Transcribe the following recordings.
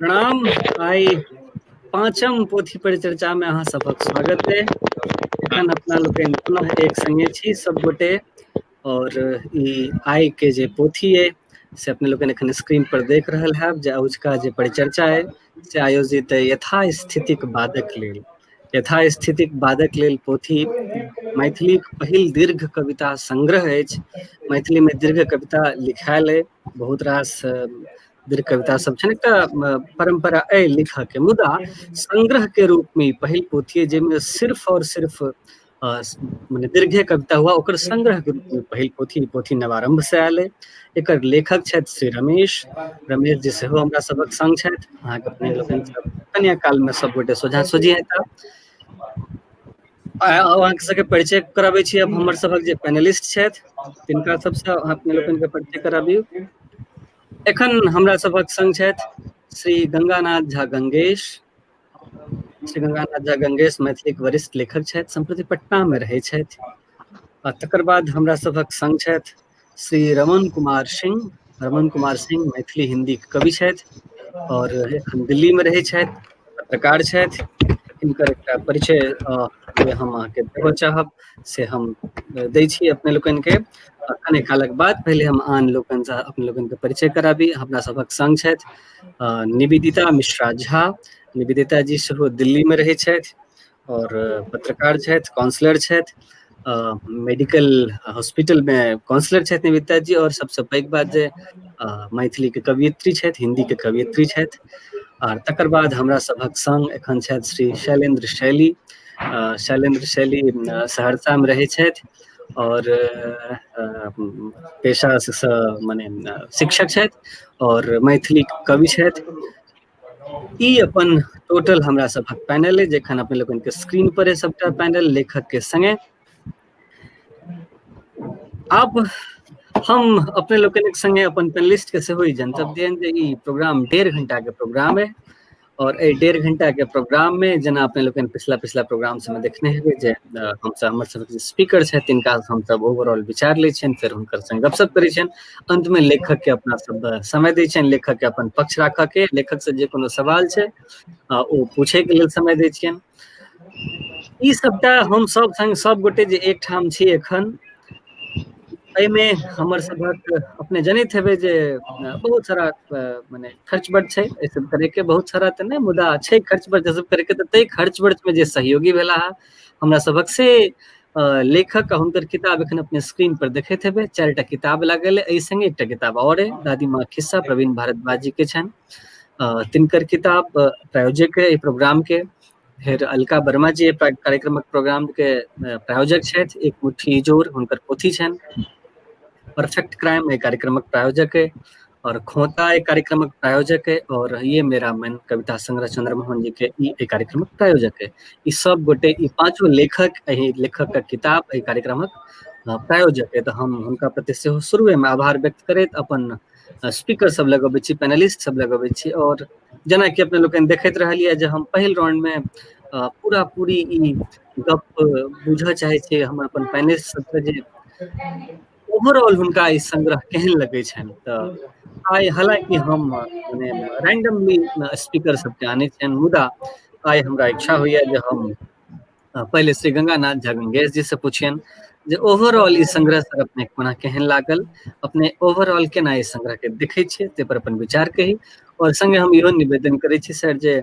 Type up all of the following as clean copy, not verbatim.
प्रणाम। आइ पाँचम पोथी परिचर्चा में अहाँ सबक स्वागत है। एखन अपना लोकनि पुनः एक संगे छी सब गोटे और ई आइ के जे पोथी है से अपने लोकनि एखन स्क्रीन पर देख रहल हैब जे अजुका जे परिचर्चा है से आयोजित है यथास्थितिक बादक लेल। यथास्थितिक बादक लेल पोथी मैथिलीक पहिल दीर्घ कविता संग्रह अछि। मैथिली में दीर्घ कविता लिखायल है, बहुत रास दीर्घ कविता सब छनि, एकटा परंपरा अइ लिखऽ के, मुदा संग्रह के रूप में ई पहिल पोथी अइ जाहिमे सिर्फ और सिर्फ मने दीर्घे कविता हुआ, ओकर संग्रह के रूप में पहिल पोथी पोथी नवारंभ से आयल अइ। एकर लेखक छथि श्री रमेश, रमेश जी सेहो हमरा सबक संग छथि। अहाँके अपने लोकनि सब कनिया काल में सब गोटे सोझा सोझी हेता। अहाँके सबके परिचय कराबै छी। अब हमर सबक जे पैनलिस्ट छथि तिनका सबसँ अहाँ अपने लोकनि के परिचय कराबियौ। एखन हमरा सबक संग छथि श्री गंगानाथ झा गंगेश। श्री गंगानाथ झा गंगेश मैथिलीक वरिष्ठ लेखक छथि, सम्प्रति पटना में रहै छथि। आ तकर बाद हमरा सबक संग छथि श्री रमन कुमार सिंह। रमन कुमार सिंह मैथिली हिंदी के कवि छथि और एखन दिल्ली में रहै छथि, पत्रकार छथि। हिनकर एकटा परिचय जे हम अहाँके देबऽ चाहब से हम दै छी अपने लोकनि के। कने कालक बाद पहिले हम आन लोकनि से अपने लोकनि के परिचय कराबी। हमरा सबक संग छथि निवेदिता मिश्रा झा। निवेदिता जी सेहो दिल्ली में रहै छथि और पत्रकार छथि, काउंसलर छथि, मेडिकल हॉस्पिटल में काउंसलर छथि निवेदिता जी। और सबसे पैघ बात जे मैथिली के कवयित्री छथि, हिंदी के कवयित्री छथि। आर तकर बाद हमरा सबक संग एखन छथि श्री शैलेंद्र शैली। शैलेंद्र शैली सहरसा में रहै छथि और पेशा से मने शिक्षक छथि और मैथिली कवि छथि। ई अपन टोटल हमरा सबक पैनल है जखन अपने लोकनि के स्क्रीन पर है सबटा पैनल लेखक के संगे। आब हम अपने लोकनिक संगे अपन पैनलिस्ट के सेहो ई जनतब दियनि जे ई प्रोग्राम 1.5 घंटा के प्रोग्राम है और एहि 1.5 घंटा के प्रोग्राम में जेना अपने लोकनि पिछला पिछला प्रोग्राम सबमे देखने हेबै जे हमसब हमर सबके जे स्पीकर छथि तिनका हमसब ओवरऑल विचार लै छियनि, फेर हुनकर संग गपशप करै छियनि, अंत में लेखक के अपना सब समय दै छियनि लेखक के अपन पक्ष राखऽ के, लेखक से जे कोनो सवाल छै ओ पूछे के लेल समय दै छियनि। ई सबटा हम सब संग सब गोटे जे एकठाम छी एखन, एहिमे हमर सबक अपने जनैत हेबै जे बहुत सारा मने खर्च बर्च छै एहि सब करे के, बहुत सारा तऽ नहि मुदा छै खर्च बर्च सब करे के, तऽ ताहि खर्च बर्च में जे सहयोगी भेला हँ हमरा सबक से लेखक आ हुनकर किताब एखन अपने स्क्रीन पर देखैत हेबै। 4टा किताब लागल एहि संगे एकटा किताब और है, दादी माँ खिस्सा प्रवीण भारद्वाज जी के छनि, तिनकर किताब प्रायोजक है एहि प्रोग्राम के। फेर अलका वर्मा जी कार्यक्रमक प्रोग्राम के प्रायोजक छथि, एक मुट्ठी जोर हुनकर पोथी छनि। परफेक्ट क्राइम एहि कार्यक्रमक प्रायोजक है और खोता एहि कार्यक्रमक प्रायोजक है और ये मेरा मन कविता संग्रह चंद्रमोहन जी के ई एहि कार्यक्रमक प्रायोजक है। ई सब गोटे ई पांचों लेखक एहि लेखक के किताब एहि कार्यक्रमक प्रायोजक है। तऽ हम हुनका प्रति सेहो शुरुए में आभार व्यक्त करैत अपन स्पीकर सब लगबै छी, पैनलिस्ट सब लगबै छी। और जेनाकि अपने लोकनि देखैत रहलियै जे हम पहिल राउंड में पूरा पूरी ई गप बुझऽ चाहै छी हम अपन पैनलिस्ट सबके जे ओवरऑल हुनका ई संग्रह केहन लगै छनि। तऽ आइ हालांकि हम मने रैंडमली स्पीकर सबके आनै छियनि, मुदा आइ हमरा इच्छा होइया जे हम पहिले श्री गंगानाथ झा गंगेश जी से पुछियनि जे ओवरऑल ई संग्रह सर अपने कोना केहन लागल, अपने ओवरऑल केना ई संग्रह के देखै छियै ताहि पर अपन विचार कही। और संगे हम इहो निवेदन करै छी सर जे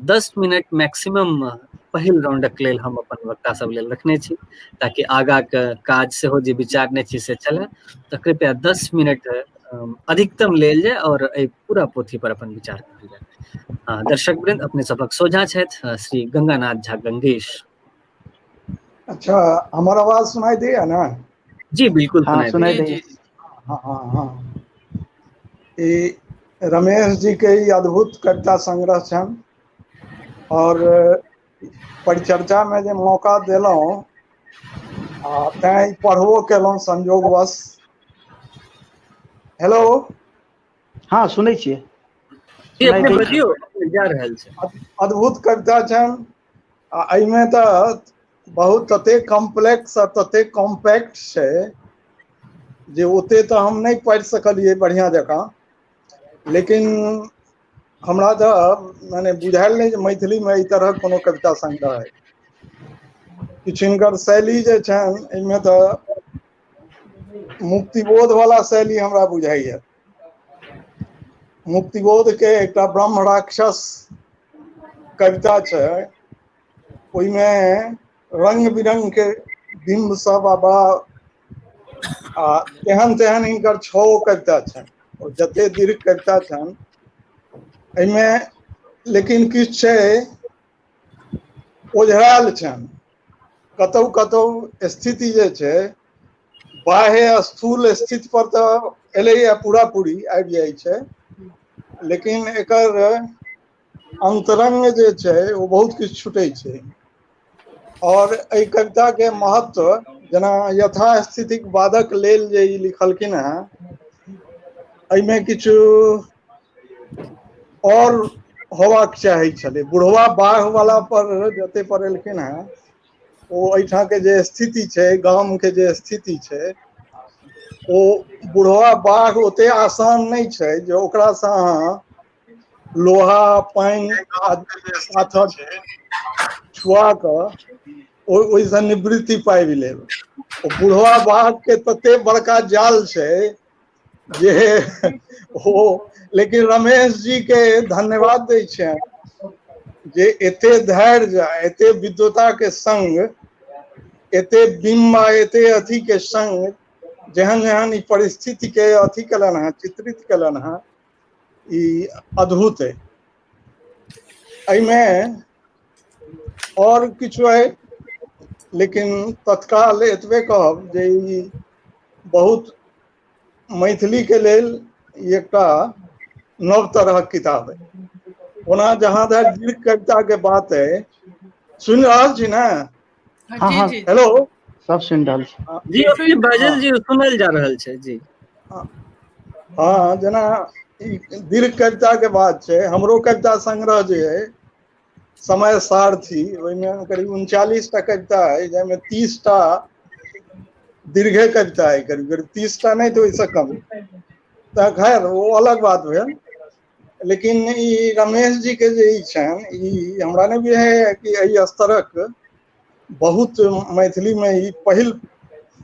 10 मिनट मैक्सिमम पहिल राउंडक लेल हम अपन वक्ता सब लेल रखने छी ताकि आगा के काज सेहो जे विचारने छी से चले। तऽ कृपया 10 मिनट अधिकतम लेल जाय और एहि पूरा पोथी पर अपन विचार कहल जाय। दर्शक वृंद अपने सबक सोझा छथि श्री गंगानाथ झा गंगेश। अच्छा, हमर आवाज सुनाई दैया ना? जी बिल्कुल। हाँ, सुनाई दैया। हाँ, हाँ, हाँ। ई रमेश जी के ई अद्भुत कविता संग्रह छनि और परिचर्चा में जे मौका देलहुँ आ तैं पढ़बो केलहुँ संजोगवश। हेलो। हाँ सुनै छियै। जी, अपने बजियौ, जा रहल छै। अद्भुत कविता छनि आ एहिमे तऽ बहुत ततेक कॉम्प्लेक्स आ ततेक कॉम्पैक्ट छै जे ओते तऽ हम नहि पढ़ि सकलियै बढ़िआँ जकाँ, लेकिन हमरा तऽ माने बुझायल नहि जे मैथिलीमे एहि तरहक कोनो कविता संग्रह है। किछु हिनकर शैली जे छनि एहिमे तऽ मुक्तिबोध वाला शैली हमरा बुझाइया। मुक्तिबोध के एकटा ब्रह्म राक्षस कविता छै, ओहिमे रंग बिरंग के बिम्ब सब आ बड़ा आ तेहन तेहन हिनकर 6 कविता छनि, और जते दीर्घ कविता छनि एहिमे, लेकिन किछु छै ओझरायल छनि, कतौ कतौ स्थिति जे छै बाह्य स्थूल स्थिति पर तऽ एलैया पूरा पूरी आबि जाइ छै, लेकिन एकर अंतरंग जे छै ओ बहुत किछु छुटै छै। और एहि कविता के महत्व जेना यथास्थितिक बादक लेल जे ई लिखलखिन हेँ, एहिमे किछु और होबाक चाही छलै। बुढ़वा बाघ वाला पर जते पर एलखिन हेँ, ओ एहिठाम के जे स्थिति छै, गाम के जे स्थिति छै, ओ बुढ़वा बाघ ओते आसान नहि छै जे ओकरासँ अहाँ लोहा पानि पाथर छुआ कऽ ओहिसँ निवृत्ति पाबि लेब। ओ बुढ़वा बाघ के तते बड़का जाल छै जे ओ, लेकिन रमेश जी के धन्यवाद दै छियनि जे एते धैर्य, एते विद्वता के संग, एते बिम्ब, एते अथी के संग जेहन जेहन ई परिस्थिति के अथी केलनि हेँ, चित्रित केलनि हेँ, ई अद्भुत है। एहिमे और किछु है, लेकिन तत्काल एतबे कहब जे ई बहुत मैथिली के लेल ई एकटा नव तरहक किताब है। ओना जहाँ धरि दीर्घ कविता के बात है, सुनि रहल छी ने? हाँ, हाँ। हेलो, सब सुनि रहल छी जी, अपने बाजल जी, सुनल जा रहल छै जी। हाँ, जेना ई दीर्घ कविता के बात छै, हमरो कविता संग्रह जे है समय सारथी, ओहिमे करीब 39 टा कविता है, जाहिमे 30 टा दीर्घे कविता है, करीब करीब 30 टा नहि तऽ ओहिसँ कम। तऽ खैर ओ अलग बात भेल, लेकिन ई रमेश जी के जे ई छनि, ई हमरा नहि बुझाइए कि एहि स्तरक बहुत मैथिली में ई पहिल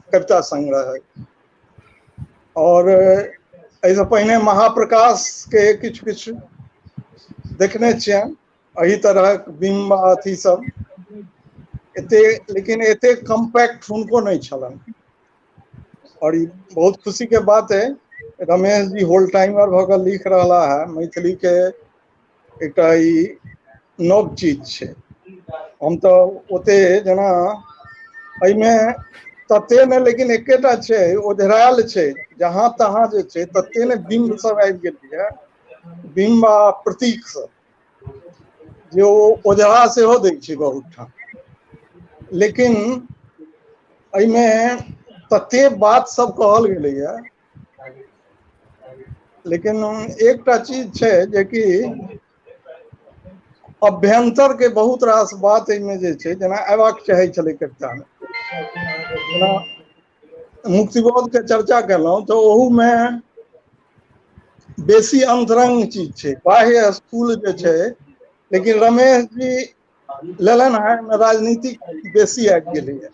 कविता संग्रह है। और एहिसँ पहिने महाप्रकाश के किछु किछु देखने छियनि एहि तरहक बिम्ब अथी सब एते, लेकिन एते कम्पैक्ट हुनको नहि छलनि। और ई बहुत खुशी के बात है, रमेश जी होल टाइमर भऽ कऽ लिख रहला है, मैथिली के एकटा ई नव चीज छै। हम तऽ ओते जेना एहिमे तते ने, लेकिन एकेटा छै ओझरायल छै, जहाँ तहाँ जे छै तते ने बिम्ब सब आबि गेलैया, बिम्ब आ प्रतीक सब, जे ओ ओझरा सेहो दै छै बहुत ठाम। लेकिन एहिमे तते बात सब कहल गेलैया, लेकिन एकटा चीज छै जेकि अभ्यंतर के बहुत रास बात एहिमे जे छै जेना अयबाक चाही छलै कविता मे। जेना मुक्तिबोध के चर्चा केलहुँ तऽ ओहूमे बेसी अंतरंग चीज छै, बाह्य स्थूल जे छै, लेकिन रमेश जी लेलनि हेँ, एहिमे राजनीतिक बेसी आबि गेलैए।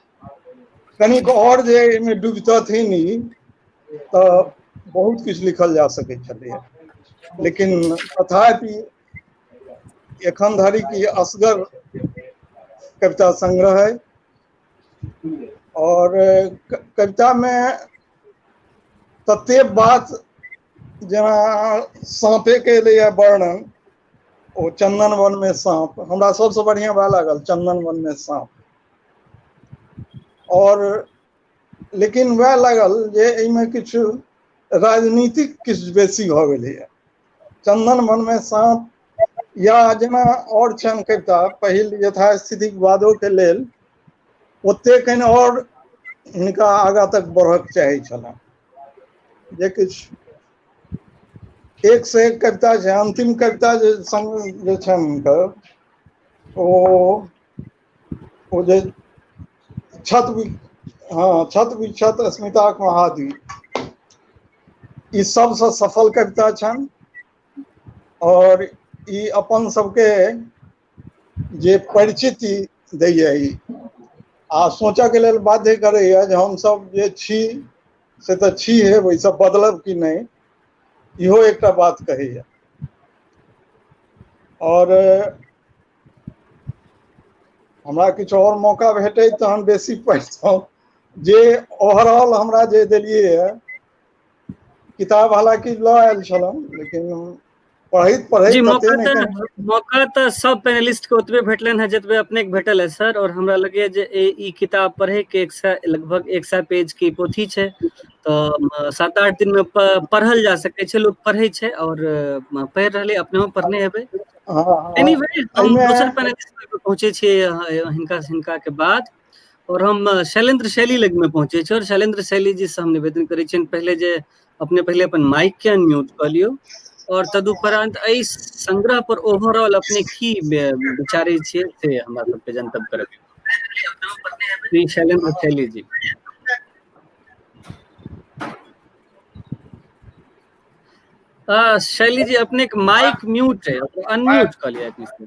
कनिक और जे एहिमे डूबितथिन ई तऽ बहुत किछु लिखल जा सकैत छलैए, लेकिन तथापि एखन धरि की असगर कविता संग्रह है। और कविता में तते बात जेना साँपे के एलैए वर्णन, ओ चंदन वन में साँप हमरा सबसँ बढ़िआँ वएह लागल, चंदन वन में साँप। और लेकिन वएह लागल जे एहिमे किछु राजनीतिक किछु बेसी भऽ गेलैए। चंदन वन में साँप या जेना और छनि कविता पहिल यथास्थितिक बादो के लेल ओते कनि और हिनका आगाँ तक बढ़क चाही छलनि, जे किछु एक से एक कविता छै। अंतिम कविता जे संग जे छनि हुनकर ओ जे छत विक्षत अस्मिताक महाद्वीप, ई सबसँ सफल कविता छनि। और ई अपन सबके जे परिचिति दैया ई आ सोचऽके लेल बाध्य करैया जे हमसब जे छी से तऽ छी हे, ओहिसँ बदलब कि नहि, इहो एकटा बात कहैया। और हमरा किछु और मौका भेटै तहन बेसी पढ़ितहुँ। जे ओवरऑल हमरा जे देलियै है किताब, हालांकि लऽ आयल छलहुँ, लेकिन पढ़ैत पढ़ैत जी मौका तऽ सब पैनलिस्ट के ओतबे भेटलनि है जतबे अपने के भेटल है सर। और हमरा लगैया जे ई किताब पढ़े के एक सए, लगभग 100 पेज के पोथी छै, तऽ 7-8 दिन में पढ़ल जा सकै छै। लोक पढ़ै छै और पढ़ि रहले, अपनेहो पढ़ने हेबै। एनीवे, हम दोसर पैनलिस्ट पर पहुंचे छियै हिनका हिनका के बाद, और हम शैलेंद्र शैली लग में पहुंचे छी। और शैलेंद्र शैली जी से हम निवेदन करै छियनि पहिले जे अपने पहिले अपन माइक के अनम्यूट कऽ लियौ, और तदुपरांत एहि संग्रह पर ओवरऑल अपने की विचारै छियै से हमरा सबके जनतब करब। श्री शैलेंद्र शैली जी। शैली जी, अपने के माइक म्यूट है, अनम्यूट कऽ लिअ अपने से।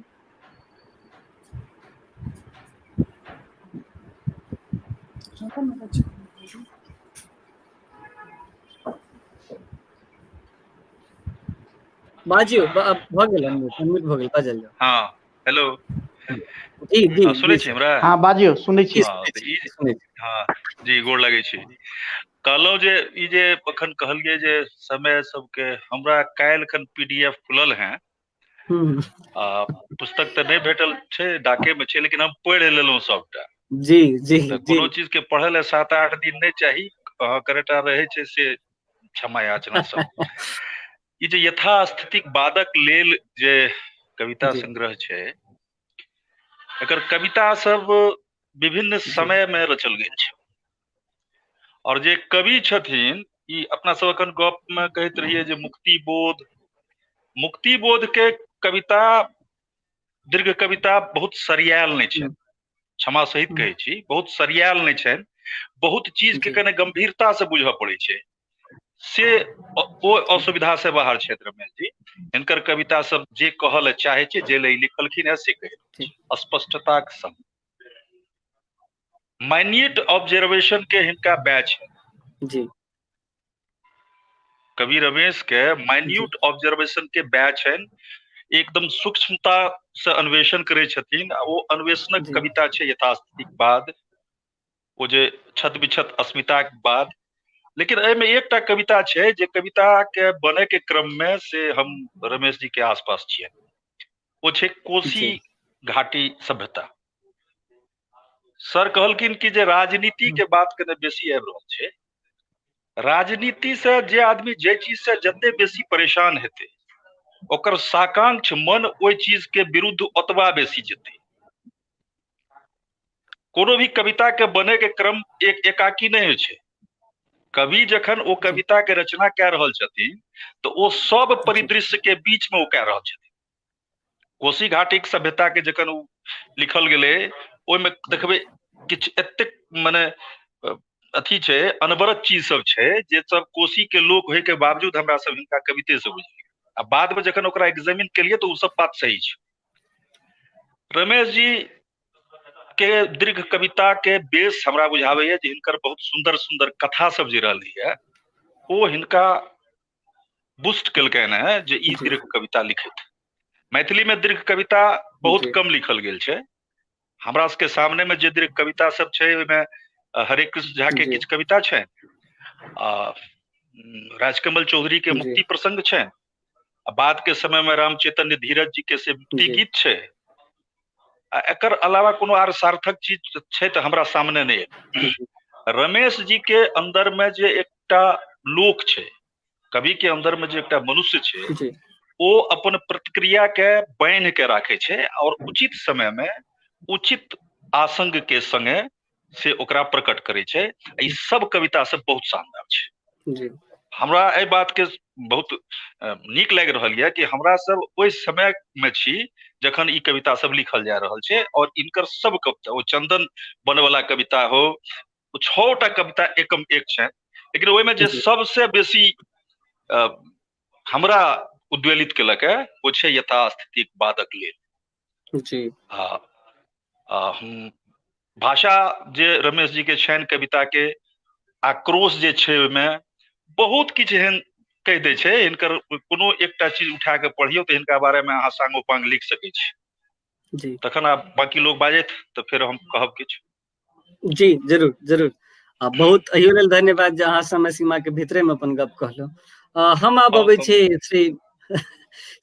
बाजियौ, भऽ गेल, अनम्यूट अनम्यूट भऽ गेल, बाजल जाउ। हँ, हेलो। जी जी। हँ, सुनै जी छी हमरा? हँ, बाजियौ, सुनै छी। जी, हँ, सुनै तऽ छी। ई सुनै छी। हँ जी, गोर लगै छी। कहलहुँ जे ई जे एखन कहलियै जे समय सबके, हमरा काल्हि खन पीडीएफ खुलल हैं आ पुस्तक तऽ नहि भेटल छै, डाके मे छै, लेकिन हम पढ़ि लेलहुँ सबटा। जी जी। तऽ जी कोनो चीज के पढ़य लए 7-8 दिन नहि चाही, अहाँ कनेटा रहै छै से क्षमा याचना सब। ई जे यथास्थितिक बादक लेल जे कविता संग्रह छै, एकर कविता सब विभिन्न समय मे रचल गेल छै। और जे कवि छथिन, ई अपना सब एखन गप मे कहैत रहियै जे मुक्ति बोध, मुक्ति बोध के कविता, दीर्घ कविता बहुत सरियाल नहि छै, क्षमा सहित कहै छी, बहुत सरियाल नहि छनि, बहुत चीज के कने गंभीरता से बुझऽ पड़ै छै, से ओ असुविधा से बाहर छथि रमेश जी। हिनकर कविता सब जे कहऽ लए चाहै छै, जे लए लिखलखिन है से कहि स्पष्टताक संग, माइन्यूट ऑब्जर्वेशन के हिनका बैच है। कवि रमेश के माइन्यूट ऑब्जर्वेशन के बैच है, एकदम सूक्ष्मता से अन्वेषण करै छथिन, आ ओ अन्वेषणक कविता छै यथास्थितिक बाद, ओ जे छत विछत अस्मिताक बाद। लेकिन एहिमे एकटा कविता छै जे कविता के बने के क्रम में से हम रमेश जी के आसपास छियै, ओ छै कोसी घाटी सभ्यता। सर कहलखिन कि जे राजनीति के बात कने बेसी आबि रहल छै, राजनीति से जे आदमी जे चीज से जते बेसी परेशान हेतै, ओकर साकांक्ष मन ओहि चीज के विरुद्ध ओतबा बेसी जेतै। कोनो भी कविता के बने के क्रम एक एकाकी नहि होइ छै। कवि जखन ओ कविता के रचना कए रहल छथिन तऽ ओ सब परिदृश्य के बीच में ओ कए रहल छथिन। कोसी घाटीक सभ्यता के जखन ओ लिखल गेलै, ओहिमे देखबै किछु एतेक मने अथी छै, अनवरत चीज सब छै जे सब कोसी के लोक होय के बावजूद हमरा सब हिनका कविते से बुझलियै, आ बाद में जखन ओकरा एग्जामिन केलियै तऽ ओ सब बात सही छै। रमेश जी के दीर्घ कविता के बेस हमरा बुझाबैया जे हिनकर बहुत सुंदर सुंदर कथा सब जे रहलै है, ओ हिनका बूस्ट केलकनि है जे ई दीर्घ कविता लिखैत। मैथिली में दीर्घ कविता बहुत कम लिखल गेल छै। हमरा सबके सामने में जे दीर्घ कविता सब छै ओहिमे हरे कृष्ण झा के किछु कविता छै, आ राजकमल चौधरी के मुक्ति प्रसंग छै, आ बाद के समय में राम चैतन्य धीरज जी के से मुक्ति गीत छै, आ एकर अलावा कोनो आर सार्थक चीज छै तऽ हमरा सामने नहि है। रमेश जी के अंदर में जे एकटा लोक छै, कवि के अंदर में जे एकटा मनुष्य छै, ओ अपन प्रतिक्रिया के बान्हि के राखे छै और उचित समय में उचित आसंग के संगे से ओकरा प्रकट करै छै। ई सब कविता सब बहुत शानदार छै। हमरा एहि बात के बहुत नीक लागि रहल यऽ कि हमरा सब ओहि समय में छी जखन ई कविता सब लिखल जा रहल छै, और इनकर सब कविता, ओ चंदन बनवला कविता हो, ओ 6टा कविता एकम एक छै, लेकिन ओहिमे जे सबसे बेसी हमरा उद्वेलित केलक है, ओ छै यथास्थितिक बादक लेल। जी। आ आ भाषा जे रमेश जी के छनि कविता के आक्रोश जे छै ओहिमे बहुत किछु एहन कहि दै छै। हिनकर कोनो एकटा चीज उठा के पढ़ियौ तऽ हिनका बारे मे अहाँ सांगो पांग लिख सकै छी। जी। तखन आब बाकी लोग बाजथि तऽ फेर हम कहब किछु। जी, जरूर जरूर। आ बहुत एहियो लेल धन्यवाद जे अहाँ समय सीमा के भीतरे मे अपन गप कहलहुँ। हम आब अबै छी श्री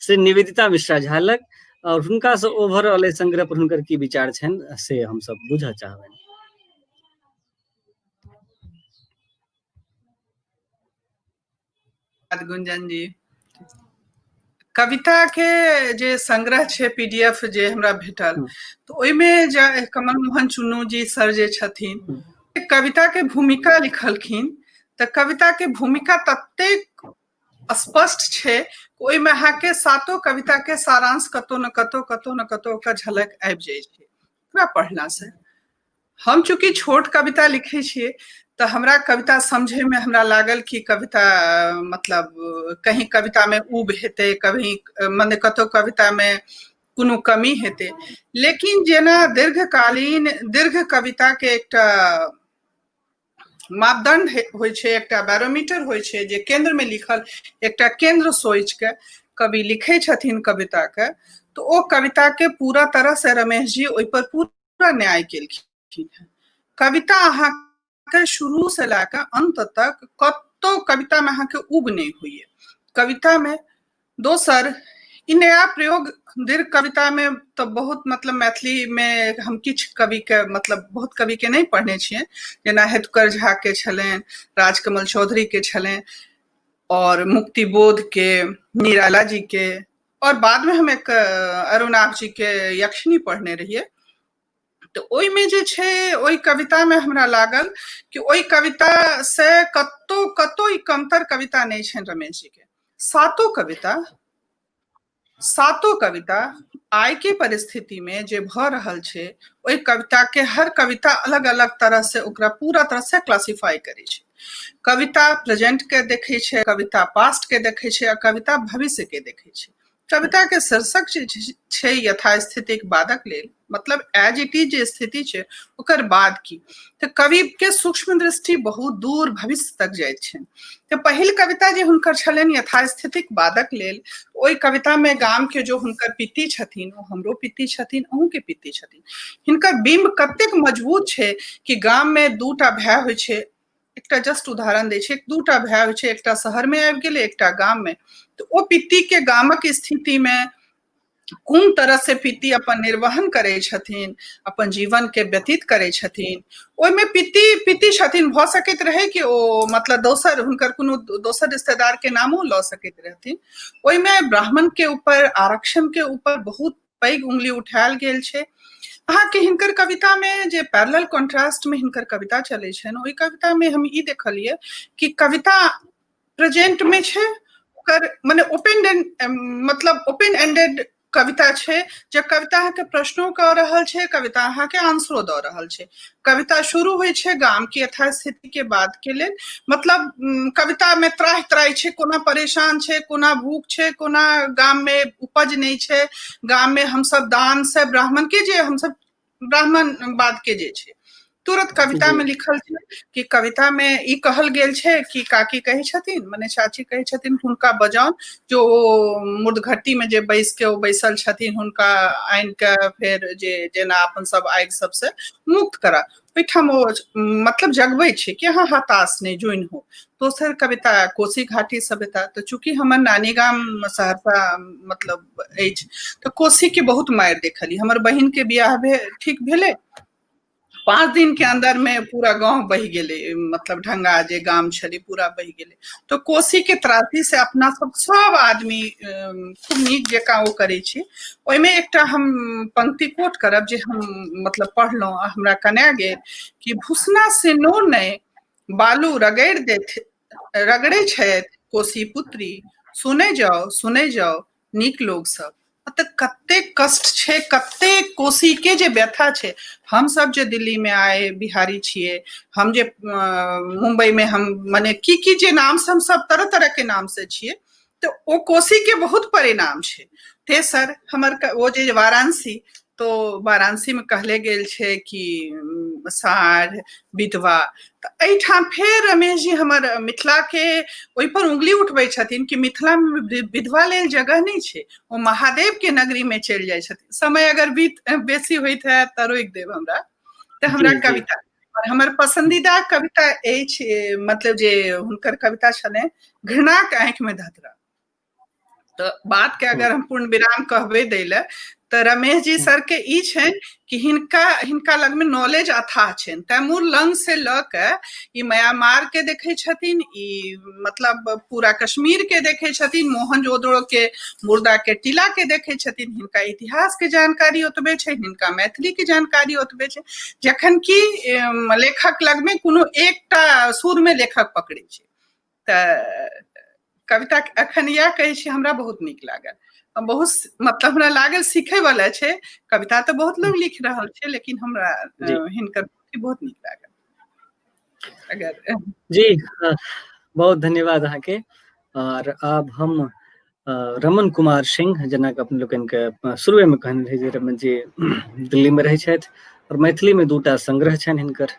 श्री निवेदिता मिश्रा झा लग और हुनका से ओवरऑल एहि संग्रह पर हुनकर की विचार छनि से हमसब बुझऽ चाहबनि। गुंजन जी, कविता के जे संग्रह छै पीडीएफ जे हमरा भेटल तऽ ओहिमे जे कमल मोहन चुन्नू जी सर जे छथिन कविता के भूमिका लिखलखिन, तऽ कविता के भूमिका ततेक स्पष्ट छै ओहिमे अहाँके सातो कविता के सारांश कतौ न कतौ कतौ न कतौ ओकर झलक आबि जाइ छै ओकरा पढ़ला से। हम चूँकि छोट कविता लिखै छियै तऽ हमरा कविता समझैमे हमरा लागल कि कविता मतलब कहीं कवितामे ऊब हेतै, कभी मने कतौ कवितामे कोनो कमी हेतै, लेकिन जेना दीर्घकालीन दीर्घ कविताके एकटा मापदंड होइ छै, एकटा बैरोमीटर होइ छै जे केंद्रमे लिखल एकटा केंद्र सोचिके कवि लिखै छथिन कविताके, तऽ ओ कविताके पूरा तरहसँ रमेश जी ओहिपर पूरा न्याय केलखिन हेँ। कविता अहाँके शुरू से लए कऽ अंत तक कतौ कवितामे अहाँके उब नहि होइए कवितामे। दोसर ई नया प्रयोग दीर्घ कवितामे तऽ बहुत मतलब मैथिलीमे हम किछु कविके मतलब बहुत कविके नहि पढ़ने छियै, जेना हेतुकर झाके छलनि, राजकमल चौधरीके छलनि और मुक्तिबोध के, निराला जी के, और बादमे हम एक अरुणाभ जी के यक्षिणी पढ़ने रहियै। तऽ ओहिमे जे छै ओहि कवितामे हमरा लागल कि ओहि कविता से कतौ कतौ ई कमतर कविता नहि छनि रमेश जी के। सातो कविता सातो कविता आइ के परिस्थिति में जे भऽ रहल छै ओहि कविता के हर कविता अलग अलग तरह से ओकरा पूरा तरह से क्लासिफाई करै छै। कविता प्रेजेंट के देखै छै, कविता पास्ट के देखै छै आ कविता भविष्य के देखै छै। कविता के शीर्षक जे छै यथास्थितिक बादक लेल, मतलब एज it is जे स्थिति छै ओकर बाद की, तऽ कवि के सूक्ष्म दृष्टि बहुत दूर भविष्य तक जाइत छै। तऽ पहिल कविता जे हुनकर छलनि यथास्थितिक बादक लेल, ओहि कविता में गाम के जो हुनकर पित्ती छथिन ओ हमरो पित्ती छथिन, अहूँ के पित्ती छथिन, हिनकर बिंब कतेक मजबूत छै कि गाम में दूटा भाय होइ छै, एकटा जस्ट उदाहरण दै छै, दूटा भाय होइ छै, एकटा शहर में आबि गेलै एकटा गाम में, तऽ ओ पित्ती के गामक स्थिति में कोन तरह से पित्ती अपन निर्वहन करै छथिन, अपन जीवन के व्यतीत करै छथिन, ओहिमे पित्ती पित्ती छथिन, भऽ सकैत रहै कि ओ मतलब दोसर हुनकर कोनो दोसर रिश्तेदार के नामो लऽ सकैत रहथिन। ओहिमे ब्राह्मण के ऊपर आरक्षण के ऊपर बहुत पैघ उंगली उठायल गेल छै। अहाँके हिनकर कविता में जे पैरेलल कॉन्ट्रास्ट में हिनकर कविता चलै छनि, ओहि कविता में हम ई देखलियै कि कविता प्रेजेंट में छै, ओकर मने ओपन मतलब ओपन एंडेड कविता छै, जे कविता अहाँके प्रश्नो कऽ रहल छै, कविता अहाँके आंसरो दऽ रहल छै। कविता शुरू होइ छै गाम के यथास्थिति के बाद के लेल, मतलब कविता में त्राहि त्राहि छै, कोना परेशान छै, कोना भूख छै, कोना गाम में उपज नहि छै, गाम में हमसब दान से ब्राह्मण के जे हमसब ब्राह्मण बाद के जे छै तुरंत कविता में लिखल छै कि कविता में ई कहल गेल छै कि काकी कहै छथिन मने चाची कहै छथिन हुनका बजाउन जो ओ मुर्दघट्टी में जे बैस के ओ बैसल छथिन हुनका आनि के फेर जे जेना अपन सब आगि सबसे मुक्त करा, ओहिठाम ओ मतलब जगबै छै कि अहाँ हताश नहि जोइन हो। दोसर कविता कोसी घाटी सभ्यता, तऽ चूँकि हमर नानी गाम सहरसा मतलब अछि तऽ कोसी के बहुत मारि देखली। हमर बहिन के बियाह ठीक भेलै, 5 दिन के अंदर में पूरा गांव बहि गेलै, मतलब ढंगा जे गाम छलै पूरा बहि गेलै। तऽ कोसी के त्रासदी से अपना सब सब आदमी खूब नीक जकाँ ओ करै छी। ओहिमे एकटा हम पंक्ति कोट करब जे हम मतलब पढ़लहुँ आ हमरा कना गेल कि भुसना से नो नहि बालू रगड़ि देथ रगड़ै छथि कोसी पुत्री, सुनै जाउ सुनै जाउ नीक लोग सब। तऽ कतेक कष्ट छै, कतेक कोसी के जे व्यथा छै। हम सब जे दिल्ली में आए बिहारी छियै, हम जे मुंबई में हम मने की की जे नाम से हम सब तरह तरह के नाम से छियै, तऽ ओ कोसी के बहुत परिणाम छै। तेसर हमर ओ जे वाराणसी, तो वाराणसी में कहले गेल छै कि साढ़ विधवा, तऽ एहिठाम फेर रमेश जी हमर मिथिला के ओहि पर उंगली उठबै छथिन कि मिथिला में विधवा लेल जगह नहि छै, ओ महादेव के नगरी में चलि जाइ छथिन। समय अगर बीत बेसी होइत है तऽ रोकि देब हमरा। तऽ हमरा कविता और हमर पसंदीदा कविता अछि, मतलब जे हुनकर कविता छलै घृणाक आँखि में धधरा। तऽ बात के अगर हम पूर्ण विराम कहबै दै लए तऽ रमेश जी सर के ई छनि कि हिनका हिनका लग में नॉलेज अथाह छनि। तैमूर लंग से लऽ के ई म्यांमार के देखै छथिन, ई मतलब पूरा कश्मीर के देखै छथिन, मोहनजोदड़ो के मुर्दा के टीला के देखै छथिन। हिनका इतिहास के जानकारी ओतबे छै, हिनका मैथिली के जानकारी ओतबे छै, जखन कि लेखक लग में कोनो एकटा सुर में लेखक पकड़ै छै। तऽ कविता अखन इएह कहै छी, हमरा बहुत नीक लागल, बहुत मतलब हमरा लागल सीखे वाला छै। कविता तऽ बहुत लोग लिख रहल छै, लेकिन हमरा हिनकर बहुत नीक लागल। अगर जी बहुत धन्यवाद अहाँके। और आब हम रमन कुमार सिंह, जेना कि अपने लोकनिके शुरुएमे कहने रही जे रमन जी दिल्लीमे रहै छथि और मैथिलीमे दूटा संग्रह छनि हिनकर,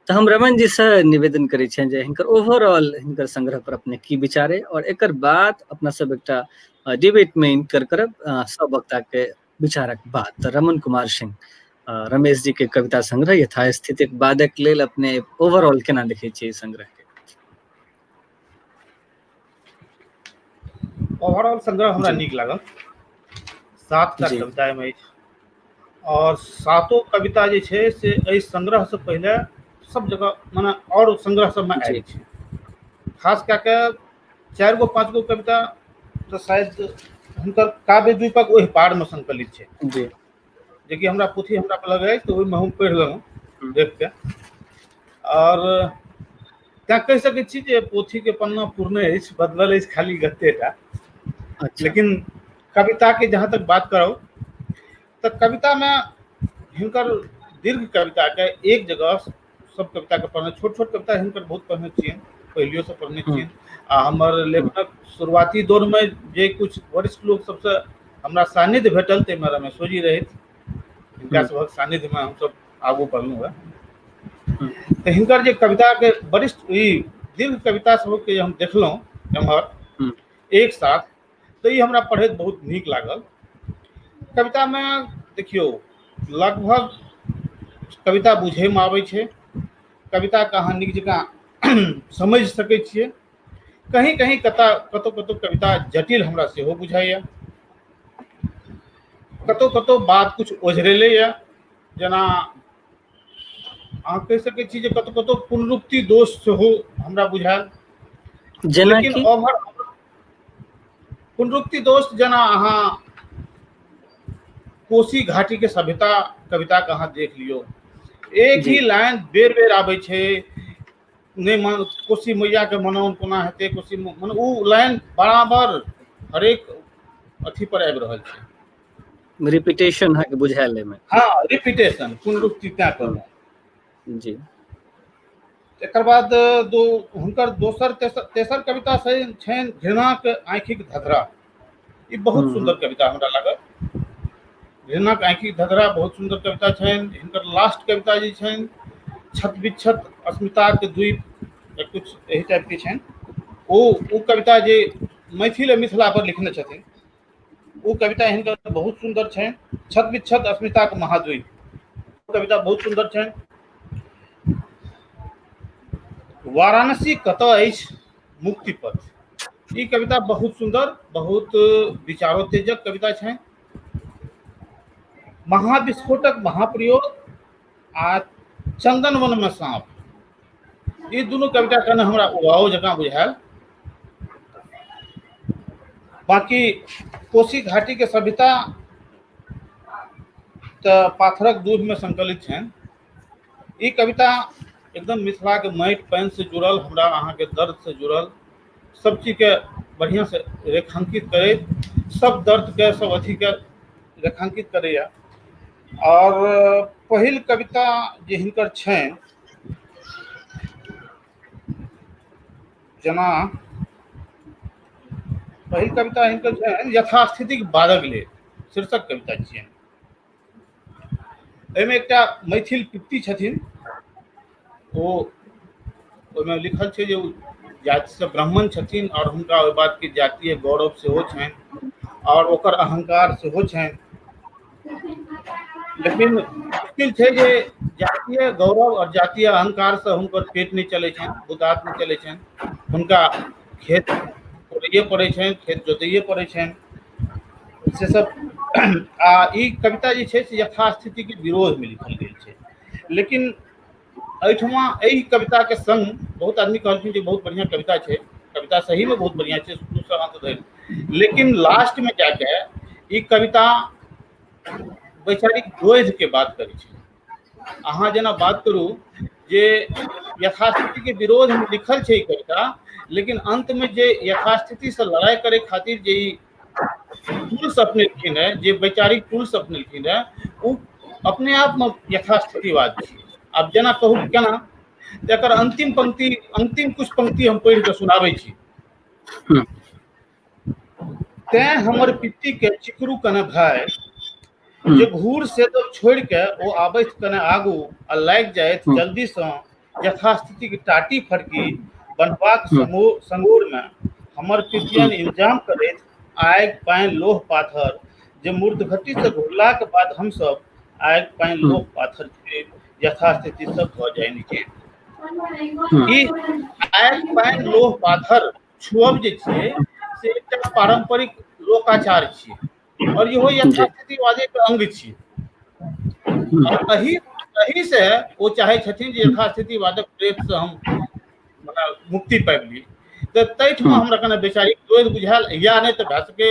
तऽ हम रमन जी से निवेदन करै छियनि जे हिनकर ओवरऑल हिनकर संग्रह पर अपने की विचार अइ, और एकर बाद अपना सब एकटा डिबेट में इनकर करब सब वक्ता के विचारक बाद। तऽ रमन कुमार सिंह, रमेश जी के कविता संग्रह यथास्थितिक बादक लेल अपने ओवरऑल केना देखै छियै ई संग्रह के? ओवरऑल संग्रह हमरा नीक लागल। 7टा कविता एहिमे अछि और सातो कविता जे छै से एहि संग्रह से पहिले सब जगह माने और संग्रह सबमे आयल छै। खास कए के 4 गो 5 गो कविता तऽ शायद हुनकर काव्य द्वीपक ओहि पार मे संकलित छै जेकि हमरा पोथी हमरा लग अछि तऽ ओहिमे हम पढ़ि लेलहुँ देख के। और तैं कहि सकै छी जे पोथी के पन्ना पूर्ण अछि, बदलल अछि खाली गत्तेटा। लेकिन कविता के जहाँ तक बात करब तऽ कविता में हिनकर दीर्घ कविता के एक जगह सब कविता के पढ़ने, छोट छोट कविता हिनकर बहुत पढ़ने छियनि, पहिलियो से पढ़ने छियनि। आ हमर लेखनक शुरुआती दौर में जे कुछ वरिष्ठ लोक सबसे हमरा सान्निध्य भेटल ताहिमे रमेशो जी रहथि, हिनका सभक सान्निध्य में हमसब आगू बढ़लहुँ हेँ। तऽ हिनकर जे कविता के वरिष्ठ ई दीर्घ कविता सबके हम देखलहुँ एम्हर एक साथ, तऽ ई हमरा पढ़ैत बहुत नीक लागल। कविता में देखियौ लगभग कविता बुझैमे आबै छै, कविताके अहाँ नीक जकाँ समझि सकै छियै। कहीं कहीं कतौ कतौ कविता जटिल हमरा सेहो बुझाइया, कतौ कतौ बात कुछ ओझरेले यऽ, जेना अहाँ कहि सकै छी जे कतौ कतौ पुनरुक्ति दोष सेहो हमरा बुझायल। लेकिन ओवर पुनरुक्ति दोष जेना अहाँ कोसी घाटी के सभ्यता कविता के अहाँ देख लियौ, एक ही लाइन बेर बेर आबै छै, नहि मन कोसी मैया के मनाउन कोना हेतै, कोसी मने ओ लाइन बराबर हरेक अथी पर आबि रहल छै। रिपीटेशन अहाँके बुझायल एहिमे? हाँ, रिपीटेशन पुनरुक्ति तैं कहलहुँ जी। एकर बाद हुनकर दोसर तेसर कविता छनि घृणाक आँखिक धधरा। ई बहुत सुंदर कविता हमरा लागल। घृणाक आँखिक धधरा बहुत सुंदर कविता छनि। हिनकर लास्ट कविता जे छनि छत विक्षत अस्मिताक द्वीप या कुछ एहि टाइप के छनि, ओ कविता जे मैथिल आ मिथिला पर लिखने छथिन ओ कविता हिनकर बहुत सुंदर छनि। छत विक्षत अस्मिताक महाद्वीप कविता बहुत सुंदर छनि। वाराणसी कतऽ अछि मुक्ति पथ, ई कविता बहुत सुंदर, बहुत विचारोत्तेजक कविता छनि। महाविस्फोटक महाप्रयोग आ चंदन वन में सांप, ई दुनू कविता कने हमरा उबाऊ जकाँ बुझायल। बाकी कोसी घाटी के सभ्यता तऽ पाथरक दूध में संकलित छनि। ई कविता एकदम मिथिला के माटि पानि से जुड़ल, हमरा अहाँके दर्द से जुड़ल, सब चीज के बढ़िया से रेखांकित करैत, सब दर्द के सब अथी के रेखांकित करैया। और पहिल कविता जे हिनकर छनि जेना पहिल कविता हिनकर छनि यथास्थितिक बादक लेल, शीर्षक कविता छियनि। एहिमे एकटा मैथिल पित्ती छथिन, ओ ओहिमे लिखल छै जे ओ जातिसँ ब्राह्मण छथिन आओर हुनका ओहि बातके जातीय गौरव सेहो छनि आओर ओकर अहंकार सेहो छनि। लेकिन मुश्किल छै जे जातीय गौरव आओर जातीय अहंकारसँ हुनकर पेट नहि चलै छनि, बुतात नहि चलै छनि। हुनका खेत कोड़ैए पड़ै छनि, खेत जोतैए पड़ै छनि, से सब। आ ई कविता जे छै से यथास्थितिके विरोधमे लिखल गेल छै। लेकिन एहिठमा एहि कविताके संग बहुत आदमी कहलखिन जे बहुत बढ़िआँ कविता छै, कविता सहीमे बहुत बढ़िआँ छै शुरूसँ अन्त धरि, लेकिन लास्टमे जाके ई कविता वैचारिक द्वैधके बात करै छै। अहाँ जेना बात करू जे यथास्थितिके विरोधमे लिखल छै ई कविता, लेकिन अन्तमे जे यथास्थितिसँ लड़ाइ करै खातिर जे ई टूल्स अपनेलखिन हेँ, जे वैचारिक टूल्स अपनेलखिन हेँ, ओ अपने आपमे यथास्थितिवाद छै। आब जेना कहू केना, तऽ एकर अंतिम पंक्ति, अंतिम कुछ पंक्ति हम पढ़ि कऽ सुनाबै छी। तैं हमर पित्ती के चिकरू कने भाय, जे घूर से तो छोड़ के ओ आबैत कने आगू आ लागि जाइत जल्दी सँ यथास्थिति के टाटी फड़की बनबाक संगोर में हमर पितियन इंतजाम करैत आगि पानि लोह पाथर, जे मूर्धघटी से घुरलाक बाद हमसब आगि पानि लोह पाथर के यथास्थिति सब भऽ जाय नीचे। ई आगि पानि लोह पाथर छुअब जे छै से एकटा पारंपरिक लोकाचार छियै और इहो यथास्थितिवादे के अंग छियै। और एहि एहि से ओ चाहै छथिन जे यथास्थितिवादक प्रेत से हम मने मुक्ति पाबि ली। तऽ ताहिठमा हमरा कने वैचारिक द्वैध बुझायल, या नहि तऽ भए सकै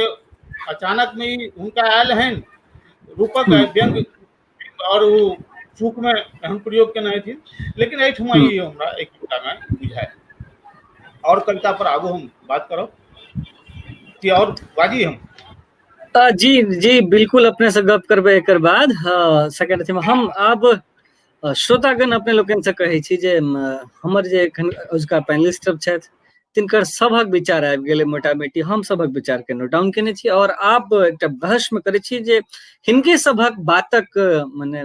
अचानक मे ई हुनका आयल हन रूपक व्यंग और ओ चूक में एहन प्रयोग केने हेथिन, लेकिन एहिठमा ई हमरा एक कविता में बुझायल। और कविता पर आगू हम बात करब कि और बाजी हम? जी जी बिल्कुल, अपने से गप करबै एकर बाद। सेकंड अथी में हम आब श्रोतागण अपने लोकनि से कहै छी जे हमर जे एखन अजुका पैनलिस्ट सब छथि तिनकर सभक विचार आबि गेलै मोटा मोटी, हम सभक विचार के नोट डाउन केने छी और आब एकटा बहस में करै छी जे हिनके सभक बातक मने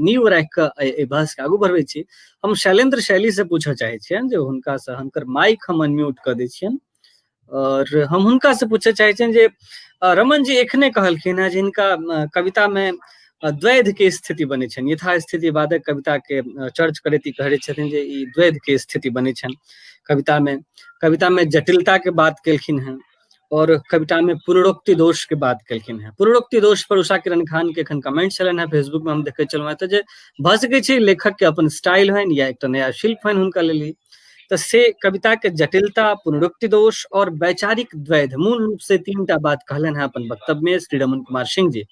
नींव राखि कऽ एहि बहस के आगू बढ़बै छी। हम शैलेंद्र शैली से पूछऽ चाहै छियनि जे हुनका से हुनकर माइक हम अनम्यूट कऽ दै छियनि और हम हुनका से पूछऽ चाहै छियनि जे रमन जी एखने कहलखिन हेँ जे हिनका कविता में द्वैध के स्थिति बनै छनि, यथास्थितिवादक कविता के चर्च करैत ई कहै छथिन जे ई द्वैध के स्थिति बनै छनि कविता में। कविता में जटिलता के बात केलखिन हेँ और कविता में पुनरोक्ति दोष के बात केलखिन हेँ। पुनरोक्ति दोष पर उषा किरण खान के एखन कमेंट छलनि हेँ फेसबुक में, हम देखै छलहुँ हेँ, तऽ जे भऽ सकै छै लेखक के अपन स्टाइल होइन या एकटा नया शिल्प होइन हुनका लेल, तऽ से कविता के जटिलता, पुनरुक्ति दोष और वैचारिक द्वैध, मूल रूप से तीन टा बात कहलनि हेँ अपन वक्तव्य में श्री रमन कुमार सिंह जी।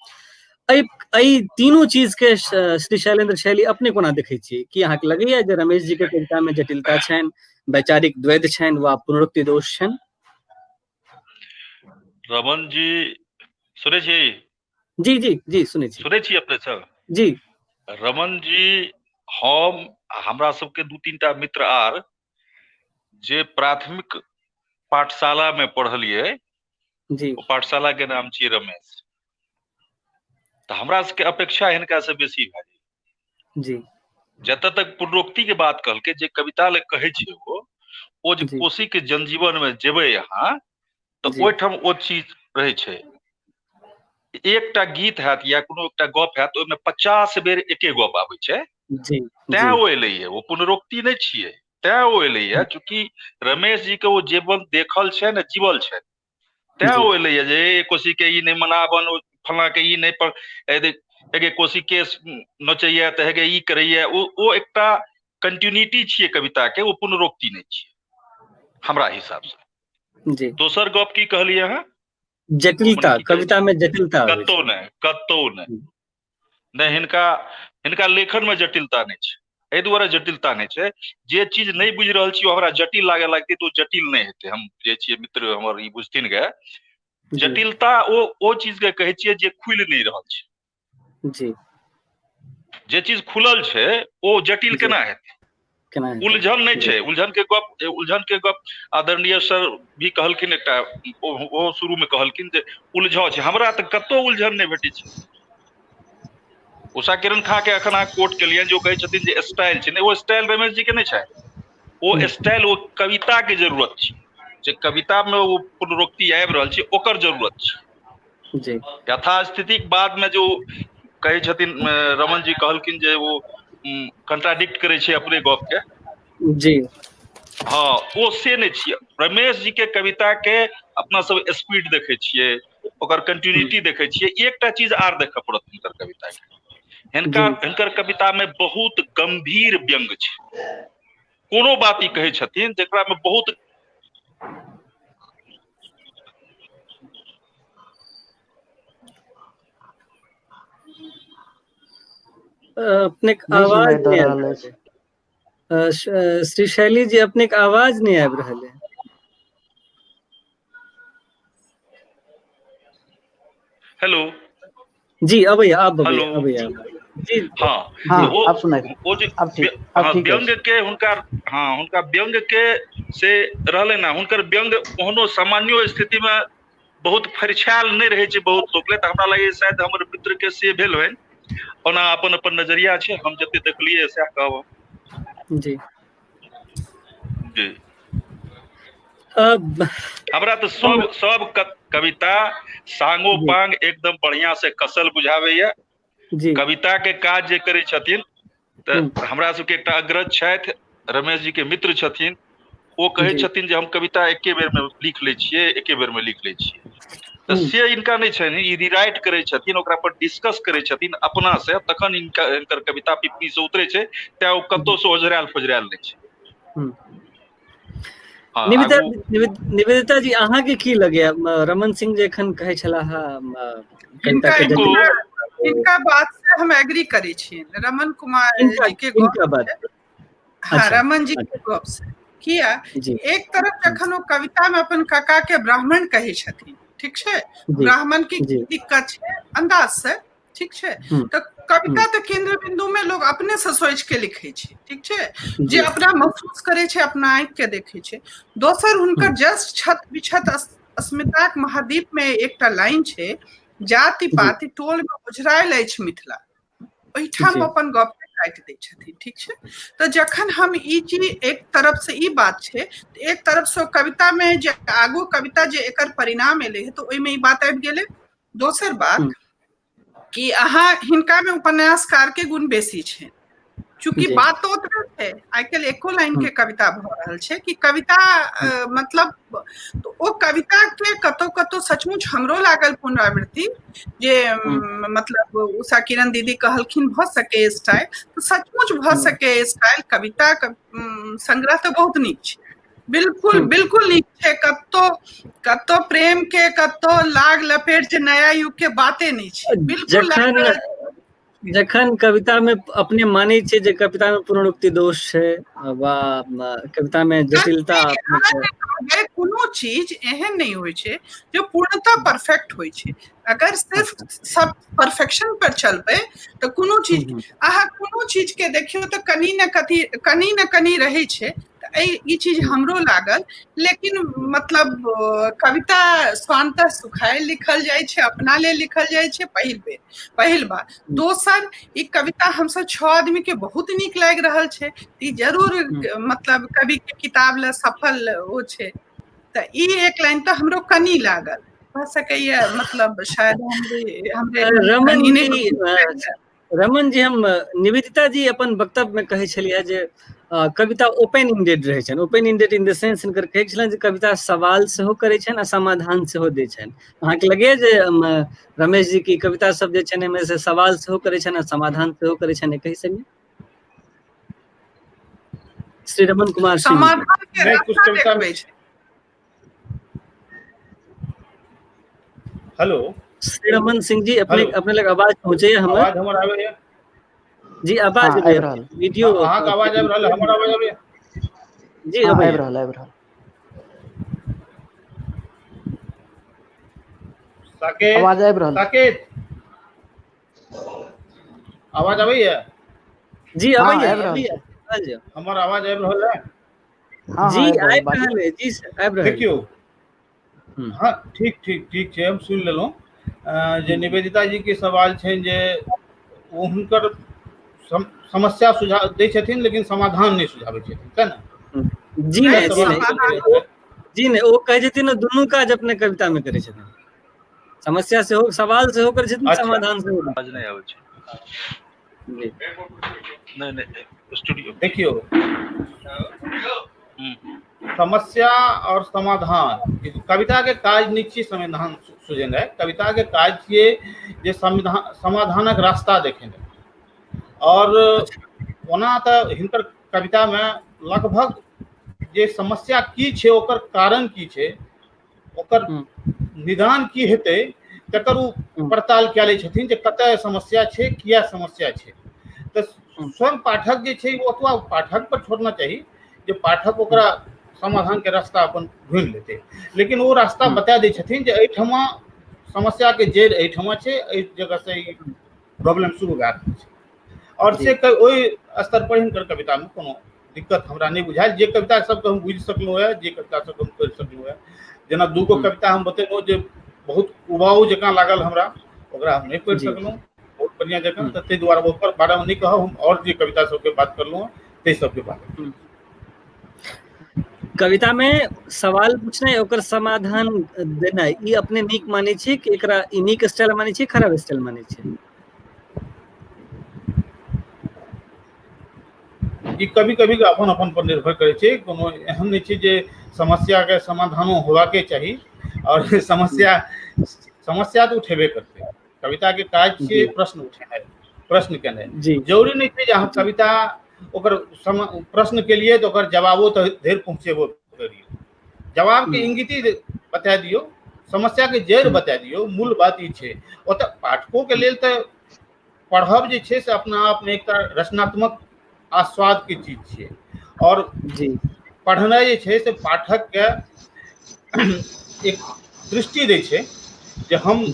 एहि तीनू चीज के श्री शैलेंद्र शैली अपने कोना देखै छियै? की अहाँके लगैया जे रमेश जी के कविता में जटिलता छनि, वैचारिक द्वैध छनि वा पुनरुक्ति दोष छनि? रमन जी सुनै छी? जी जी जी सुनै छी। सुनै छी अपने सब? जी। रमन जी, हम हमरा सबके दू तीन टा मित्र आर जे प्राथमिक पाठशाला में पढ़लियै जी, ओ पाठशाला के नाम छियै रमेश, तऽ हमरा सबके अपेक्षा हिनका से बेसी भए गेल जी। जतऽ तक पुनरोक्ति के बात कहलकै, जे कविता ले कहै छै ओ जे कोसी के जनजीवन में जेबै अहाँ तऽ ओहिठाम ओ चीज रहै छै। एकटा गीत हैत या कोनो एकटा गप हैत, ओहिमे 50 बेर एके गप आबै छै, तैं ओ एलैया, ओ पुनरोक्ति नहि छियै, तैं ओ एलैया। चूँकि रमेश जी के ओ जीवन देखल छै ने जीवल छै, तैं ओ एलैया जे कोसी के ई नहि मनाबन, ओ फलां के ई नहि पर हेगे कोसी केस नोचैया तऽ हेगे ई करैया, ओ एकटा कंटिन्यूटी छियै कविता के, ओ पुनरोक्ति नहि छियै हमरा हिसाब से। जी। दोसर गप की कहलियै अहाँ? जटिलता, कविता में जटिलता कतौ नहि, कतौ नहि, नहि हिनका हिनका लेखन में जटिलता नहि छै। एहि दुआरे जटिलता नहि छै, जे चीज नहि बुझि रहल छी ओ हमरा जटिल लागे लगतै तऽ ओ जटिल नहि हेतै। हम जे छियै मित्र हमर ई बुझथिन गे, जटिलता ओ चीज के कहै छियै जे खुलि नहि रहल छै। जी। जे चीज खुलल छै ओ जटिल केना हेतै? केना हेतै? उलझन नहि छै। उलझन के गप आदरणीय सर भी कहलखिन, एकटा ओ शुरू मे कहलखिन जे उलझाव छै। हमरा तऽ कतहु उलझन नहि भेटै छै। उषा किरण खां के एखन अहाँ कोट केलियनि जे ओ कहै छथिन जे स्टाइल छै। नहि, ओ स्टाइल रमेश जी के नहि छै। ओ स्टाइल, ओ कविता के जरूरत छै, जे कविता मे ओ पुनरोक्ति आबि रहल छै, ओकर जरूरत छै। यथास्थितिक बाद मे जो कहै छथिन, रमन जी कहलखिन जे ओ कंट्राडिक्ट करै छै अपने गप के। हँ, ओ से नहि छियै। रमेश जी के कविता के अपना सब स्पीड देखै छियै, ओकर कंटिन्यूटी देखै छियै। एकटा चीज आर देखऽ पड़त हिनकर कविता के। हिनकर कविता मे बहुत गंभीर व्यंग छै। कोनो बात ई कहै छथिन जेकरा मे बहुत अपनेक नहि आवाज सुनाई दऽ नहि आबि रहल रहल अछि। है। श्री शैली जी, अपनेक आवाज नहि आबि रहल है। हेलो। जी, अबैया, आब अबैया। हेलो। अबैया जी। हँ। हँ। ओ आब सुनाई ओ जे आब ठीक, आब हँ, ठीक व्यंग्य अछि। के हुनका, हँ, हुनका व्यंग्य के से रहलै ने। हुनकर व्यंग्य ओहनो सामान्यो स्थिति मे बहुत फरिछायल नहि रहै छै बहुत लोक ले। तऽ हमरा लगैया शायद हमर मित्र के से भेल होइन। ओना अपन अपन नजरिया छै, हम जते देखलियै सएह कहब। जी। हमरा तऽ सब सब कविता सांगो पांग एकदम बढ़िया से कसल बुझाबैया। कविता के काज जे करै छथिन, तऽ हमरा सबके एकटा अग्रज छथि, रमेश जी के मित्र छथिन, ओ कहै छथिन जे हम कविता एके बेर मे लिख लै छियै, एके बेर मे लिख लै छियै। तऽ से इनका नहि छनि। ई रिराइट करै छथिन, ओकरा पर डिस्कस करै छथिन अपना से, तखन इनका हिनकर कविता पिपनी से उतरे छै। तें ओ कतौ से ओझरायल फोजरायल नहि छै। हँ। निवेदिता आगू। निवेदिता जी, अहाँके की लगैया, रमन सिंह जे एखन कहै छलाह कविता हिनका के हिनको हिनका बात से हम एग्री करै छियनि, रमन कुमार हिनका जी के गप। हिनका बात? हाँ। रमन जी के गप से। किया? एक तरफ जखन ओ कविता मे अपन काका के ब्राह्मण कहै छथिन, ठीक छै, ब्राह्मण के दिक्कत छै अंदाज से, ठीक छै, तऽ कविता तऽ केंद्र बिंदु में लोग अपने से सोच के लिखै छै, ठीक छै, जे अपना महसूस करै छै, अपना आँखि के देखै छै। दोसर, हुनकर जस्ट छत विछत अस्मिताक महाद्वीप में एकटा लाइन छै, जाति पाति टोल में ओझरायल अछि मिथिला, ओहिठाम अपन गप के काटि दै छथिन, ठीक छै। तऽ जखन हम ई चीज, एक तरफ से ई बात छै, तऽ एक तरफ से कविता मे जे आगू कविता जे एकर परिणाम एलै है, तऽ ओहिमे ई बात आबि गेलै। दोसर बात कि अहाँ हिनका मे उपन्यासकार के गुण बेसी छै, चूँकि बात तऽ ओतबे छै। आइ काल्हि एको लाइन के कविता भऽ रहल छै कि कविता मतलब, तऽ ओ कविता के कतौ कतौ सचमुच हमरो लागल पुनरावृत्ति, जे मतलब उषा किरण दीदी कहलखिन भऽ सके स्टाइल, तऽ सचमुच भऽ सके स्टाइल। कविता संग्रह तऽ बहुत नीक छै, बिल्कुल, बिल्कुल नीक छै। कतौ कतौ प्रेम के कतौ लाग लपेट जे नया युग के बाते नहि छै, बिल्कुल। जखन जखन कविता मे अपने मानै छियै जे कविता मे पुनरुक्ति दोष छै वा कविता मे जटिलता अपने छै। कोनो चीज एहन नहि होइ छै जो पूर्णतः परफेक्ट होइ छै। अगर सिर्फ सब परफेक्शन पर चलबै तऽ कोनो चीज, अहाँ कोनो चीज के देखियौ तऽ कनि ने कथी कनि ने कनि रहै छै। तऽ एहि ई चीज हमरो लागल, लेकिन मतलब कविता स्वान्तः सुखाय लिखल जाइ छै, अपना लेल लिखल जाइ छै, पहिल बेर, पहिल बात। दोसर, ई कविता हमसब 6 आदमी के बहुत नीक लागि रहल छै, ई जरूर मतलब कवि के किताब लए सफल ओ छै। तऽ ई एक लाइन तऽ हमरो कनि लागल, भऽ सकैया मतलब शायद हमरे हमरे रमन कनि जी नहि। रमन जी, हम निवेदिता जी अपन वक्तव्य मे कहै छलियै जे कविता ओपन इंडेड रहै छनि। Open ended in the sense, हिनकर कहै छलनि जे कविता सवाल सेहो करै छनि आ समाधान सेहो दै छनि। अहाँके लगैया जे रमेश जी की कविता सब जे छनि, एहिमे से सवाल सेहो करै छनि आ समाधान सेहो करै छनि एकहि संगे? श्री रमन कुमार सिंह जी। समाधान के नहि, कुछ रास्ता कविता देखबै छै। हेलो। श्री रमन सिंह जी, अपने हेलो। अपने लग आवाज पहुँचैया हमर? आवाज हमर आबैया? जी, आवाज हँ, आबि रहल। वीडियो अहाँके आवाज आबि रहल, हमर आवाज आबैया? जी। हँ, अबैया। आबि रहल, आबि रहल। साकेत। आवाज आबि रहल। साकेत, आवाज आबैया? जी। हँ, अबैया। आबि रहल अबैया। छै। कहल जाउ। हमर आवाज आबि रहल है? हाँ, जी हाँ, आबि रहल है जी सर, आबि रहल है। देखियौ, हाँ, ठीक ठीक ठीक छै, हम सुनि लेलहुँ। जे निवेदिता जी के सवाल छनि जे ओ हुनकर समस्या सुझाव दै छथिन लेकिन समाधान नहि सुझाबै छथिन, तें ने? जी नहि, जी नहि, जी नहि, ओ कहै छथिन दुनू काज अपने कविता मे करै छथिन, समस्या सेहो, सवाल सेहो करै छथिन, समाधान सेहो। आवाज नहि आबै छै। नहि नहि, स्टूडियो। देखियौ, समस्या और समाधान कविता के काज नहि छियै समाधान सुझेनाइ, कविता के काज छियै जे समाधानक रास्ता देखेनाइ। और ओना तऽ हिनकर कविता मे लगभग जे समस्या की छै, ओकर कारण की छै, ओकर निदान की हेतै, तकर ओ पड़ताल कए लै छथिन जे कतय समस्या छै, किया समस्या छै। तऽ स्वयं पाठक जे छै ओ ओतबा पाठक पर छोड़ना चाही जे पाठक ओकरा समाधान के रास्ता अपन ढूंढि लेतै, लेकिन ओ रास्ता बता दै छथिन जे एहिठमा समस्या के जड़ि एहिठमा छै, एहि जगह से ई प्रॉब्लम शुरू भए रहल छै। और से ओहि स्तर पर हिनकर कविता में कोनो दिक्कत हमरा नहि बुझायल। जे कविता सबके हम बुझि सकलहुँ हेँ, जे कविता सबके हम पढ़ि सकलहुँ हेँ, जेना दूगो कविता हम बतेलहुँ जे बहुत उबाऊ जकाँ लागल हमरा, ओकरा हम नहि पढ़ि सकलहुँ बहुत बढ़िआँ जकाँ, तऽ ताहि दुआरे ओकर बारेमे नहि कहब हम। और जे कविता सबके बात करलहुँ हेँ ताहि सबके बारेमे। कविता में सवाल पूछनाइ ओकर समाधान देनाइ ई अपने नीक मानै छियै कि एकरा ई नीक स्टाइल मानै छियै, खराब स्टाइल मानै छियै? ई कभी कभी अपन अपन पर निर्भर करै छै। कोनो एहन नहि छै जे समस्या के समाधानो होबाके चाही, और समस्या समस्या तऽ उठेबे करतै। कविता के काज छियै प्रश्न उठेनाइ, प्रश्न केनाइ। जरूरी नहि छै जे अहाँ कविता ओकर प्रश्न केलियै तऽ ओकर जवाबो तऽ धरि पहुँचेबो करियौ। जवाब के इंगिति बता दियौ, समस्या के जड़ि बता दियौ, मूल बात ई छै। ओतऽ पाठको के लेल तऽ पढ़ब जे छै से अपना आपमे एकटा रचनात्मक आस्वाद के चीज छियै, और पढ़नाइ जे छै से पाठक के एक दृष्टि दै छै जे हम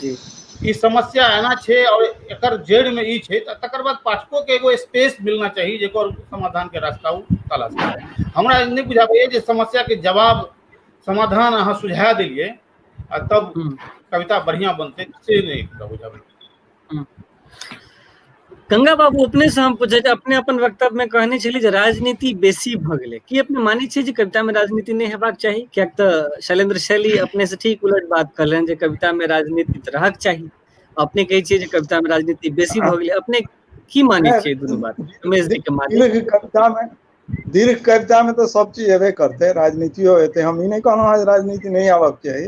ई समस्या एना छै और एकर जड़िमे ई छै, तऽ तकर बाद पाठको के एगो स्पेस मिलना चाही जेकर समाधान के रास्ता ओ तलाश करै। हमरा नहि बुझाबैए जे समस्या के जवाब समाधान अहाँ सुझा देलियै आ तब कविता बढ़िआँ बनतै, से नहि हमरा बुझाबैए। गंगा बाबू, अपने से हम पूछे, अपने अपन वक्तव्य में कहने छलियै जे राजनीति बेसी भऽ गेलै, की अपने मानै छियै जे कविता में राजनीति नहि हेबाक चाही? कियाक तऽ शैलेंद्र शैली अपने से ठीक उलट बात कहलनि जे कविता में राजनीति तऽ रहक चाही, अपने कहै छियै जे कविता में राजनीति बेसी भऽ गेलै। अपने की मानै छियै दुनू बात रमेश जी के माध्यम? दीर्घ कविता में, दीर्घ कविता में तऽ सब चीज एबे करतै, राजनीतियो एतै। हम ई नहि कहलहुँ हँ जे राजनीति नहि आबक चाही,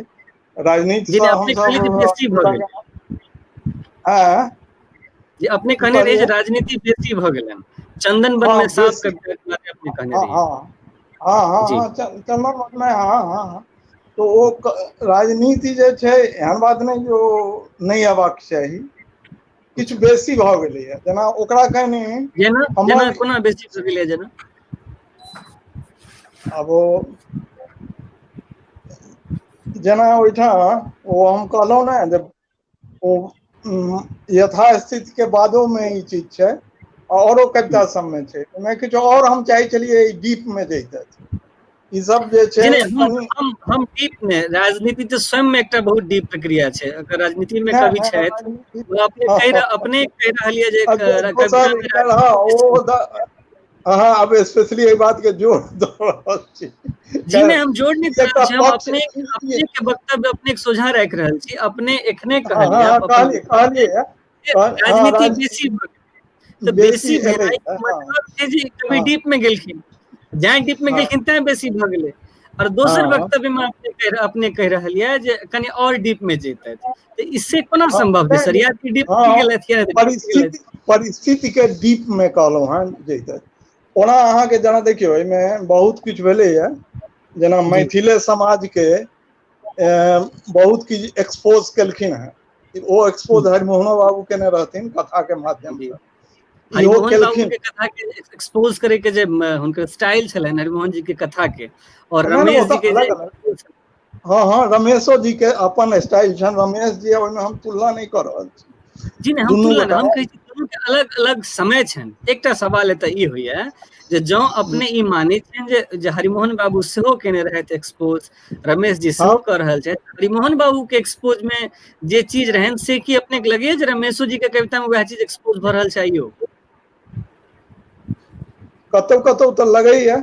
राजनीति जी सँ अपने कहलियै जे हमसब बेसी भऽ गेलै। आँय? जे अपने की कहने रहियै जे कहलियै? राजनीति बेसी भऽ गेलनि, चंदन वन हँ में साफ बेसी, कविता के बारे अपने कहने हँ रहियै। हँ हँ हँ जी हँ, चंदन वन में, हँ हँ हँ, तऽ ओ राजनीति जे छै एहन बात नहि जे ओ नहि अयबाक चाही, किछु बेसी भऽ गेलैए। जेना ओकरा कनि जेना जेना हमर कोना बेसी भऽ गेलैए? जेना आब ओ जेना ओहिठाम ओ हम कहलहुँ ने जे ओ यथास्थिति के बादो मे ई चीज छै, औरो कविता सबमे छै, ओहिमे किछु और हम चाहै छलियै डीप मे जैतथि। ई सब जे जी छै नहि, हम कनि हम हम डीप मे, राजनीति तऽ स्वयं मे एकटा बहुत डीप प्रक्रिया छै। अगर राजनीति मे नहि कवि नहि छथि, राजनीति ओ अपने कहि अपने कहि रहल यऽ जे कविता दोसर मे हँ राजनीति बेसी ओ अहाँ आब स्पेशली एहि बात के जोर दऽ रहल छी। जी नहि, हम जोर नहि ई दऽ रहल एकटा छी, हम पक्ष अपने अपने के वक्तव्य अपने के सोझा राखि रहल छी। अपने एखने हँ कहलियै हँ अपन कहलियै कहलियै जे हँ राजनीति बेसी भऽ गेलै, तऽ बेसी बेसी एलै भेनाइ हँ मतलब छै जे कवि हँ डीप मे गेलखिन, जाहि डीप मे हँ गेलखिन तैं बेसी भऽ गेलै। और दोसर हँ वक्तव्य मे अपने कहि रहल यऽ जे कनि और डीप मे जैतथि, तऽ इससे कोना हँ संभव छै सर? नहि या कि डीप मे हँ गेलथि या डीप मे गेलथि? परिस्थिति परिस्थिति के डीप मे कहलहुँ हेँ जैतथि। ओना अहाँके जेना देखियौ एहिमे बहुत किछु भेलैए, जेना जी मैथिले समाजके बहुत किछु एक्सपोज केलखिन हेँ, ओ एक्सपोज हरिमोहनो बाबू केने रहथिन कथा के माध्यम जी से, इहो हरिमोहन बाबू केलखिन। के कथा के एक्सपोज करे के जे हुनकर स्टाइल छलनि हरिमोहन जी के कथा के, और नहि नहि रमेश ओ जी तऽ के जे अलग अलग, हँ हँ रमेशो जी के अपन स्टाइल छनि, रमेश जी ओहिमे हम तुलना नहि कऽ रहल छी जी नहि, हम दुनू तुलना नहि, गोटा हम कहै छी दुनू दुनू के अलग अलग समय छनि। एकटा सवाल एतऽ ई होइया जे जँ अपने ई मानै छियनि जे जे हरिमोहन बाबू सेहो केने रहथि एक्सपोज, रमेश जी सेहो कऽ रहल छथि, हरिमोहन बाबू के एक्सपोज मे जे चीज रहनि से की अपने के लगैया जे रमेशो जी के कविता मे वएह चीज एक्सपोज भऽ रहल छै आइयो? कतौ कतौ तऽ लगैया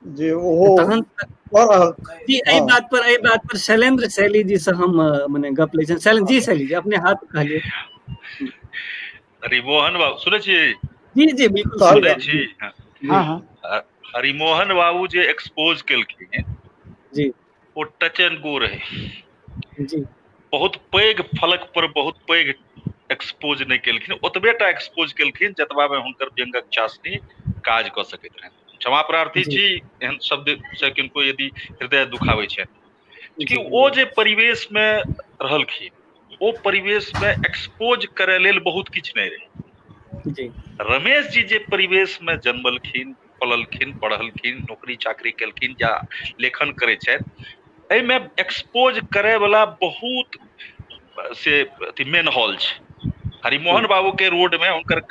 जे ओहो तहन कऽ रहल। जी, एहि बात पर, एहि बात पर शैलेंद्र शैली जी से हम मने गप लै छियनि। शैलेंद्र जी, शैली जी अपने हाथ कहलियै। हरिमोहन बाबू सुनै छी? जी जी बिल्कुल सुनै छी। हाँ हाँ। हरिमोहन बाबू जे एक्सपोज केलखिन जी, ओ टच एंड गो रहै जी, बहुत पैघ फलक पर बहुत पैघ एक्सपोज नहि केलखिन, ओतबे टा एक्सपोज केलखिन जतबा मे हुनकर व्यंगक चाशनी काज कऽ सकैत रहनि। क्षमा प्रार्थी छी एहन शब्द से किनको यदि हृदय दुखाबै छै, कि ओ जे परिवेश मे रहलखिन ओ परिवेश मे एक्सपोज करय लेल बहुत किछु नहि रहै जी। रमेश जी जे परिवेश मे जन्मलखिन, पललखिन, पढ़लखिन, नौकरी चाकरी केलखिन या लेखन करै छथि, एहिमे एक्सपोज करय वाला बहुत से अथी मेन हॉल छै। हरिमोहन बाबू के रोड में हुनकर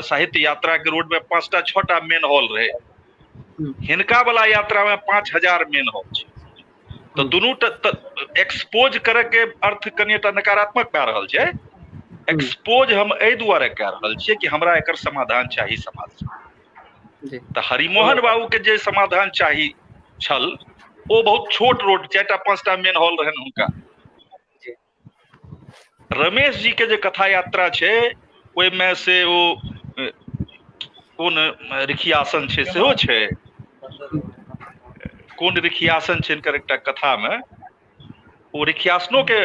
साहित्य यात्रा के रोड में 5टा 6टा मेन हॉल रहे, हिनका वाला यात्रा में 5000 मेन हॉल छै। तऽ दुनू एक्सपोज करे के अर्थ कनिटा नकारात्मक भए रहल छै। एक्सपोज हम एहि दुआरे कए रहल छियै कि हमरा एकर समाधान चाही समाज से। तऽ हरिमोहन बाबू के जे समाधान चाही छल ओ बहुत छोट रोड, 4टा 5टा मेन हॉल रहनि हुनका। रमेश जी के जे कथा यात्रा छै ओहिमे से ओ कोन रिखियासन छै सेहो छै, कोन रिखियासन छै हिनकर एकटा कथामे, ओ रिखियासनो के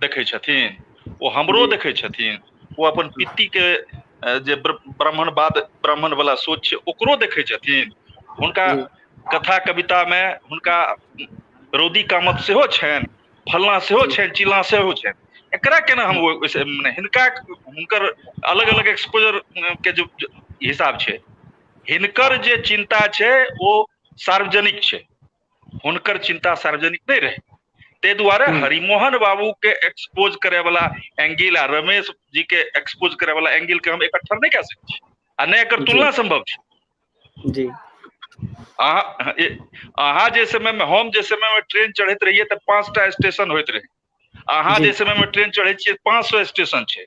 देखै छथिन, ओ हमरो देखै छथिन, ओ अपन पित्ती के जे ब्राह्मणवाद ब्राह्मण वाला सोच छै ओकरो देखै छथिन। हुनका कथा कविता मे हुनका रौदी कामत सेहो छनि, फलना सेहो छनि, चिलना सेहो छनि। एकरा केना हम मने हिनका हुनकर अलग अलग एक्सपोजर के जो हिसाब छै, हिनकर जे चिंता छै ओ सार्वजनिक छै, हुनकर चिंता सार्वजनिक नहि रहै। ताहि दुआरे हरिमोहन बाबू के एक्सपोज करे वाला एंगिल आ रमेश जी के एक्सपोज करे वाला एंगिल के हम इकट्ठा नहि कए सकै छी आ नहि एकर तुलना संभव छै। जी। अहाँ जे समय में, हम जे समय में ट्रेन चढ़ैत रहियै तऽ 5टा स्टेशन होइत रहै, अहाँ जे समय में ट्रेन चढ़ै छियै 500 स्टेशन छै।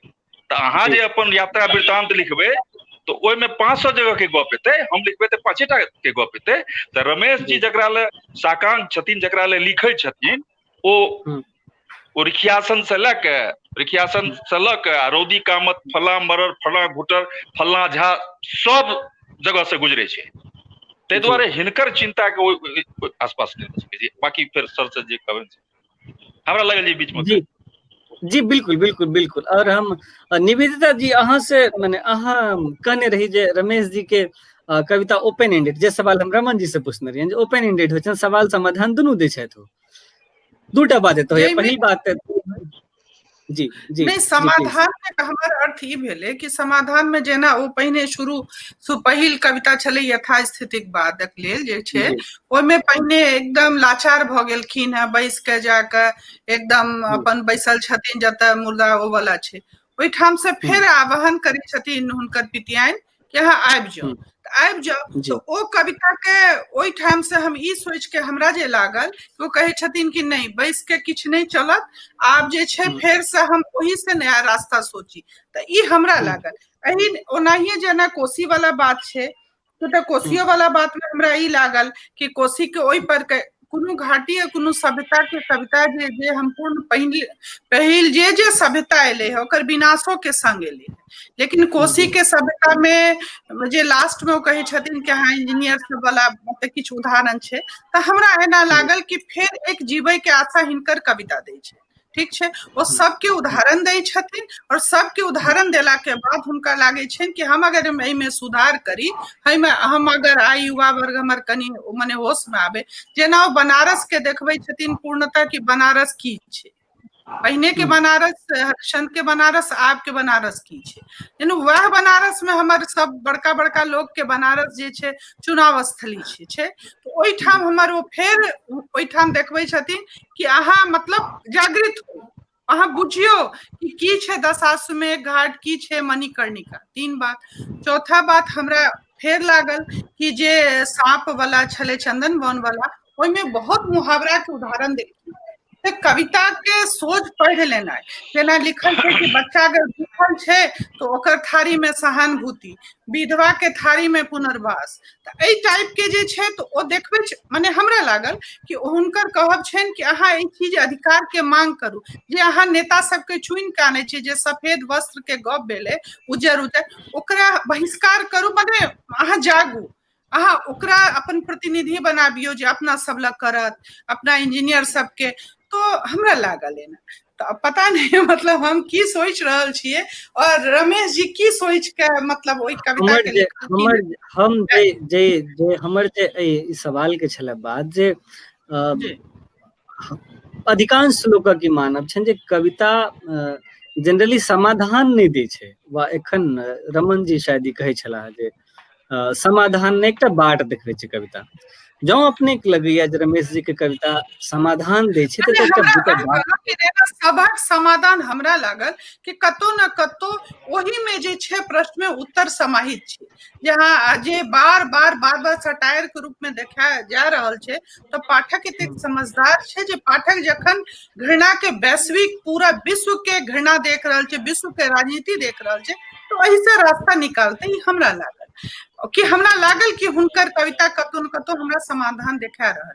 तऽ अहाँ जे अपन यात्रा वृत्तांत लिखबै तऽ ओहिमे 500 जगह के गप एतै, हम लिखबै तऽ 5टा के गप एतै। तऽ रमेश जी जकरा लए साकांक्ष छथिन, जकरा लए लिखै छथिन, ओ रिखियासन से लए के, रिखियासन से लऽ के आ रौदी कामत फला मरर फला घुटर फलना झा सब जगह से गुजरे छै। ताहि दुआरे हिनकर चिंता के ओहि आसपास नहि दऽ सकै छी। बाकी फेर सर से जे कहबै हमरा लगल जे बीच में। जी जी बिल्कुल बिल्कुल बिल्कुल। और हम निवेदिता जी अहाँ से मने अहाँ कहने रही जे रमेश जी के कविता ओपन एंडेड, जे सवाल हम रमन जी से पूछने रहियनि जे ओपन एंडेड होइ छनि, सवाल समाधान दुनू दै छथि। ओ दूटा बात एतऽ होइया, पहिल बात जी जी नहि, समाधान के हमर अर्थ ई भेलै कि समाधान में जेना ओ पहिने शुरू पहिल कविता छलै यथास्थितिक बादक लेल जे छै, ओहिमे पहिने एकदम लाचार भऽ गेलखिन हेँ, बैस के जाके एकदम अपन बैसल छथिन जतऽ मुर्दा ओ वाला छै, ओहिठाम से फेर आवाहन करै छथिन हुनकर पितियाइन कि अहाँ आबि जाउ, तऽ आबि जाउ। तऽ ओ कविता के ओहिठाम से हम ई सोचि के हमरा जे लागल, ओ कहै छथिन कि नहि बैस के किछु नहि चलत, आब जे छै फेर से हम ओहि से नया रास्ता सोची। तऽ ई हमरा लागल एहि ओनाहिए जेना कोसी वाला बात छै, तऽ कोसियो वाला बात में हमरा ई लागल कि कोसी के ओहि पर के कोनो घाटी या कोनो सभ्यता के कविता जे जे हम पूर्ण पहिल पहिल जे जे सभ्यता एलै है ओकर विनाशो के संग एलै है, लेकिन कोसी के सभ्यता में जे लास्ट में ओ कहै छथिन कि अहाँ इंजीनियर सब वाला मतलब किछु उदाहरण छै, तऽ हमरा एना लागल कि फेर एक जीबै के आशा हिनकर कविता दै छै। ठीक छै, ओ सबके उदाहरण दै छथिन और सबके उदाहरण देला के बाद हुनका लागै छनि कि हम अगर एहिमे सुधार करी, एहिमे हम अगर आइ युवा वर्ग हमर कनि मने होश में आबे, जेना ओ बनारस के देखबै छथिन पूर्णतः कि बनारस की छै, पहिने के बनारस, हरिश्चंद्र के बनारस, आब के बनारस की छै, यानी वएह बनारस में हमर सब बड़का बड़का लोग के बनारस जे छै चुनाव स्थली छै, तऽ ओहिठाम हमर ओ फेर ओहिठाम देखबै छथिन कि अहाँ मतलब जागृत हो। अहाँ बुझियौ कि की छै दशाश्वमेध घाट, की छै मणिकर्णिका। तीन बात। चौथा बात हमरा फेर लागल कि जे साँप वाला छलै, चंदन वन वाला, ओहिमे बहुत मुहावरा के उदाहरण देखियौ। तऽ कविता के सोझ पढ़ि लेनाइ, जेना लिखल छै कि बच्चा अगर भूखल छै तऽ ओकर थारी मे सहानुभूति, विधवा के थारी मे पुनर्वास, तऽ एहि टाइप के जे छै तऽ ओ देखबै छै। मने हमरा लागल कि हुनकर कहब छनि कि अहाँ एहि चीज अधिकार के मांग करू जे अहाँ नेता सबके चुनि कऽ आनै छियै, जे सफेद वस्त्र के गप भेलै, उज्जर उज्जर, ओकरा बहिष्कार करू। मने अहाँ जागू, अहाँ ओकरा अपन प्रतिनिधि बनाबियौ जे अपना सब लग करत, अपना इंजीनियर सबके। तो हमरा लागल एना, तऽ पता नहि मतलब हम की सोचि रहल छियै और रमेश जी की सोचि के मतलब ओहि कविता के हमर हम जे जे जे हमर जे एहि सवाल के छलै बात जे अधिकांश लोकक ई मानब छनि जे कविता जनरली समाधान नहि दै छै, वा एखन रमन जी शायद ई कहै छलाह जे समाधान नहि, एकटा बाट देखबै छै कविता। जँ अपने के लगैया जे रमेश जी के कविता समाधान दै छै तऽ एकटा दूटा बाट सभक समाधान हमरा लागल कि कतौ न कतौ ओहि में जे छै प्रश्न में उत्तर समाहित छै, जहाँ जे बार बार बार बार सटायर के रूप में देखा जा रहल छै, तऽ पाठक एतेक समझदार छै जे पाठक जखन घृणा के वैश्विक पूरा विश्व के घृणा देख रहल छै, विश्व के राजनीति देख रहल छै, तऽ एहिसँ रास्ता निकालते। ई हमरा लागल कि हमरा लागल कि हुनकर कविता कतौ न कतौ हमरा समाधान देखा रहल।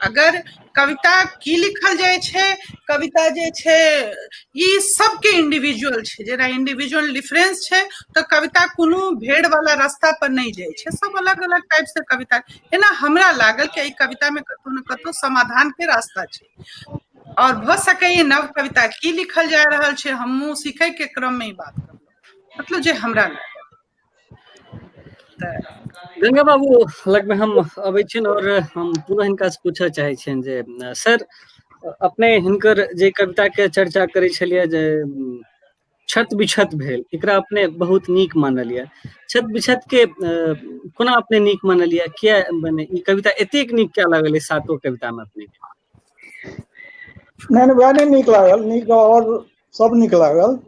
अगर कविता की लिखल जाइ छै, कविता जे छै ई सबके इंडिविजुअल छै, जेना इंडिविजुअल डिफरेंस छै, तऽ कविता कोनो भेड़ वाला रास्ता पर नहि जाइ छै, सब अलग अलग टाइप से कविता। एना हमरा लागल कि एहि कविता में कतौ न कतौ समाधान के रास्ता छै और भऽ सकैए नव कविता की लिखल जा रहल छै, हमहूँ सीखै के क्रम में ई बात करलहुँ, मतलब जे हमरा लागल। गंगा बाबू लगमे हम अबै छियनि और हम पुनः हिनका से पूछऽ चाहै छियनि जे सर, अपने हिनकर जे कविता के चर्चा करै छलियै जे छत बिछत भेल, एकरा अपने बहुत नीक मानलियै। छत बिछत के कोना अपने नीक मानलियै? किया मने ई कविता एतेक नीक किया लागल सातो कविता में अपने के? नहि नहि, वएह नहि नीक लागल, नीक और सब नीक लागल।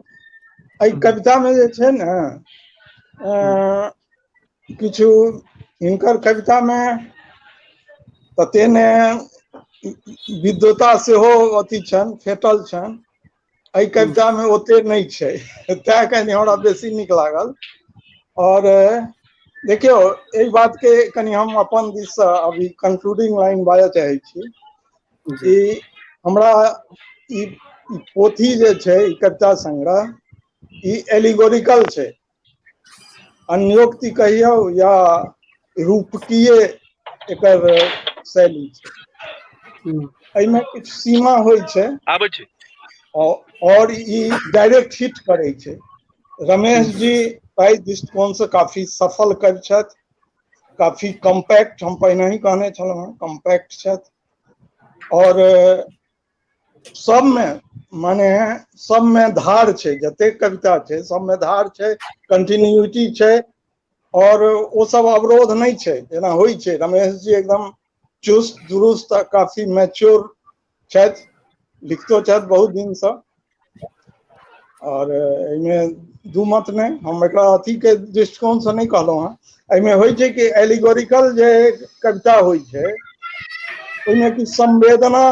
एहि कविता मे जे छै ने किछु हिनकर कविता मे तते ने विद्वता सेहो अथी छनि, फेटल छनि, एहि कविता मे ओते नहि छै, तैं कनि हमरा बेसी नीक लागल। और देखियौ, एहि बात के कनि हम अपन दिस से अभी कंक्लूडिंग लाइन बाजऽ चाहै छी कि हमरा ई पोथी जे छै, ई कविता संग्रह, ई एलिगोरिकल छै, अन्योक्ति कहियौ या रूपकीय एकर शैली छै। एहिमे किछु सीमा होइ छै, आबै छै और ई डायरेक्ट हिट करै छै। रमेश जी एहि दृष्टिकोण से काफी सफल कवि छथि, काफी कम्पैक्ट, हम पहिने ही कहने छलहुँ हेँ, कम्पैक्ट छथि और सबमे माने सबमे धार छै, जतेक कविता छै सबमे धार छै, कंटिन्यूटी छै और ओ सब अवरोध नहि छै जेना होइ छै। रमेश जी एकदम चुस्त दुरुस्त आ काफी मैच्योर छथि, लिखतो छथि बहुत दिनसँ और एहिमे दू मत नहि। हम एकरा अथी के दृष्टिकोण से नहि कहलहुँ हेँ। एहिमे होइ छै कि एलिगोरिकल जे कविता होइ छै ओहिमे कि संवेदना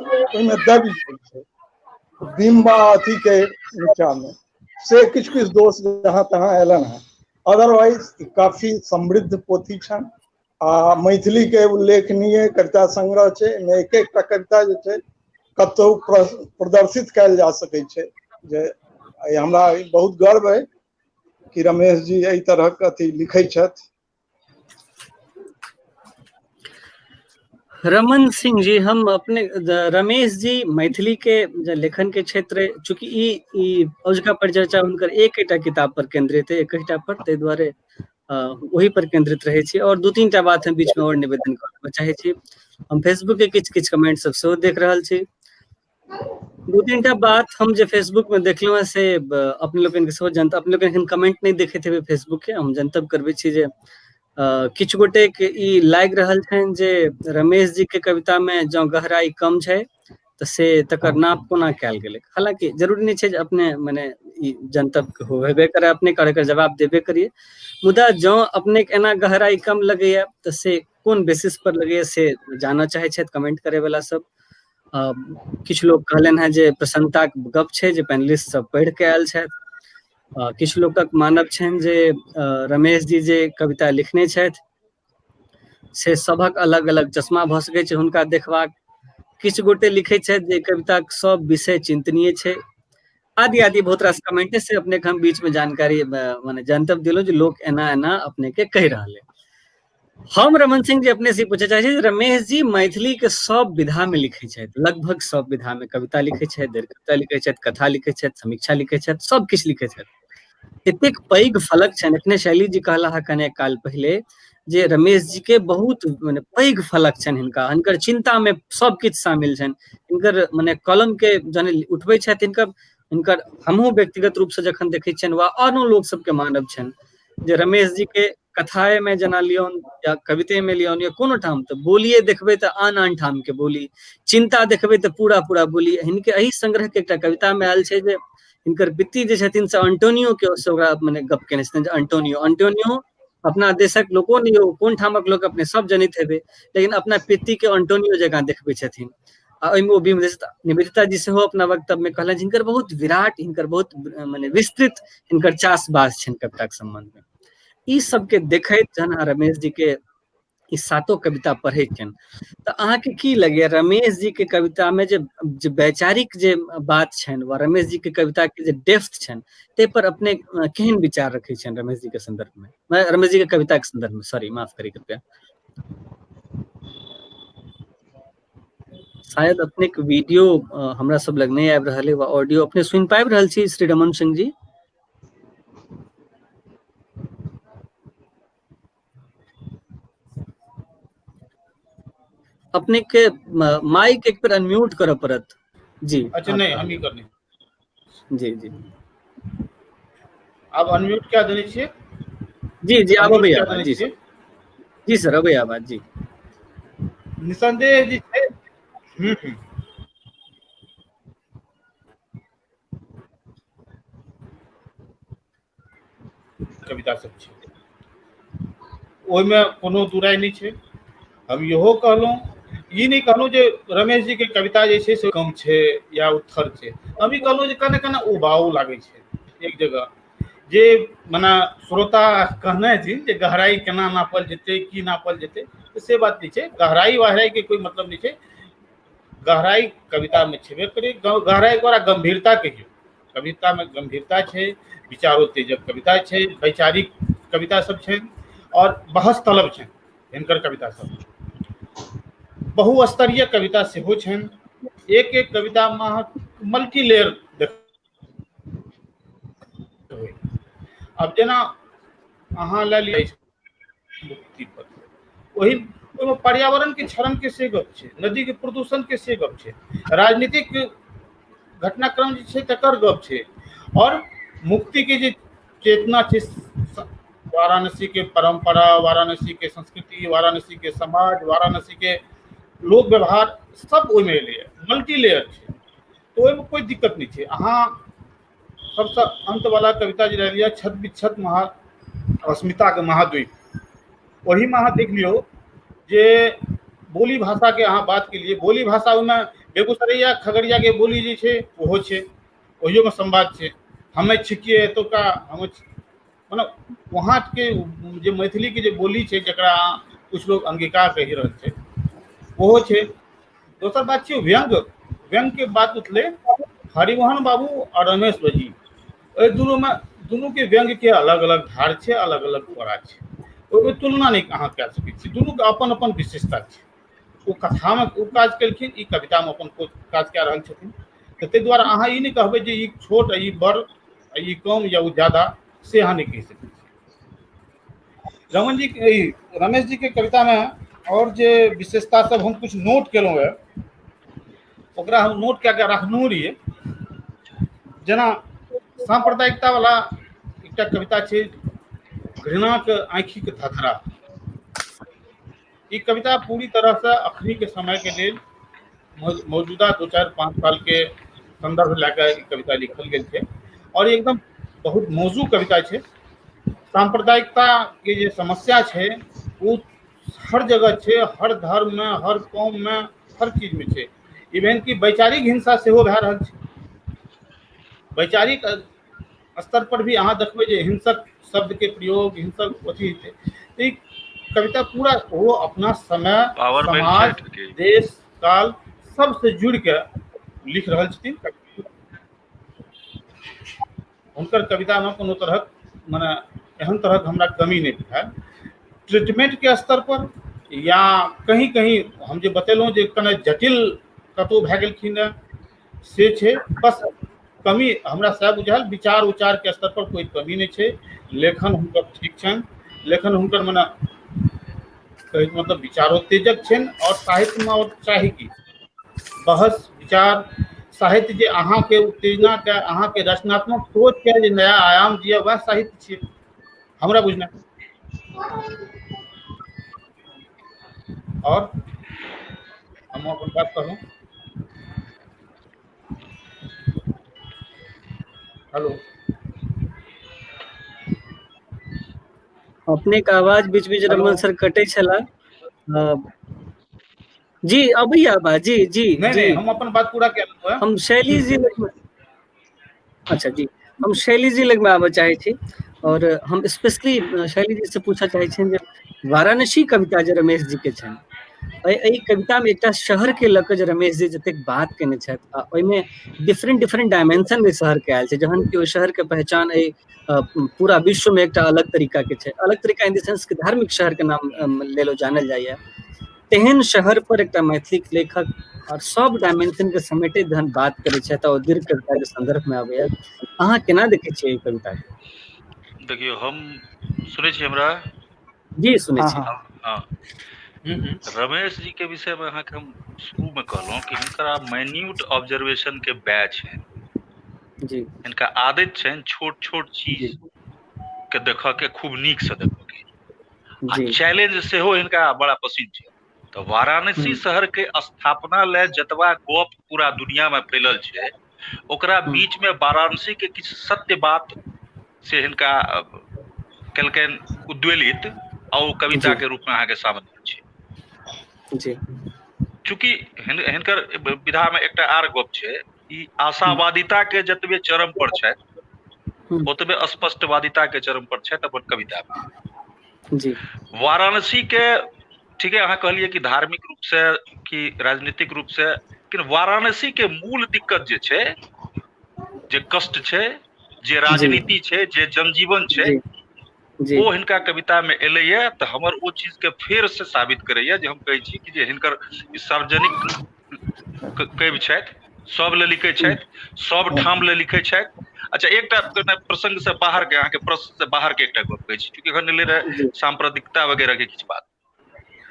ओहिमे दबि जाइ छै बिम्ब अथी के नीचा मे, से किछु किछु दोष जहाँ तहाँ अयलनि हेँ। अदरवाइज काफी समृद्ध पोथी छनि आ मैथिली के उल्लेखनीय कविता संग्रह छै। एहिमे एक एकटा कविता जे छै कतहु प्रदर्शित कयल जा सकै छै, जे हमरा बहुत गर्व है कि रमेश जी एहि तरहक अथी लिखै छथि। रमन सिंह जी, हम अपने रमेश जी मैथिली के जे लेखन के क्षेत्र, चूंकि ई ई अजुका परिचर्चा हुनकर एकटा किताब पर केंद्रित है, एकटा पर, ताहि दुआरे ओहि पर केंद्रित रहै छी। और दू तीन टा बात हम बीच में और निवेदन करऽ चाहै छी। हम फेसबुक के किछु किछु कमेंट सब सेहो देख रहल छी। दू तीन टा बात हम जे फेसबुक में देखलहुँ हेँ से अपने लोकनि के सेहो जनता, अपने लोकनि एखन कमेंट नहि देखैत हेबै फेसबुक के, हम जनतब करबै छी जे किछु गोटेके ई लागि रहल छनि जे रमेश जी के कविता में जँ गहराई कम छै तऽ से तकर नाप कोना कयल गेलै। हालाँकि जरूरी नहि छै जे अपने मने ई जनतब हेबे करे, अपने एकर जवाब देबे करियै, मुदा जँ अपने के एना गहराई कम लगैया तऽ से कोन बेसिस पर लगैया से जानऽ चाहै छथि कमेंट करे वाला सब। किछु लोक कहलनि हेँ जे प्रसन्नताक गप छै जे पैनलिस्ट सब पढ़ि कऽ आयल छथि। किछु लोकक मानब छनि जे रमेश जी जे कविता लिखने छथि से सभक अलग अलग चश्मा भऽ सकै छै हुनका देखबाक। किछु गोटे लिखै छथि जे कविताक सब विषय चिन्तनीय छै, आदि आदि बहुत रास कमेंट से अपने के हम बीच में जानकारी माने जनतब दिलहुँ जे लोक एना एना अपने के कहि रहल है। हम रमन सिंह जी अपने से पूछे चाहे छी, रमेश जी मैथिली के सब विधा में लिखे छथि, लगभग सब विधा में कविता लिखे छथि, दीर्घ कविता लिखे छथि, कथा लिखे छथि, समीक्षा लिखे छथि, सब किछु लिखे छथि। एतेक पैघ फलक छनि। एखने शैली जी कहला हँ कने काल पहिले जे रमेश जी के बहुत मने पैघ फलक छनि हिनका, हिनकर चिंता में सब किछु शामिल छनि। हिनकर मने कलम के जहन उठबै छथि हिनकर हिनकर हमहूँ व्यक्तिगत रूप से जखन देखै छियनि वा आनो लोक सबके मानब छनि जे रमेश जी के कथाए में जेना लियौन या कविते में लियौन या कोनो ठाम तऽ बोलिए देखबै तऽ आन आन ठाम के बोली, चिंता देखबै तऽ पूरा पूरा बोली। हिनके एहि संग्रह के एकटा कविता में आयल छै जे हिनकर पित्ती जे छथिन से अंटोनियो के से ओकरा मने गप केने छथिन जे अंटोनियो, अंटोनियो अपना देशक लोको नहि हो, कोन ठामक लोक अपने सब जनैत हेबै, लेकिन अपना पित्ती के अंटोनियो जकाँ देखबै छथिन। आ ओहिमे ओ निवेदिता जी सेहो अपना वक्तव्य में कहलनि हिनकर बहुत विराट, हिनकर बहुत मने विस्तृत हिनकर चास बास छनि कविताक संबंध में। ई सबके देखैत जहन अहाँ रमेश जी के ई सातो कविता पढ़ै छियनि तऽ अहाँके की लगैया रमेश जी के कविता में जे जे वैचारिक जे बात छनि वा रमेश जी के कविता के जे डेप्थ छनि ताहि पर अपने केहन विचार रखै छियनि रमेश जी के संदर्भ में, रमेश जी के कविता के संदर्भ में, सॉरी माफ करी कृपया। शायद अपने के वीडियो हमरा सब लग नहि आबि रहल है वा ऑडियो अपने सुनि पाबि रहल छी श्री रमन सिंह जी? अपने के माइक एक बेर अनम्यूट करऽ पड़त जी। अच्छा नहीं, हम ही करने। जी जी आब अनम्यूट क्या देने छियै? जी जी आब अबै आवाज। जी सर, जी सर अबै आवाज। जी निसंदेह जे छै। कविता सब छै ओहिमे कोनो दुराइ नहि छै। हम इहो कहलहुँ, ई नहि कहलहुँ जे रमेश जी के कविता जे छै से कम छै या उत्थर छै। हम ई कहलहुँ जे कने कने उबाउ लागै छै एक जगह, जे मने श्रोता कहने छी जे गहराई केना नापल जेतै, की नापल जेतै, तऽ से बात नहि छै। गहराई वहराई के कोई मतलब नहि छै। गहराई कविता में छेबे करै, गहराई द्वारा गंभीरता कहियौ, कविता में गंभीरता छै, विचारोत्तेजक कविता छै, वैचारिक कविता सब छै और बहस तलब छै हिनकर कविता सब। बहुस्तरीय कविता सेहो छनि। एक एक कविता में अहाँ मल्टी लेयर देखबै। आब जेना अहाँ लए लिअ मुक्ति पत्र, ओहिमे पर्यावरण के क्षरण के से गप छै, नदी के प्रदूषण के से गप छै, राजनीतिक घटनाक्रम जे छै तकर गप छै, और मुक्ति के जे चेतना छै, वाराणसी के परंपरा, वाराणसी के संस्कृति, वाराणसी के समाज, वाराणसी के लोक व्यवहार सब ओहिमे एलैए, मल्टी लेयर छै, तऽ ओहिमे कोइ दिक्कत नहि छै। अहाँ सबसँ अंत वाला कविता जे रहलियै छत विच्छत महा अस्मिता के महाद्वीप, ओहिमे अहाँ देख लियौ जे बोली भाषा के अहाँ बात केलियै, बोली भाषा ओहिमे बेगूसरैया खगड़िया के बोली जे छै ओहो छै, ओहियोमे संवाद छै। हमे छिकियै एतुका, हम मतलब वहाँ के जे मैथिली के जे बोली छै जकरा कुछ लोग अंगिका कहि रहल छै ओहो छै। दोसर बात छै व्यंग, व्यंग के बात उठलै हरिमोहन बाबू और रमेश जी, एहि दुनूमे दुनू के व्यंग के अलग अलग धार छै, अलग अलग तोरा छै, ओहिमे तुलना नहि अहाँ कए सकै छी, दुनूके अपन अपन विशेषता छै। ओ कथामे ओ काज केलखिन, ई कवितामे अपन काज कए रहल छथिन, तऽ ताहि दुआरे अहाँ ई नहि कहबै जे ई छोट आ ई बड़ आ ई कम या ओ ज्यादा, से अहाँ नहि कहि सकै छी। रमन जी ई रमेश जी के कविता में और जे विशेषता सब हम कुछ नोट केलहुँ हेँ, ओकरा हम नोट कए के रखनहुँ रहियै। जेना सांप्रदायिकता वाला एकटा कविता छै घृणाक आँखिक धधरा, ई कविता पूरी तरह से अखनी के समय के लेल मौजूदा 2-4-5 साल के संदर्भ लए कऽ ई कविता लिखल गेल छै और एकदम बहुत मौजू कविता छै। सांप्रदायिकता के जे समस्या छै ओ हर जगह छै, हर धर्म में, हर कौम में, हर चीज में छै। इवेन कि वैचारिक हिंसा सेहो भए रहल छै। वैचारिक स्तर पर भी अहाँ देखबै जे हिंसक शब्द के प्रयोग, हिंसक अथी छै। ई कविता पूरा वो अपना समय, समाज, देश, काल सबसे जुड़ के लिख रहल छथिन। हुनकर कविता में कोनो तरहक मने एहन तरहक हमरा कमी नहि बुझायल। ट्रीटमेंट के स्तर पर या कहीं कहीं हम जे बतेलहुँ जे कने जटिल कतहु भए गेलखिन हँ से छै, बस कमी हमरा सएह बुझायल। विचार उचार के स्तर पर कोई कमी नहि छै। लेखन हुनकर ठीक छनि, लेखन हुनकर मने कहैके मतलब विचारोत्तेजक छनि और साहित्य में और चाही की बहस विचार साहित्य जे अहाँके उत्तेजना के, अहाँके रचनात्मक सोच के जे नया आयाम दिए वएह साहित्य छियै हमरा बुझना। और हम अपन बात कहलहुँ। हेलो, अपने के आवाज बीच बीच रमन सर कटे छला। जी अभी आवाज जी जी नहीं, जी नहीं, हम अपन बात पूरा केलहुँ। हम शैली जी, अच्छा जी, हम शैली जी लग में आबऽ चाहै छी और हम स्पेशली शैली जी से पूछऽ चाहै छी जे वाराणसी कविता जे रमेश जी के छनि, एहि कविता में एकटा शहर के लऽ कऽ जे रमेश जी जतेक बात केने छथि आ ओहिमे डिफरेंट डिफरेंट डायमेंशन में शहर के आयल छै, जहन कि ओहि शहर के पहचान एहि पूरा विश्व में एकटा अलग तरीका के छै, अलग तरीका इन the sense कि धार्मिक शहर के नाम लेलो जानल जाइए, तेहन शहर पर एकटा मैथिली लेखक और सब डायमेंशन के समेटे जहन बात करै छथि ओ दीर्घ कविता के संदर्भ में आबैया, अहाँ केना देखै छियै एहि कविता के? देखियौ, हम सुनै छी हमरा? जी सुनै छी। हाँ, रमेश जी के विषय में अहाँके हम शुरू में कहलहुँ कि हिनकर माइन्यूट ऑब्जर्वेशन के बैच है जी। हिनका आदत छनि छोट छोट चीज के देखऽ के, खूब नीक से देखऽ के, आ चैलेंज सेहो हिनका बड़ा पसिन छै। तऽ वाराणसी शहर के स्थापना लए जतबा गप पूरा दुनिया में फैलल छै, ओकरा बीच में वाराणसी के किछु सत्य बात से हिनका केलकनि उद्वेलित आ ओ कविता के रूप में अहाँके सामने छै जी। चूँकि हिनकर विधा में एकटा आर गप छै, ई आशावादिता के जतबे चरम पर छथि ओतबे स्पष्टवादिता के चरम पर छथि अपन कविता में जी। वाराणसी के ठीक है, अहाँ कहलिए कि धार्मिक रूप से कि राजनीतिक रूप से, लेकिन वाराणसी के मूल दिक्कत जे छै, जे कष्ट छै, जे राजनीति छै, जे जनजीवन छै, ओ हिनका कविता में एलैया। तऽ हमर ओ चीज के फेर से साबित करैया जे हम कहै छी कि जे हिनकर सार्वजनिक कवि छथि, सब ले लिखै छथि, सब ठाम ले लिखै छथि। अच्छा, एकटा प्रसंग से बाहर के, अहाँके प्रश्न से बाहर के एकटा गप कहै छी, चूँकि एखन एलै रहै सांप्रदायिकता वगैरह के किछु बात।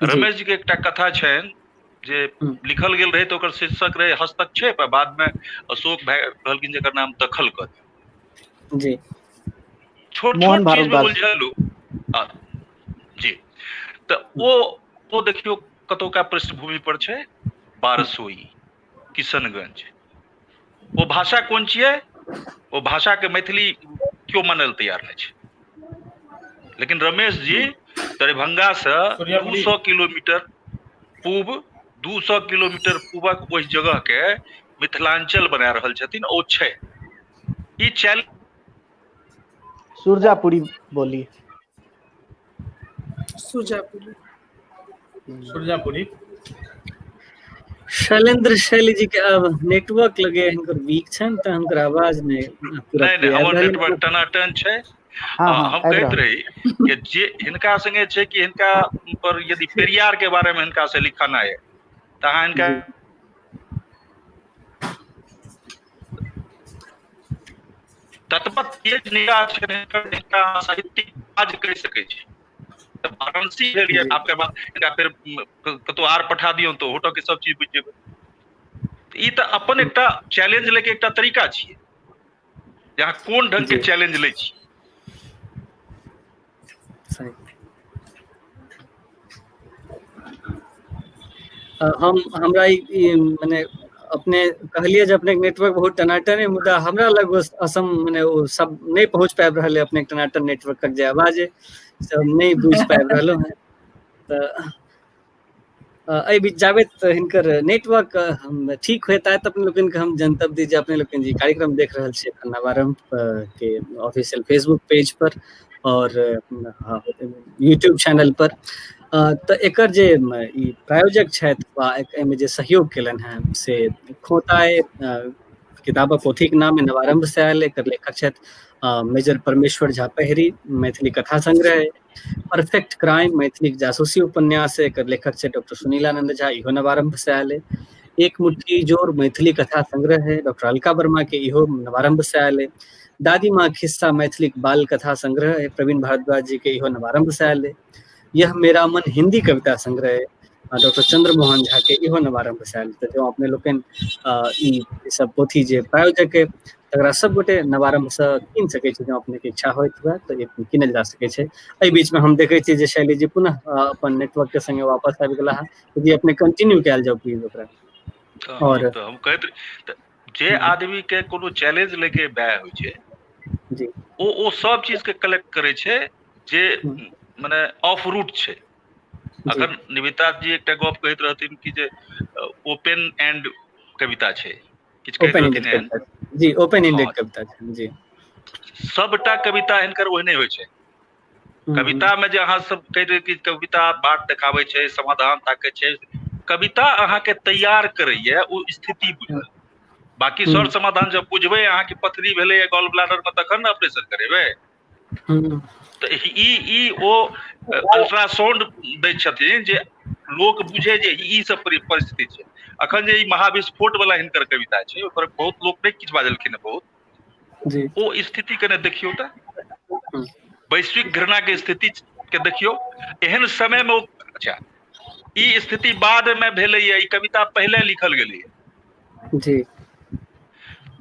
रमेश जी के एकटा कथा छनि जे लिखल गेल रहै तऽ ओकर शीर्षक रहै हस्तक्षेप, आ बाद में अशोक भाई कहलखिन जेकर नाम दखल कऽ दियौ। जी। छोट छोट चीज में उलझल जी। तऽ ओ देखियौ कतौका पृष्ठभूमि पर छै, बारसोई, किशनगंज, ओ भाषा कोन छियै, ओ भाषा के मैथिली केओ मानै लए तैयार नहि छै। लेकिन रमेश जी दरभंगा से 200 किलोमीटर पूब, 200 किलोमीटर पूबक ओहि जगह के मिथिलांचल बना रहल छथिन। ओ छै ई चैलेंज। सुरजापुरी बोली, सुरजापुरी, सुरजापुरी। शैलेंद्र शैली जी के अब नेटवर्क लगे हिनकर वीक छनि तऽ हुनकर आवाज नहि पूरा नहि, क्लियर हमर भेल। नेटवर्क टनाटन छै। हाँ, हाँ, हम आबि कहैत रहल। रही कि जे हिनका संगे छै कि हिनका पर यदि पेरियार के बारे में हिनका से लिखाना है तऽ अहाँ हिनका ततबा तेज निगाह छै हिनका साहित्यिक काज कहि सकै छी। तऽ वाराणसी भेल यऽ, आपके बाद हिनका फेर कतौ आर पठा दियौ तऽ ओहोटो के सब चीज बुझि जेबै। ई तऽ अपन एकटा चैलेंज लैके एकटा तरीका छियै, जे अहाँ कोन ढंग के चैलेंज लै छी। सही। हम हमरा ई मने अपने कहलियै जे अपनेके नेटवर्क बहुत टनाटन अइ, मुदा हमरा लग ओ असम मने ओ सब नहि पहुँच पाबि रहल अइ अपनेके टनाटन नेटवर्कक जे आवाज अइ से हम नहि बुझि पाबि रहलहुँ हेँ। तऽ एहि बीच जाबैत हिनकर नेटवर्क हम ठीक होइत तऽ अपने लोकनिके हम जनतब दी जे अपने लोकनि जे कार्यक्रम देख रहल छी एखन नवारम्भ के ऑफिशियल फेसबुक पेज पर और यूट्यूब चैनल पर, तऽ एकर जे ई प्रायोजक छथि वा एहिमे जे सहयोग केलनि हेँ से खोताए किताबक पोथीके नाम नवारम्भ से आयल। एकर लेखक छथि मेजर परमेश्वर झा पहरी। मैथिली कथा संग्रह परफेक्ट क्राइम मैथिली जासूसी उपन्यास है, एकर लेखक छै डॉक्टर सुनीलानंद झा, इहो नवारंभ से आयल है। एक मुट्ठी जोर मैथिली कथा संग्रह है डॉक्टर अलका वर्मा के, इहो नवारंभ से आयल है। दादी माँ खिस्सा मैथिली बाल कथा संग्रह है प्रवीण भारद्वाज जी के, इहो नवारंभ से आयल है। यह मेरा मन हिंदी कविता संग्रह है डॉक्टर चंद्रमोहन झा के, इहो नवारंभ से आयल। तऽ जँ अपने लोकनि ई सब पोथी जे प्रायोजक है तकरा सब गोटे नवारंभसँ कीन सकै छी, जँ अपनेके इच्छा होइत हुए तऽ कीनल जा सकै छै। एहि बीचमे हम देखै छी जे शैली जी पुनः अपन नेटवर्क के संगे वापस आबि गेला हँ। यदि अपने कंटिन्यू कयल जाउ प्लीज ओकरा। और तऽ हम कहैत जे आदमी के कोनो चैलेंज लेके बाय होइ छै जी, ओ ओ सब चीज के कलेक्ट करै छै जे मने ऑफ रूट छै। अखन निविता जी एकटा गप कहैत रहथिन कि जे ओपन एंड कविता छै, किछु कहैत ओपन रहथिन एंडेड एहन। कविता जी, ओपन एंडेड हँ। कविता छै जी। सबटा कविता हिनकर ओहने होइ छै। कविता में जे अहाँ सब कहि रहे कि कविता बाट देखाबै छै, समाधान ताकै छै, कविता अहाँके तैयार करैया ओ स्थिति बुझल। बाकी सर समाधान जब बुझबै अहाँके पथरी भेलैया गॉल ब्लैडर में तखन ने ऑपरेशन करेबै। तऽ ई ई ओ अल्ट्रासाउंड दै छथिन जे लोक बुझे जे ई सब परिस्थिति छै। अखन जे ई महाविस्फोट वाला हिनकर कविता छै ओकर बहुत लोक नहि किछु बाजलखिन हँ बहुत जी। ओ स्थिति कने देखियौ तऽ वैश्विक घृणा के स्थिति के देखियौ एहन समय में ओ। अच्छा, ई स्थिति बाद में भेलैया, ई कविता पहिले लिखल गेलैया जी।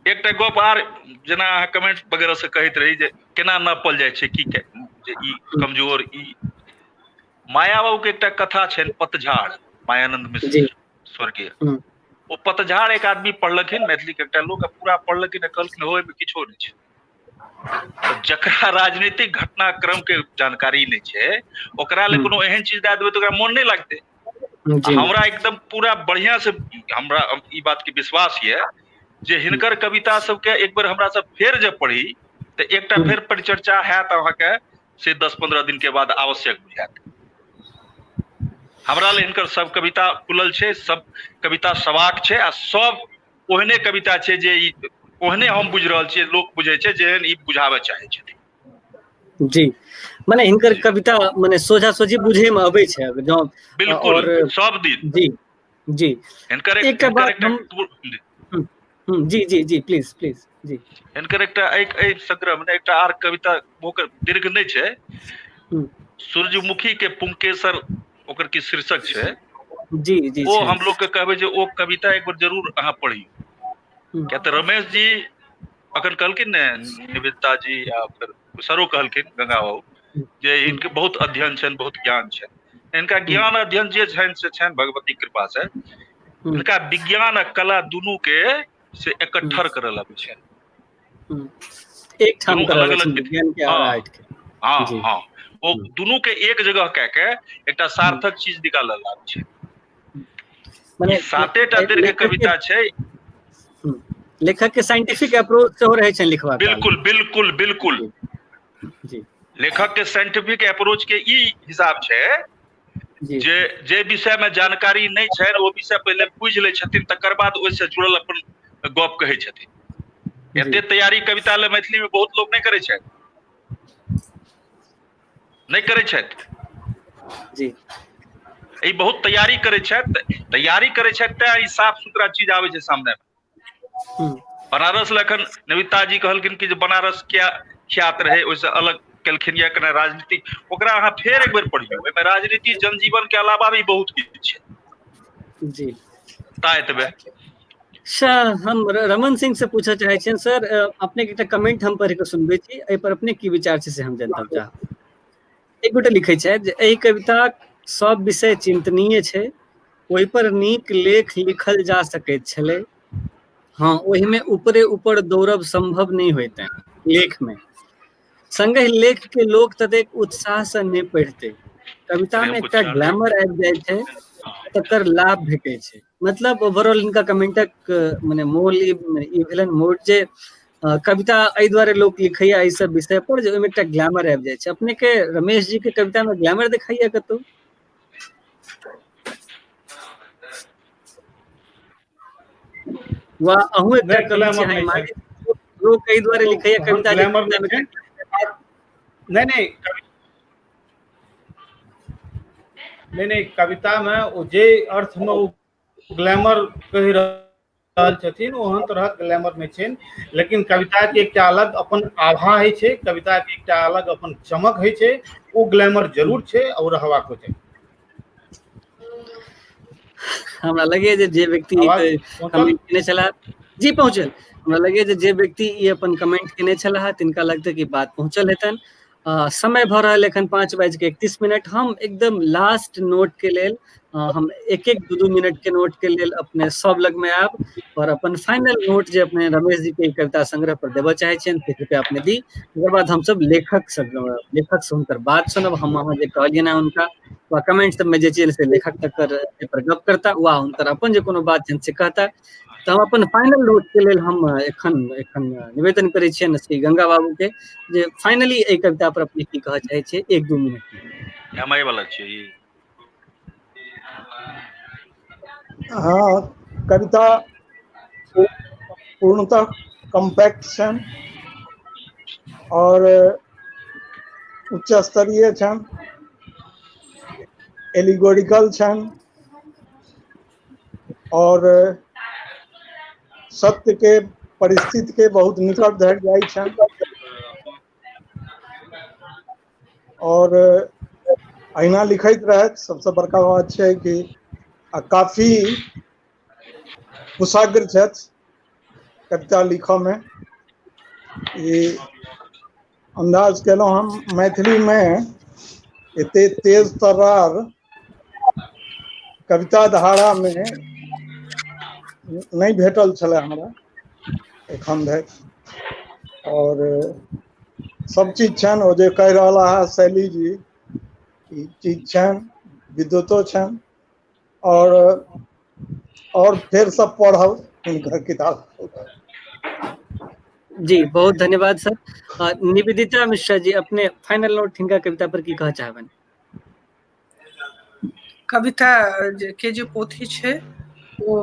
एकटा गप आर, जेना अहाँ कमेंट वगैरह से कहैत रही जे केना नापल जाइ छै की जे ई कमजोर, ई माया बाबू के एकटा कथा छनि पतझाड़, मायानंद मिश्र स्वर्गीय। ओ पतझाड़ एक आदमी पढ़लखिन, मैथिली के एकटा लोक, पूरा पढ़लखिन आ कहलखिन हो एहिमे किछो नहि छै। तऽ जकरा राजनीतिक घटनाक्रम के जानकारी नहि छै ओकरा लए कोनो एहन चीज दए देबै तऽ ओकरा मोन नहि लागतै। हमरा एकदम पूरा बढ़िया से हमरा ई बात के विश्वास यऽ जे हिनकर कविता सबके एक बेर हमरा सब फेर जे पढ़ी तऽ एकटा फेर परिचर्चा हैत अहाँके से 10-15 दिन के बाद आवश्यक बुझायत। हमरा लए हिनकर सब कविता खुलल छै, सब कविता सवाक छै आ सब ओहने कविता छै जे ई ओहने हम बुझि रहल छियै, लोक बुझै छै जेहन ई बुझाबऽ चाहै छथिन जी। मने हिनकर कविता मने सोझा सोझी बुझे में अबै छै जँ बिल्कुल और सब दिन जी जी। हिनकर एकटा हिनकर बात एकटा हम जी जी जी प्लीज प्लीज जी। हिनकर एकटा एहि संग्रह में एकटा आर कविता ओकर दीर्घ नहि छै, सूर्यमुखी के पुंकेसर ओकर की शीर्षक छै जी जी ओ छै। हम लोग के कहबै जे ओ कविता एक बेर जरूर अहाँ पढ़ियौ। किया तऽ रमेश जी अखन कहलखिन ने, निवेदिता जी आ फेर सरो कहलखिन गंगा बाबू जे इनके बहुत अध्ययन छनि, बहुत ज्ञान छनि। इनका ज्ञान अध्ययन जे छनि से छनि भगवती कृपा से। इनका विज्ञान आ कला दुनू के से एकट्ठर करऽ लगै छनि। एक ठाम दुनू करऽ अलग लगै अलग छनि विज्ञान के और हँ आर्ट के। हँ जी। हँ, ओ दुनू के एक जगह कए के एकटा सार्थक चीज निकालऽ लागै छै। मने ई सातेटा दीर्घ लेखक के कविता छै। लेखक के साइंटिफिक अप्रोच सेहो रहै छनि लिखबा काल। बिल्कुल बिल्कुल बिल्कुल। जी। लेखक के साइंटिफिक अप्रोच के ई हिसाब छै जी। जे जे विषय में जानकारी नहि छनि ओ विषय पहिले बुझि लै छथिन, तकर बाद ओहिसँ जुड़ल अपन गप कहै छथिन। जी। एते तैयारी कविता लए मैथिली में बहुत लोक नहि करै छथि, नहि करै छथि जी। ई बहुत तैयारी करै छथि, तैयारी करै छथि तें ई साफ सुथरा चीज आबै छै सामने। बनारस लए एखन नविता जी कहलखिन कि जे बनारस क्या ख्यात रहे ओहिसँ अलग केलखिन या कने राजनीति, ओकरा अहाँ फेर एक बेर पढ़ियौ, ओहिमे राजनीति जनजीवन के अलावा भी बहुत किछु छै जी। ता एतबे। अच्छा, हम रमन सिंह से पूछऽ चाहै छियनि सर, अपने के एकटा कमेंट हम पढ़ि कऽ सुनबै छी, एहि पर अपने की विचार छै से हम जनतब चाहब। एक गोटे लिखै छथि जे एहि कविताक सब विषय चिंतनीय छै, ओहिपर नीक लेख लिखल जा सकैत छलै। हँ, ओहिमे ऊपरे ऊपर दौड़ब सम्भव नहि होइतनि लेखमे। संगहि लेखके लोक ततेक उत्साहसँ नहि पढ़ितै। कवितामे एकटा ग्लैमर आबि जाइ छै, तकर लाभ भेटै छै। मतलब ओवरऑल हिनका कमेंटक मने मोल ई ई भेलनि मोट जे कविता एहि दुआरे लोक लिखैया एहि सब विषय पर जे ओहिमे एकटा ग्लैमर आबि जाइ छै। अपने के रमेश जी के कविता में ग्लैमर देखाइया कतौ? वा अहूँ एकटा नहि, कवि छी, ग्लैमर अहाँ नहि छै। मानै लोक एहि दुआरे लिखैया तहन कविता जे ग्लैमर कविता नहि मे छै। नहि नहि नहि नहि, कवितामे ओ जे अर्थमे ओ ग्लैमर कहि रहल छथिन ओहन तरहक ग्लैमर नहि छनि, लेकिन कविताके एकटा अलग अपन आभा होइ छै, कविताके एकटा अलग अपन चमक होइ छै, ओ ग्लैमर जरूर छै और रहबाक चाही। हमरा लगैया जे जे व्यक्ति आवाज पहुँचल? कमेंट केने छलाह, जी पहुँचल। हमरा लगैया जे जे व्यक्ति ई अपन कमेंट केने छलाह तिनका लगतै कि बात पहुँचल हेतनि। समय भऽ रहल एखन 5:31। हम एकदम लास्ट नोट के लेल हम एक एक दू दू मिनट के नोट के लेल अपने सब लग में आयब और अपन फाइनल नोट जे अपने रमेश जी के कविता संग्रह पर देबऽ चाहे छियनि से कृपया अपने दी। ओकर बाद हमसब लेखक सब लेखक से हुनकर बात सुनब। हम अहाँ जे कहलियनि हँ हुनका वा कमेंट सबमे जे चीज से लेखक तकर पर गप करता वा हुनकर अपन जे कोनो बात छनि से कहता। तऽ हम अपन फाइनल नोट के लेल हम एखन एखन निवेदन करै छियनि श्री गंगा बाबू के जे फाइनली एहि कविता पर अपने की कहऽ चाहै छियै 1-2 मिनट मे। एम आई वाला छियै ई? हाँ, कविता पूर्णतः कम्पैक्ट छनि और उच्च स्तरीय छनि, एलिगोरिकल छनि और सत्य के परिस्थिति के बहुत निकट धरि जाइ छनि और अहिना लिखैत रहथि। सबसे बड़का बात छै कि आ काफी कुशाग्र छथि कविता लिखऽ मे। ई अन्दाज केलहुँ हम मैथिली मे एते तेज तर्रार कविता धारा मे नहि भेटल छलै हमरा एखन धरि। और सब चीज छनि, ओ जे कहि रहल है शैली जी, ई चीज छनि, विद्वतो छनि और फेर सब पढ़ब हुनकर किताब। जी बहुत धन्यवाद सर। निवेदिता मिश्रा जी, अपने फाइनल नोट हिनका कविता पर की कहऽ चाहबनि? कविता के जे पोथी छै ओ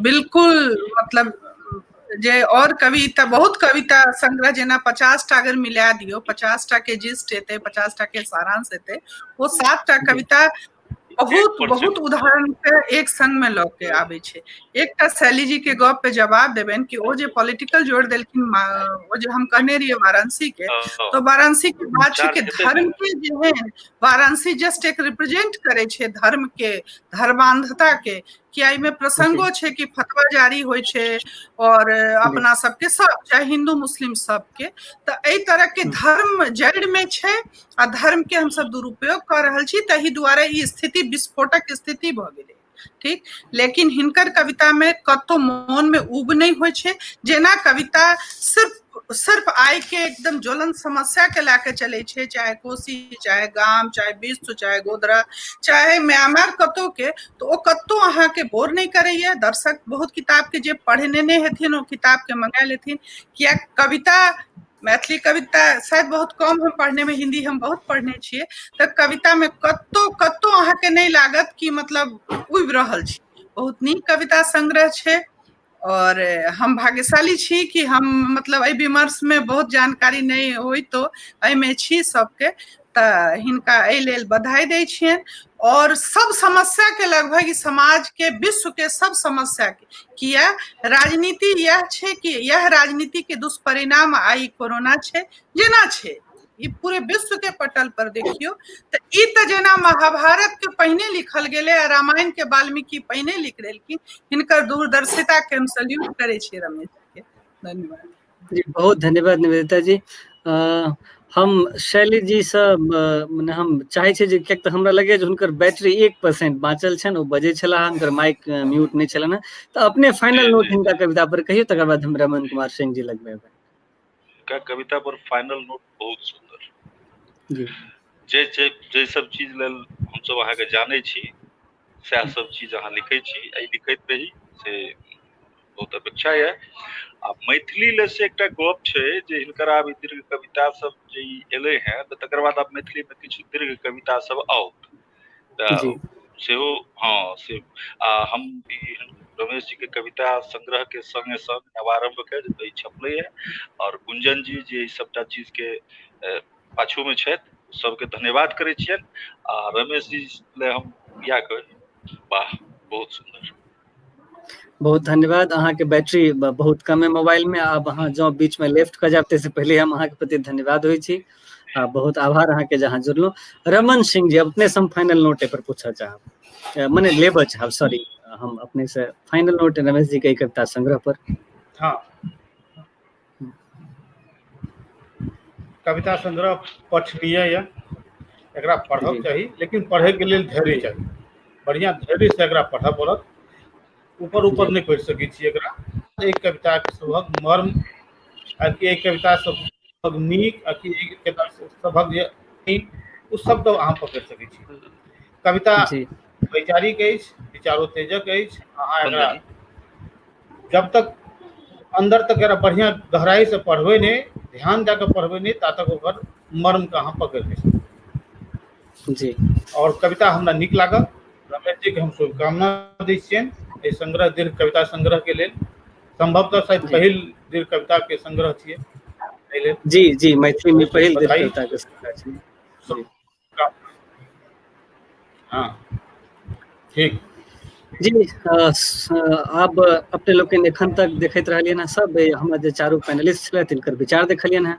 बिल्कुल मतलब जे और कविता बहुत कविता संग्रह जेना 50 टा अगर मिला दियौ, 50 टा के जिस्ट एतै, 50 टा के सारांश एतै, ओ 7 टा कविता बहुत 1%। बहुत उदाहरण के एक संग में लऽ के आबै छै। एकटा शैली जी के गप पे जवाब देबनि कि ओ जे पॉलिटिकल जोड़ देलखिन, ओ जे हम कहने रहियै वाराणसी के, तो वाराणसी के बात छै कि धर्म के जे है वाराणसी जस्ट एक रिप्रेजेंट करे छै धर्म के, धर्मांधता के, कि एहिमे प्रसंगो छै कि फतवा जारी होइ छै और अपना सबके सब चाहे हिंदू मुस्लिम सबके, तऽ एहि तरह के धर्म जड़ में छै आ धर्म के हमसब दुरुपयोग कऽ रहल छी, तहि दुआरे ई स्थिति विस्फोटक स्थिति भऽ गेलै। ठीक, लेकिन हिनकर कविता में कतौ मोन में ऊब नहीं होइ छै, जेना कविता सिर्फ सिर्फ आइ के एकदम ज्वलंत समस्या के लए के चलै छै, चाहे कोसी, चाहे गाम, चाहे विश्व, चाहे गोधरा, चाहे म्यांमार कतौ के, तो ओ कतौ अहाँके बोर नहीं करैया। दर्शक बहुत किताब के जे पढ़ने नहि हेथिन ओ किताब के मंगा लेथिन, किया कविता मैथिली कविता शायद बहुत कम हम पढ़ने में, हिंदी हम बहुत पढ़ने छियै, तऽ कविता में कतौ कतौ अहाँके नहि लागत कि मतलब उबि रहल छी। बहुत नीक कविता संग्रह छै और हम भाग्यशाली छी कि हम मतलब एहि विमर्श में बहुत जानकारी नहि होइतो एहिमे छी सबके, तऽ हिनका एहि लेल बधाई दै छियनि। और सब समस्या के लगभग ई समाज के विश्व के सब समस्या के, किया राजनीति यह छै कि यह राजनीति के दुष्परिणाम आई कोरोना छै जेना छै, ई पूरे विश्व के पटल पर देखियौ तऽ ई तऽ जेना महाभारत के पहिने लिखल गेलै आ रामायण के वाल्मीकि पहिने लिख देलखिन, हिनकर दूरदर्शिता के हम सल्यूट करै छियै रमेश जी के। धन्यवाद जी, बहुत धन्यवाद निवेदिता जी। हम शैली जी सँ मने हम चाहै छी जे किएक तऽ हमरा लगैए जे हुनकर बैटरी 1% बाँचल छनि, ओ बजै छलाह, हुनकर माइक म्यूट नहि छलनि हेँ, तऽ अपने फाइनल नोट हिनका कविता पर कहियौ, तकर बाद हम रमन कुमार सिंह जी लगमे एबै। हिनका कविता पर फाइनल नोट बहुत सुन्दर। जी। जे जे जे सब चीज लेल हमसब अहाँके जानै छी, सएह सब चीज अहाँ लिखै छी, एहि लिखैत रही से बहुत अपेक्षा यऽ। आ मैथिली लेल से एकटा गप छै जे हिनकर आब ई दीर्घ कविता सब जे ई एलै हेँ, तऽ तकर बाद आब मैथिली मे किछु दीर्घ कविता सब आओत, तऽ सेहो हँ से। आ हम ई रमेश जी के कविता संग्रह के संगे संग नवारंभ के जे ई छपलै हे, और गुंजन जी जे ई सबटा चीज के पाछू मे छथि, सबके धन्यवाद करै छियनि। आ रमेश जी ले हम इएह कहबै, वाह, बहुत सुन्दर। बहुत धन्यवाद। अहाँके बैटरी बहुत कम है मोबाइल में, आब अहाँ जँ बीच में लेफ्ट कऽ जायब ताहिसँ पहिले हम अहाँके प्रति धन्यवाद होइ छी आ बहुत आभार अहाँके जे अहाँ जुड़लहुँ। रमन सिंह जी, अपने से हम फाइनल नोट एहि पर पूछऽ चाहब, मने लेबऽ चाहब, सॉरी, हम अपने से फाइनल नोट रमेश जी के एहि कविता संग्रह पर। हाँ, कविता संग्रह पठनीय यऽ, एकरा पढ़क चाही, लेकिन पढ़ैके लेल धैर्य चाही, बढ़िआँ धैर्यसँ एकरा पढ़ऽ पड़त, ऊपर ऊपर नहि पढ़ि सकै छी एकरा। एहि कविता सभक मर्म आ कि एहि कविता सभक नीक आ कि एहि कविता सभक जे नीक, ओ सब तऽ अहाँ पकड़ि सकै छी। कविता वैचारिक अछि, विचारोत्तेजक अछि। अहाँ एकरा जब तक अंदर तक एकरा बढ़िआँ गहराइसँ पढ़बै नहि, ध्यान दए कऽ पढ़बै नहि, ता तक ओकर मर्मके अहाँ पकड़ि नहि सकबै। जी। आओर कविता हमरा नीक लागल। रमेश जीके हम शुभकामना दै छियनि एहि संग्रह, दीर्घ कविता संग्रह के लेल। संभवतः शायद पहिल दीर्घ कविता के संग्रह छियै एहि लेल। जी जी, मैथिली में पहिल दीर्घ कविता के संग्रह छै। हाँ, ठीक। जी। आब अपने लोकनि एखन तक देखैत रहलियनि हँ सब हमर जे चारू पैनलिस्ट छलथि तिनकर विचार देखलियनि हँ।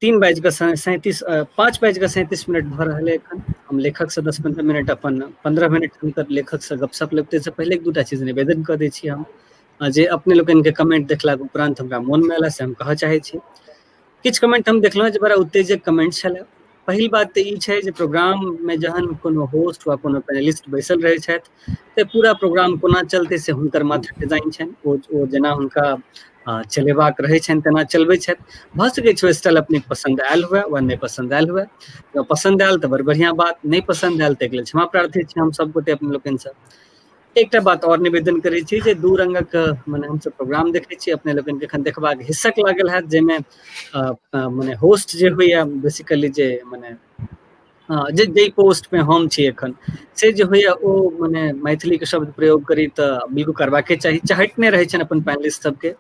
3:37, 5:37 भऽ रहल है एखन। हम लेखक से 10-15 मिनट अपन 15 मिनट हुनकर लेखक से गपशप लेब, ताहिसँ पहिले एक दूटा चीज निवेदन कऽ दै छी हम, जे अपने लोकनिके कमेंट देखलाके उपरान्त हमरा मोनमे आयल से हम कहऽ चाहै छी। किछु कमेंट हम देखलहुँ जे बड़ा उत्तेजक कमेंट छलै। पहिल बात तऽ ई छै जे प्रोग्राममे जहन कोनो होस्ट वा कोनो पैनलिस्ट बैसल रहै छथि तऽ पूरा प्रोग्राम कोना चलतै से हुनकर मात्र डिजाइन छनि, ओ जेना हुनका चलेबाक रहै छनि तेना चलबै छथि। भऽ सकै छै ओ स्टाइल अपनेके पसन्द आयल हुए वा नहि पसन्द आयल हुए। जँ पसन्द आयल तऽ बड़ बढ़िआँ बात, नहि पसन्द आयल तऽ एहिके लेल क्षमा प्रार्थी छी हम सब गोटे अपने लोकनिसँ। एकटा बात आओर निवेदन करै छी जे दू रंगक मने हमसब प्रोग्राम देखै छी, अपने लोकनिके एखन देखबाक हिस्सक लागल हैत, जाहिमे मने होस्ट जे होइए बेसिकली जे मने जे जाहि पोस्टमे हम छी एखन से जे होइए ओ मने मैथिलीके शब्द प्रयोग करी तऽ बिल्कुल करबाके चाही, चहटने रहै छनि अपन पैनलिस्ट सबके।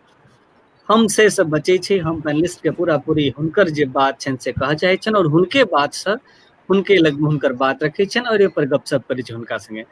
हम से सब बचै छी, हम पैनलिस्टके पूरा पूरी हुनकर जे बात छनि से कहऽ चाहै छियनि आओर हुनके बातसँ हुनके लगमे हुनकर बात रखै छियनि आओर एहिपर गपशप करै छी हुनका सङ्गे।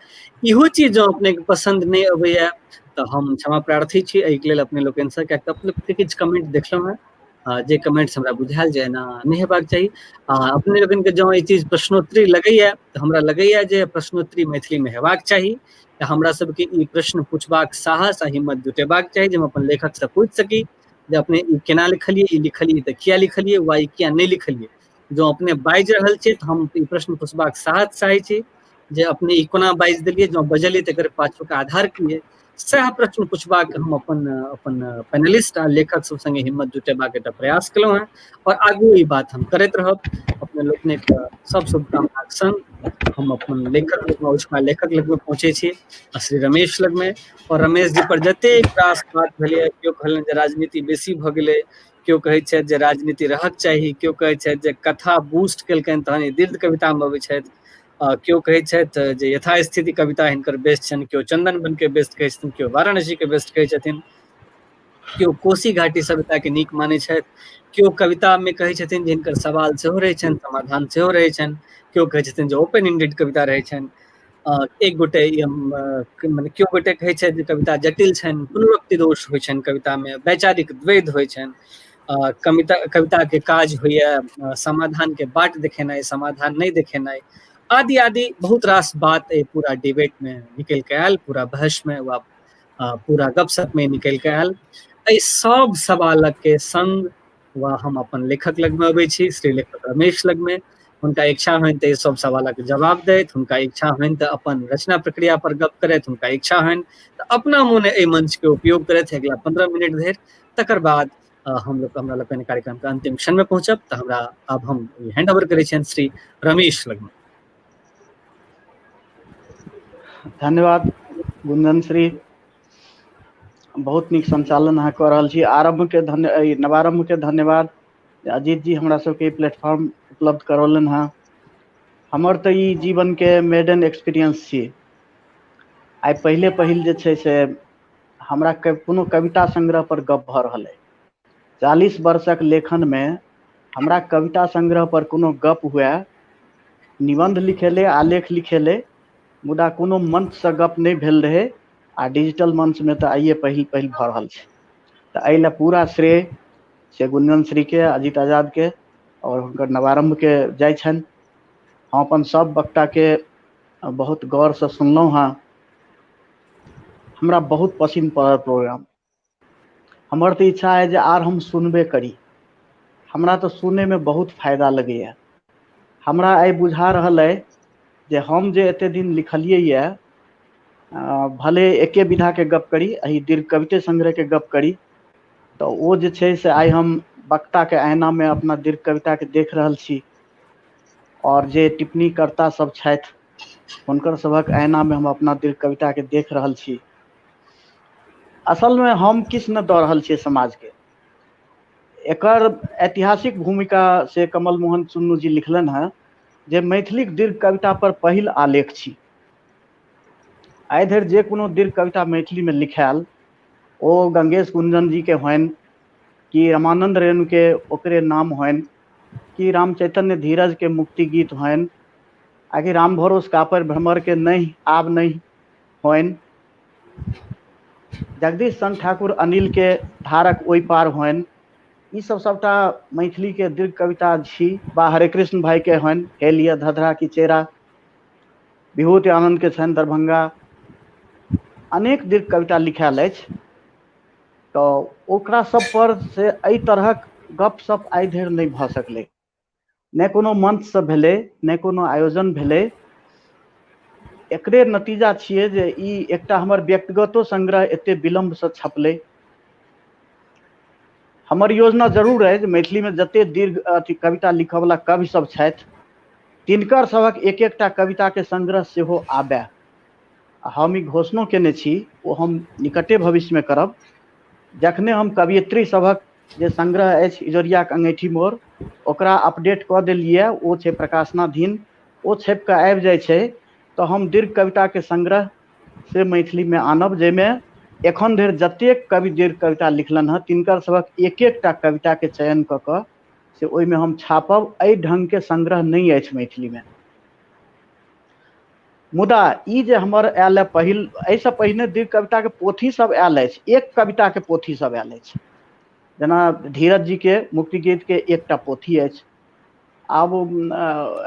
इहो चीज जँ अपनेके पसन्द नहि अबैए तऽ हम क्षमा प्रार्थी छी एहिके लेल अपने लोकनिसँ, किएक तऽ अपने किछु कमेंट देखलहुँ हेँ जे कमेंट्स हमरा बुझायल जे एना नहि हेबाक चाही। आ अपने लोकनिके जँ ई चीज प्रश्नोत्तरी लगैए तऽ हमरा लगैए जे प्रश्नोत्तरी मैथिलीमे हेबाक चाही, तऽ हमरा सबके ई प्रश्न पूछबाक साहस आ हिम्मत जुटेबाक चाही जे हम अपन लेखकसँ पूछि सकी जे अपने ई केना लिखलियै, ई लिखलियै तऽ किया लिखलियै वा ई किया नहि लिखलियै। जँ अपने बाजि रहल छी तऽ हम ई प्रश्न पूछबाक साहस चाहै छी जे अपने ई कोना बाजि देलियै, जँ बजलियै तऽ एकर पाछूके आधार की अइ, सएह प्रश्न पूछबाक हम अपन अपन पैनलिस्ट आ लेखक सब सङ्गे हिम्मत जुटेबाक एकटा प्रयास केलहुँ हेँ आओर आगू ई बात हम करैत रहब। अपने लोकनिक सब शुभकामनाक संग हम अपन लेखक लगमे, लेखक लगमे पहुँचै छी श्री रमेश लगमे। आओर रमेश जी पर जतेक रास बात भेलैए, केओ कहलनि जे राजनीति बेसी भऽ गेलै, केओ कहै छथि जे राजनीति रहक चाही, केओ कहै छथि जे कथा बूस्ट केलकनि तहन ई दीर्घ कवितामे अबै छथि, केओ कहै छथि जे यथास्थिति कविता हिनकर बेस्ट छनि, केओ चंदन बनके बेस्ट कहै छथिन, केओ वाराणसीके बेस्ट कहै छथिन, केओ कोसी घाटी सभ्यताके नीक मानै छथि, केओ कवितामे कहै छथिन जे हिनकर सवाल सेहो रहै छनि, समाधान सेहो रहै छनि, केओ कहै छथिन जे ओपन एंडेड कविता रहै छनि। एक गोटे मने केओ गोटे कहै छथि जे कविता जटिल छनि, पुनरुक्ति दोष होइ छनि कवितामे, वैचारिक द्वैध होइ छनि, कविता कविताके काज होइए समाधानके बाट देखेनाइ, समाधान नहि देखेनाइ, आदि आदि बहुत रास बात एहि पूरा डिबेटमे निकलि कऽ आयल, पूरा बहसमे वा पूरा गपशपमे निकलि कऽ आयल। एहि सब सवालके संग वा हम अपन लेखक लगमे अबै छी, श्री लेखक रमेश लगमे। हुनका इच्छा होइन तऽ ई सब सवालक जवाब दैत, हुनका इच्छा होइन तऽ अपन रचना प्रक्रिया पर गप करैत, हुनका इच्छा होइन तऽ अपना मोने एहि मंच के उपयोग करैत अगिला 15 मिनट धरि। तकर बाद हम लोग हमरा लोकनि कार्यक्रम के अंतिम क्षण में पहुंचब। तऽ हमरा आब हम हैंड ओवर करै छियनि श्री रमेश लगमे। धन्यवाद गुंजन श्री, बहुत नीक संचालन अहाँ कऽ रहल छी। आरम्भ के धन्य नवारम्भ के धन्यवाद, अजीत जी हमरा सबके प्लेटफॉर्म उपलब्ध करौलनि हँ। हमर तऽ ई जीवन के मेडन एक्सपीरियंस छी। आइ पहिले पहिल जे छै से हमरा कोनो कविता संग्रह पर गप भऽ रहल अइ। 40 वर्षक लेखन मे हमरा कविता संग्रह पर कोनो गप हुए, निबन्ध लिखेलै, आलेख लिखेलै, मुदा कोनो मंचसँ गप नहि भेल रहै, आ डिजिटल मंचमे तऽ आइए पहिल पहिल भऽ रहल छै। तऽ एहि लए पूरा श्रेय से गुंजन श्रीके, अजीत आजादके आओर हुनकर नवारम्भके जाइ छनि। हम अपन सभ वक्ताके बहुत गौरसँ सुनलहुँ हँ। हमरा बहुत पसिन पड़ल प्रोग्राम। हमर तऽ इच्छा अइ जे आर हम सुनबे करी। हमरा तऽ सुनैमे बहुत फायदा लगैए। हमरा आइ बुझा रहल अइ जे हम जे एते दिन लिखलियै यऽ, भले एके विधाके गप करी, एहि दीर्घ कविते संग्रहके गप करी, तऽ ओ जे छै से आइ हम वक्ताके आईनामे अपना दीर्घ कविताके देख रहल छी, आओर जे टिप्पणीकर्ता सब छथि हुनकर सभक आईनामे हम अपना दीर्घ कविताके देख रहल छी। असलमे हम किछु नहि दऽ रहल छियै समाजके। एकर ऐतिहासिक भूमिका से कमल मोहन चुन्नू जी लिखलनि हँ जे मैथिलीक दीर्घ कविता पर पहिल आलेख छी। आइ धरि जे कोनो दीर्घ कविता मैथिलीमे लिखायल, ओ गंगेश गुंजन जी के होइन कि रमानंद रेणु के ओकरे नाम होइन कि रामचैतन्य धीरज के मुक्ति गीत होइन, आ कि राम भरोस कापड़ि भ्रमर के नहि आब नहि होइन, जगदीश चंद्र ठाकुर अनिल के धारक ओहि पार होइन, ई सब सबटा मैथिली के दीर्घ कविता छी। बा हरे कृष्ण भाई के होइन हे लिअ धधरा की चेरा, विभूति आनंद के छनि दरभंगा, अनेक दीर्घ कविता लिखायल अछि। तऽ ओकरा सब पर से एहि तरहक गप सप आइ धरि नहि भऽ सकलै, नहि कोनो मंचसँ भेलै, नहि कोनो आयोजन भेलै। एकरे नतीजा छियै जे ई एकटा हमर व्यक्तिगतो संग्रह एते विलम्बसँ छपलै। हमर योजना जरूर अइ जे मैथिलीमे जते दीर्घ अथी कविता लिखऽवला कवि सब छथि तिनकर सभक एक एकटा कविताके संग्रह सेहो आबय। आ हम ई घोषणो केने छी, ओ हम निकटे भविष्यमे करब, जखने हम कवयित्री सभक जे संग्रह अछि इजोरियाक अंगैठी मोर, ओकरा अपडेट कऽ देलियै, ओ छै प्रकाशनाधीन, ओ छपि कऽ आबि जाइ छै तऽ हम दीर्घ कविताके संग्रह से मैथिलीमे आनब, जाहिमे एखन धरि जतेक कवि दीर्घ कविता लिखलनि हँ तिनकर सभक एक एकटा कविताके चयन कऽ कऽ से ओहिमे हम छापब। एहि ढङ्गके संग्रह नहि अछि मैथिलीमे। मुदा ई जे हमर आयल है पहिल, एहिसँ पहिने दीर्घ कविताके पोथी सब आयल अछि, एक कविताके पोथी सब आयल अछि, जेना धीरज जीके मुक्ति गीतके एकटा पोथी अछि। आब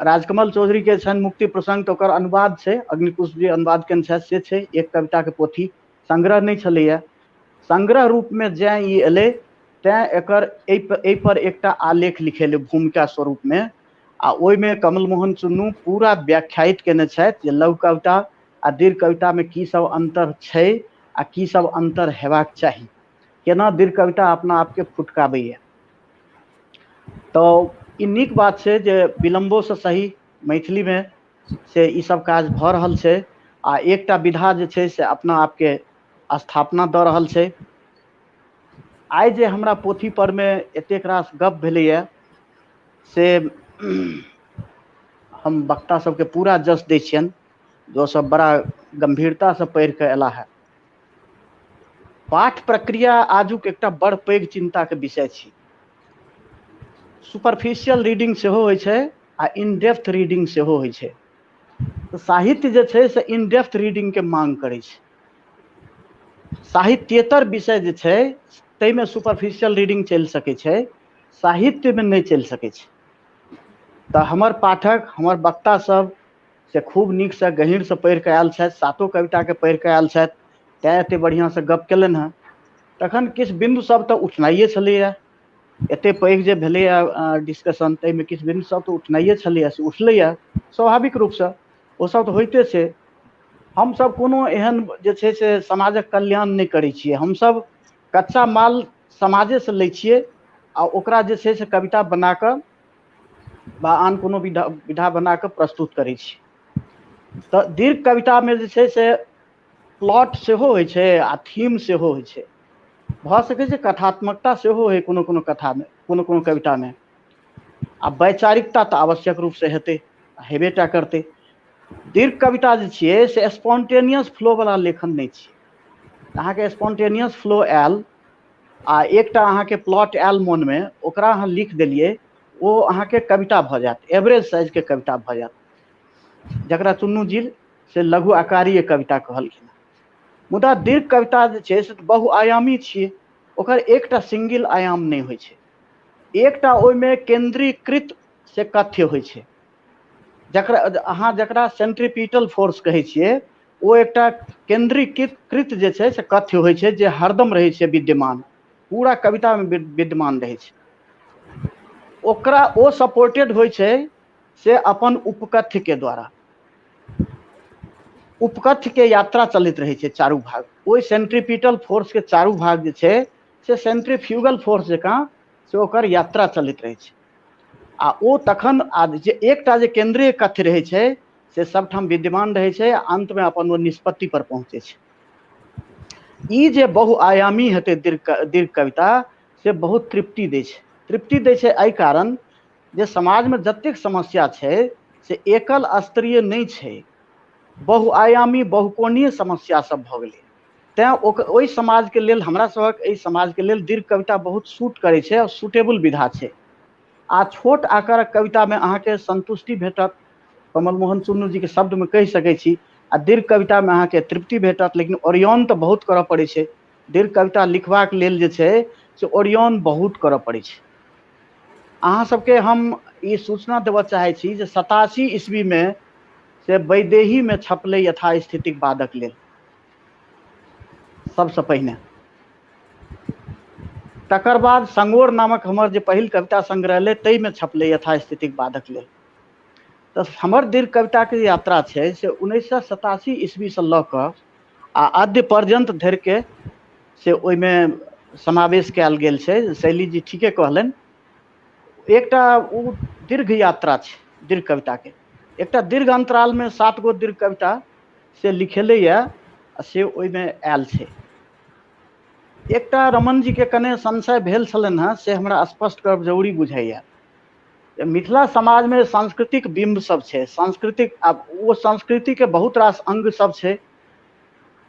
राजकमल चौधरीके छनि मुक्ति प्रसंग, तऽ ओकर अनुवाद छै, अग्निपुष्प जी अनुवाद केने छथि, से छै एक कविताके पोथी, संग्रह नहि छलैए। संग्रह रूपमे जैं ई एलै तैँ एकर एहिपर एकटा आलेख लिखेलै भूमिका स्वरूपमे, आ ओहिमे कमल मोहन चुन्नू पूरा व्याख्यायित केने छथि जे लघु कविता आ दीर्घ कवितामे की सब अन्तर छै आ की सब अन्तर हेबाक चाही, केना दीर्घ कविता अपना आपके फुटकाबैए। तऽ ई नीक बात छै जे विलम्बोसँ सही मैथिलीमे से ई सब काज भऽ रहल छै, आ एकटा विधा जे छै से अपना आपके स्थापना दऽ रहल छै। आइ जे हमरा पोथी परमे एतेक रास गप भेलैए से हम वक्ता सबके पूरा जस दै छियनि, जो सब बड़ा गंभीरतासँ पढ़ि कऽ एला हेँ। पाठ प्रक्रिया आजुक एकटा बड़ पैघ चिन्ताके विषय छी। सुपरफिशियल रीडिंग सेहो होइ छै आ इन डेप्थ रीडिंग सेहो होइ छै। तऽ साहित्य जे छै से इन डेप्थ रीडिंगके मांग करै छै। साहित्येतर विषय जे छै ताहिमे सुपरफिशियल रीडिंग चलि सकै छै, साहित्यमे नहि चलि सकै छै। तऽ हमर पाठक, हमर वक्ता सब से खूब नीकसँ गहीँरसँ पढ़ि कऽ आयल छथि, सातो कविताके पढ़ि कऽ आयल छथि, तैँ एते बढ़िआँसँ गप केलनि हँ। तखन किछु बिन्दु सब तऽ उठनाइए छलैए। एते पैघ जे भेलैए डिस्कशन, ताहिमे किछु बिन्दु सब तऽ उठनाइए छलैए, से उठलैए स्वाभाविक रूपसँ, ओ सब तऽ होइते छै। हमसब कोनो एहन जे छै से समाजक कल्याण नहि करै छियै, हमसब कच्चा माल समाजेसँ लै छियै आ ओकरा जे छै से कविता बना कऽ वा आन कोनो विधा विधा बना कऽ प्रस्तुत करै छियै। तऽ दीर्घ कवितामे जे छै से प्लॉट सेहो होइ छै आ थीम सेहो होइ छै। भऽ सकै छै कथात्मकता सेहो होइ कोनो कोनो कथामे, कोनो कोनो कवितामे, आ वैचारिकता तऽ आवश्यक रूपसँ हेतै, हेबे टा करतै। दीर्घ कविता जे छियै से स्पॉन्टेनियस फ्लो वाला लेखन नहि छियै। अहाँके स्पॉन्टेनियस फ्लो आयल आ एकटा अहाँके प्लॉट आयल मोनमे, ओकरा अहाँ लिख देलियै, ओ अहाँके कविता भऽ जायत, एवरेज साइजके कविता भऽ जायत, जकरा चुन्नू जी से लघु आकारीय कविता कहलखिन। मुदा दीर्घ कविता जे छै से बहुआयामी छियै, ओकर एकटा सिंगल आयाम नहि होइ छै, एकटा ओहिमे केन्द्रीकृत से कथ्य होइ छै, जकरा अहाँ जकरा सेंट्रीपिटल फोर्स कहै छियै, ओ एकटा केन्द्रीकृत जे छै से कथ्य होइ छै जे हरदम रहै छै विद्यमान, पूरा कवितामे विद्यमान रहै छै। ओकरा ओ सपोर्टेड होइ छै से अपन उपकथ्य के द्वारा। उपकथ्य के यात्रा चलैत रहै छै चारू भाग, ओहि सेंट्रीपिटल फोर्स के चारू भाग जे छै से सेंट्रीफ्यूगल फोर्स जकाँ से ओकर यात्रा चलैत रहै छै। आ ओ तखन आ जे एकटा जे केंद्रीय कथ्य रहै छै से सबठाम विद्यमान रहै छै, अंत में अपन ओ निष्पत्ति पर पहुँचै छै। ई जे बहुआयामी हेतै दीर्घ कविता, से बहुत तृप्ति दै छै। तृप्ति दै छै एहि कारण जे समाजमे जतेक समस्या छै से एकल स्तरीय नहि छै, बहुआयामी बहुकोणीय समस्या सब भऽ गेलै। तैँ ओहि समाजके लेल, हमरा सभक एहि समाजके लेल दीर्घ कविता बहुत सूट करै छै आओर सूटेबल विधा छै। आ छोट आकारक कवितामे अहाँके संतुष्टि भेटत, कमल मोहन चुन्नू जीके शब्दमे कहि सकै छी, आ दीर्घ कवितामे अहाँके तृप्ति भेटत, लेकिन ओरियान तऽ बहुत करऽ पड़ै छै। दीर्घ कविता लिखबाक लेल जे छै से ओरियान बहुत करऽ पड़ै छै। अहाँ सबके हम ई सूचना देबऽ चाहै छी जे 87 ईस्वीमे से वैदेहीमे छपलै यथास्थितिक बादक लेल सबसँ पहिने। तकर बाद संगोर नामक हमर जे पहिल कविता संग्रह एलै ताहिमे छपलै यथास्थितिक बादक लेल। तऽ हमर दीर्घ कविताके जे यात्रा छै से 1987 ईस्वीसँ लऽ कऽ आ अद्य पर्यन्त धरिके से ओहिमे समावेश कयल गेल छै। शैली जी ठीके कहलनि, एकटा ओ दीर्घ यात्रा छै दीर्घ कविताके। एकटा दीर्घ अंतरालमे 7 गो दीर्घ कविता से लिखेलैए आ से ओहिमे आयल छै। एकटा रमन जी के कने संशय भेल छलनि हेँ, से हमरा स्पष्ट करब जरूरी बुझाइए। मिथिला समाजमे सांस्कृतिक बिम्ब सब छै, सांस्कृतिक, आब ओ संस्कृतिके बहुत रास अंग सब छै।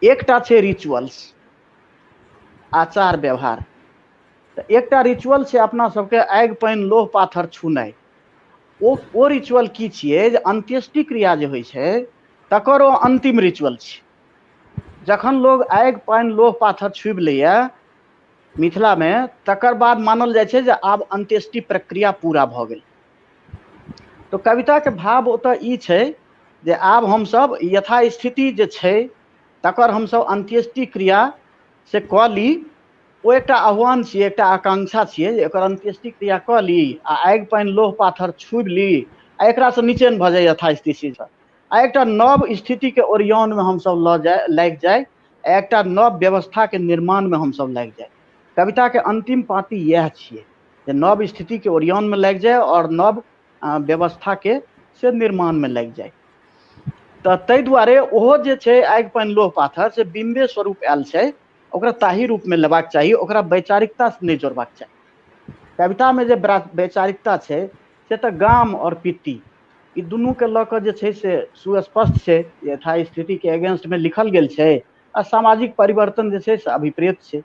एकटा छै रिचुअल्स, आचार व्यवहार। तऽ एकटा रिचुअल छै अपना सबके आगि पानि लोह पाथर छूनाइ। ओ रिचुअल की छियै जे अंत्येष्टि क्रिया जे होइ छै तकर ओ अंतिम रिचुअल छै। जखन लोग आगि पानि लोह पाथर छुबि लैए मिथिलामे, तकर बाद मानल जाइ छै जे आब अंत्येष्टि प्रक्रिया पूरा भऽ गेल। तऽ कविताके भाव ओतऽ ई छै जे आब हमसब यथास्थिति जे छै तकर हमसब अंत्येष्टि क्रिया से कऽ ली। ओ एकटा आह्वान छियै, एकटा आकांक्षा छियै जे एकर अंत्येष्टि क्रिया कऽ ली आ आगि पानि लोह पाथर छुबि ली आ एकरासँ निचेन भऽ जाइ यथास्थितिसँ, आ एकटा नव स्थितिके ओरियानमे हमसब लऽ जाय लागि जाइ, आ एकटा नव व्यवस्थाके निर्माणमे हमसब लागि जाइ। कविताके अंतिम पाँति इएह छियै जे नव स्थितिके ओरियानमे लागि जाय आओर नव व्यवस्थाके से निर्माणमे लागि जाय। तऽ ताहि दुआरे ओहो जे छै आगि पानि लोह पाथर से बिम्बे स्वरूप आयल छै, ओकरा ताही रूपमे लेबाक चाही, ओकरा वैचारिकतासँ नहि जोड़बाक चाही। कवितामे जे वैचारिकता छै से तऽ गाम आओर पित्ती ई दुनूके लऽ कऽ जे छै से सुस्पष्ट छै, यथास्थितिके अगेंस्टमे लिखल गेल छै आ सामाजिक परिवर्तन जे छै से अभिप्रेत छै।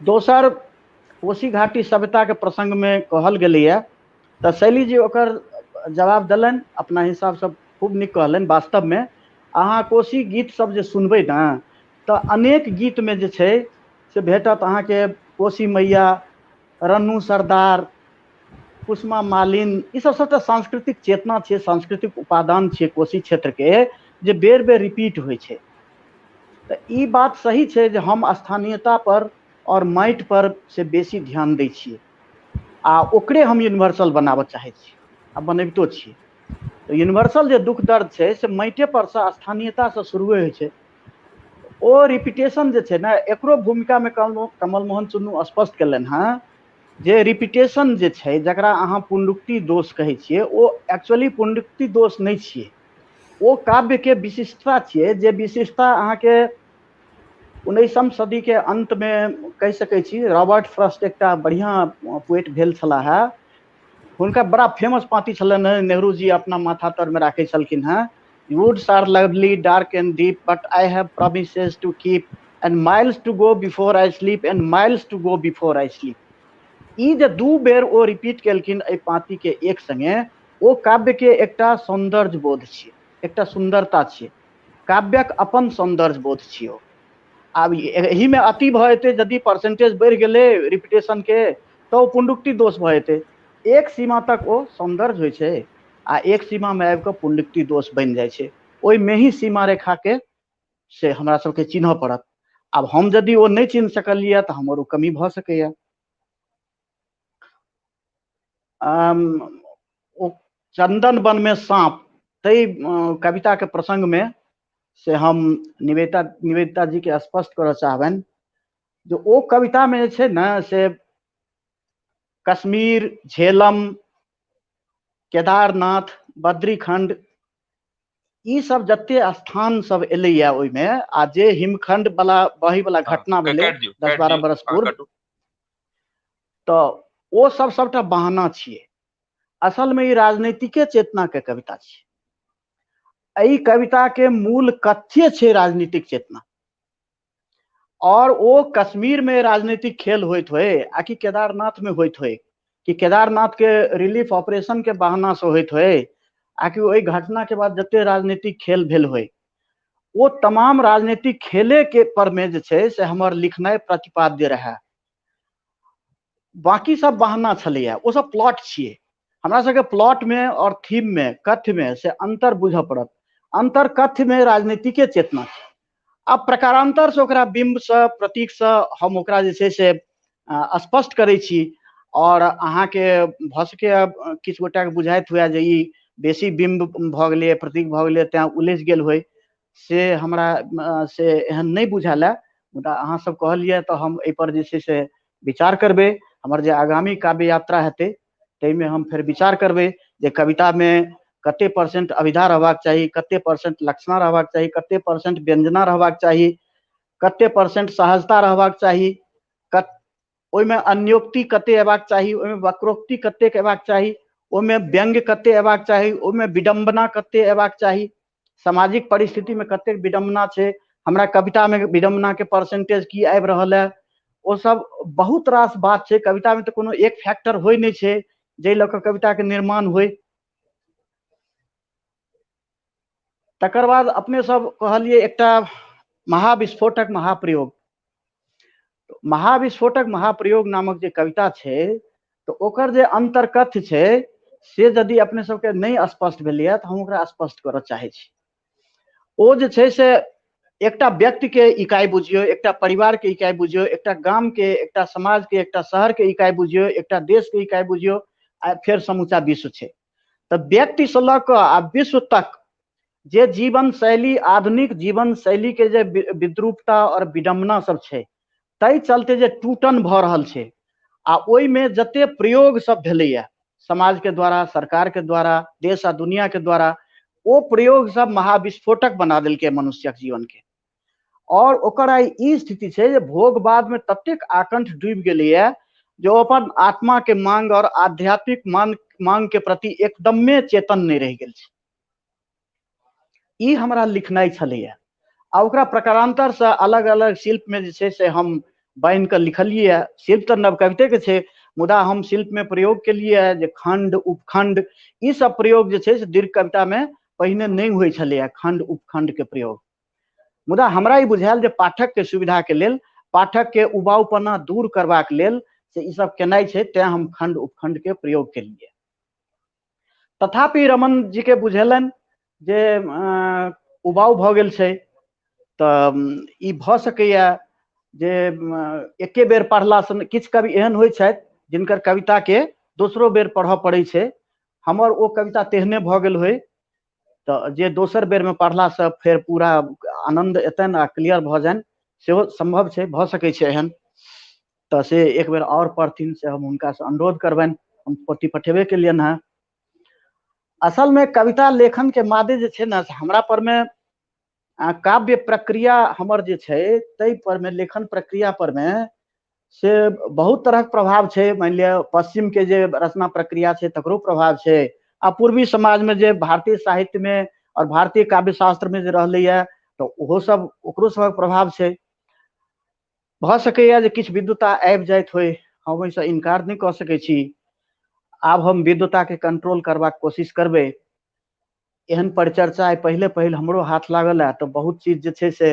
दोसर, कोसी घाटी सभ्यताके प्रसङ्गमे कहल गेलैए तऽ शैली जी ओकर जवाब देलनि अपना हिसाबसँ, खूब नीक कहलनि। वास्तवमे अहाँ कोसी गीत सब जे सुनबै ने तऽ अनेक गीतमे जे छै से भेटत अहाँके कोसी मैया, रन्नू सरदार, कुसमा मालिन, ई सब सबटा सांस्कृतिक चेतना छियै, सांस्कृतिक उपादान छियै कोसी क्षेत्रके, जे बेर बेर रिपीट होइ छै। तऽ ई बात सही छै जे हम स्थानीयता पर आओर माटि पर से बेसी ध्यान दै छियै आ ओकरे हम यूनिवर्सल बनाबऽ चाहै छी आ बनबितो छियै। तऽ यूनिवर्सल जे दुःख दर्द छै से माटिए परसँ स्थानीयतासँ शुरुए होइ छै। ओ रिपीटेशन जे छै ने, एकरो भूमिकामे कमल मोहन चुन्नू स्पष्ट केलनि हँ जे रिपीटेशन जे छै, जकरा अहाँ पुनरुक्ति दोष कहै छियै, ओ एक्चुअली पुनरुक्ति दोष नहि छियै, ओ काव्यके विशिष्टता छियै। जे विशिष्टता अहाँके 19म सदीके अन्तमे कहि सकै छी, रॉबर्ट फ्रॉस्ट एकटा बढ़िआँ पोएट भेल छलाह हे, हुनका बड़ा फेमस पाँति छलनि हेँ, नेहरू जी अपना माथा तरमे राखै छलखिन हेँ, woods are lovely dark and deep but I have promises to keep and miles to go before I sleep and miles to go before I sleep. ई जे दू बेर ओ रिपीट केलखिन एहि पाँतिके एक संगे, ओ काव्यके एकटा सौन्दर्य बोध छियै, एकटा सुन्दरता छियै, काव्यक अपन सौन्दर्य बोध छियै ओ। आब एहिमे अति भऽ जेतै, यदि परसेंटेज बढ़ि गेलै रिपीटेशनके तऽ ओ पुनरुक्ति दोष भऽ जेतै। एक सीमा तक ओ सौन्दर्य होइ छै आ एक सीमामे आबि कऽ पुनरुक्ति दोष बनि जाइ छै। ओहि मेही सीमा रेखाके से हमरा सबके चिन्हऽ पड़त। आब हम यदि ओ नहि चिन्ह सकलियै तऽ हमर ओ कमी भऽ सकैए। ओ चन्दन वनमे साँप ताहि कविताके प्रसङ्गमे से हम निवेदिता निवेदिता जीके स्पष्ट करऽ चाहबनि जे ओ कवितामे जे छै ने से कश्मीर, झेलम, केदारनाथ, बद्रीखंड, ई सब जते स्थान सब एलैया ओहिमे, आ जे हिमखंड वाला बही वाला घटना भेलै 10-12 बरस पूर्व, तऽ ओ सब सबटा बहाना छियै। असल मे ई राजनीतिके चेतना के कविता छियै। एहि कविता के मूल कथ्य छै राजनीतिक चेतना, और ओ कश्मीर में राजनीतिक खेल होइत होय आ कि केदारनाथ में होइत होय, कि केदारनाथ के रिलीफ ऑपरेशन के बहाना से होइत होय, आ कि ओहि घटना के बाद जते राजनीतिक खेल भेल होय, ओ तमाम राजनीतिक खेले के पर में जे छै से हमर लिखनाइ प्रतिपाद्य रहए। बाकी सब बहाना छलैया, ओ सब प्लॉट छियै। हमरा सबके प्लॉट में और थीम में, कथ्य में से अंतर बुझऽ पड़त। अंतर कथ्य में राजनीतिके चेतना छै। आब प्रकारान्तर से ओकरा बिम्ब से, प्रतीक से हम ओकरा जे छै से स्पष्ट करै छी। और अहाँके भऽ सकैए किछु गोटाके बुझाइत हुए जे ई बेसी बिम्ब भऽ गेलैए, प्रतीक भऽ गेलैए, तैँ उलझि गेल होइ, से हमरा से एहन नहि बुझायल हए। मुदा अहाँ सब कहलियै तऽ हम एहिपर जे छै से विचार करबै। हमर जे आगामी काव्य यात्रा हेतै ताहिमे हम फेर विचार करबै जे कवितामे कते परसेंट अभिधा रहबाक चाही, कते परसेंट लक्षणा रहबाक चाही, कते परसेंट व्यंजना रहबाक चाही, कते परसेंट सहजता रहबाक चाही, ओहिमे अन्योक्ति कते अयबाक चाही, ओहिमे वक्रोक्ति कतेक अयबाक चाही, ओहिमे व्यंग्य कते अयबाक चाही, ओहिमे विडम्बना कते अयबाक चाही, सामाजिक परिस्थितिमे कतेक विडम्बना छै, हमरा कवितामे विडम्बनाके परसेंटेज की आबि रहल है, ओ सब बहुत रास बात छै। कवितामे तऽ कोनो एक फैक्टर होइ नहि छै जाहि लऽ कऽ कविताके निर्माण होइ। तकर बाद अपने सब कहलियै एकटा महाविस्फोटक महाप्रयोग। महाविस्फोटक महाप्रयोग नामक जे कविता छै तऽ ओकर जे अन्तर्कथ्य छै से यदि अपने सबके नहि स्पष्ट भेलैया तऽ हम ओकरा स्पष्ट करऽ चाहै छी। ओ जे छै से एकटा व्यक्तिके इकाइ बुझियौ, एकटा परिवारके इकाइ बुझियौ, एकटा गामके, एकटा समाजके, एकटा शहरके इकाइ बुझियौ, एकटा देशके इकाइ बुझियौ, आ फेर समूचा विश्व छै। तऽ व्यक्तिसँ लऽ कऽ आ विश्व तक जे जीवन शैली, आधुनिक जीवन शैलीके जे विद्रूपता आओर विडम्बना सब छै, ताहि चलते जे टूटन भऽ रहल छै आ ओहिमे जते प्रयोग सब भेलैया समाजके द्वारा, सरकारके द्वारा, देश आ दुनियाके द्वारा, ओ प्रयोग सब महाविस्फोटक बना देलकै मनुष्यक जीवनके। और ओकर आइ ई स्थिति छै जे भोगवादमे ततेक आकंठ डूबि गेलैया जे ओ अपन आत्माके मांग और आध्यात्मिक मांगके प्रति एकदमे चेतन नहि रहि गेल छै। ई हमरा लिखनाइ छलैया आ ओकरा प्रकारान्तरसँ अलग अलग शिल्पमे जे छै से हम बान्हि कऽ लिखलियै। शिल्प तऽ नवकवितेके छै, मुदा हम शिल्पमे प्रयोग केलियै जे खण्ड, उपखण्ड, ई सब प्रयोग जे छै से दीर्घ कवितामे पहिने नहि होइ छलैया, खण्ड उपखण्डके प्रयोग। मुदा हमरा ई बुझायल जे पाठकके सुविधाके लेल, पाठकके उबाउपना दूर करबाक लेल से ई सब केनाइ छै, तैं हम खण्ड उपखण्डके प्रयोग केलियै। तथापि रमन जी के बुझेलनि जे उबाउ भऽ गेल छै, तऽ ई भऽ सकैए जे एके बेर पढ़लासँ किछु कवि एहन होइ छथि जिनकर कविताके दोसरो बेर पढ़ऽ पड़ै छै। हमर ओ कविता तेहने भऽ गेल होइ तऽ जे दोसर बेरमे पढ़लासँ फेर पूरा आनन्द एतनि आ क्लियर भऽ जानि, सेहो सम्भव छै, भऽ सकै छै एहन। तऽ से एक बेर आओर पढ़थिन से हम हुनकासँ अनुरोध करबनि। हम पोथी पठेबे केलियनि हेँ। असलमे कविता लेखनके मादे जे छै ने से हमरा परमे काव्य प्रक्रिया हमर जे छै ताहि परमे, लेखन प्रक्रिया परमे से बहुत तरहक प्रभाव छै। मानि लिअ पश्चिमके जे रचना प्रक्रिया छै तकरो प्रभाव छै, आ पूर्वी समाजमे जे भारतीय साहित्यमे आओर भारतीय काव्यशास्त्रमे जे रहलैए तऽ ओहो सब ओकरो सबक प्रभाव छै। भऽ सकैए जे किछु विद्वता आबि जाइत होइ, हम ओहिसँ इनकार नहि कऽ सकै छी। आब हम विद्वताके कंट्रोल करबाक कोशिश करबै। एहन परिचर्चा आइ पहिले पहिल हमरो हाथ लागल है, तऽ बहुत चीज जे छै से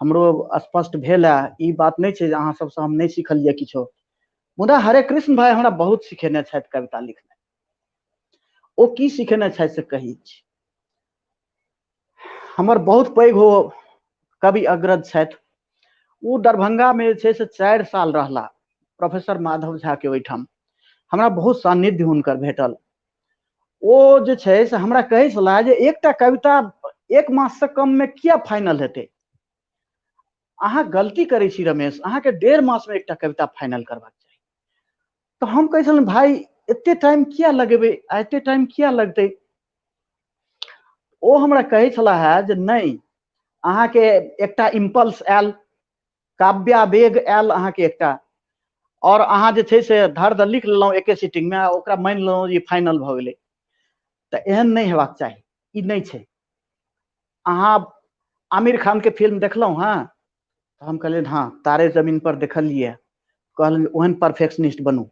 हमरो स्पष्ट भेल है। ई बात नहि छै जे अहाँ सबसँ हम नहि सिखलियै किछो, मुदा हरे कृष्ण भाई हमरा बहुत सिखेने छथि कविता लिखनाइ। ओ की सिखेने छथि से कहै छी। हमर बहुत पैघ ओ कवि अग्रज छथि। ओ दरभंगामे जे छै से 4 साल रहला प्रोफेसर माधव झा के ओहिठाम। हमरा बहुत सान्निध्य हुनकर भेटल। ओ जे छै से हमरा कहै छलाह जे एकटा कविता 1 माससँ कममे किया फाइनल हेतै? अहाँ गलती करै छी रमेश, अहाँके 1.5 मासमे एकटा कविता फाइनल करबाक चाही। तऽ हम कहै छलहुँ भाई एते टाइम किया लगेबै आ एते टाइम किया लगतै? ओ हमरा कहै छलाह है जे नहि, अहाँके एकटा इम्पल्स आयल, काव्यावेग आयल अहाँके एकटा, आओर अहाँ जे छै से धर दऽ लिख लेलहुँ एके सिटिंगमे आ ओकरा मानि लेलहुँ जे फाइनल भऽ गेलै। तऽ एहन नहि हेबाक चाही, ई नहि छै। अहाँ आमिर खानके फिल्म देखलहुँ हँ? तऽ हम कहलियनि हँ, तारे जमीन पर देखलियै। कहलनि ओहन परफेक्शनिस्ट बनू,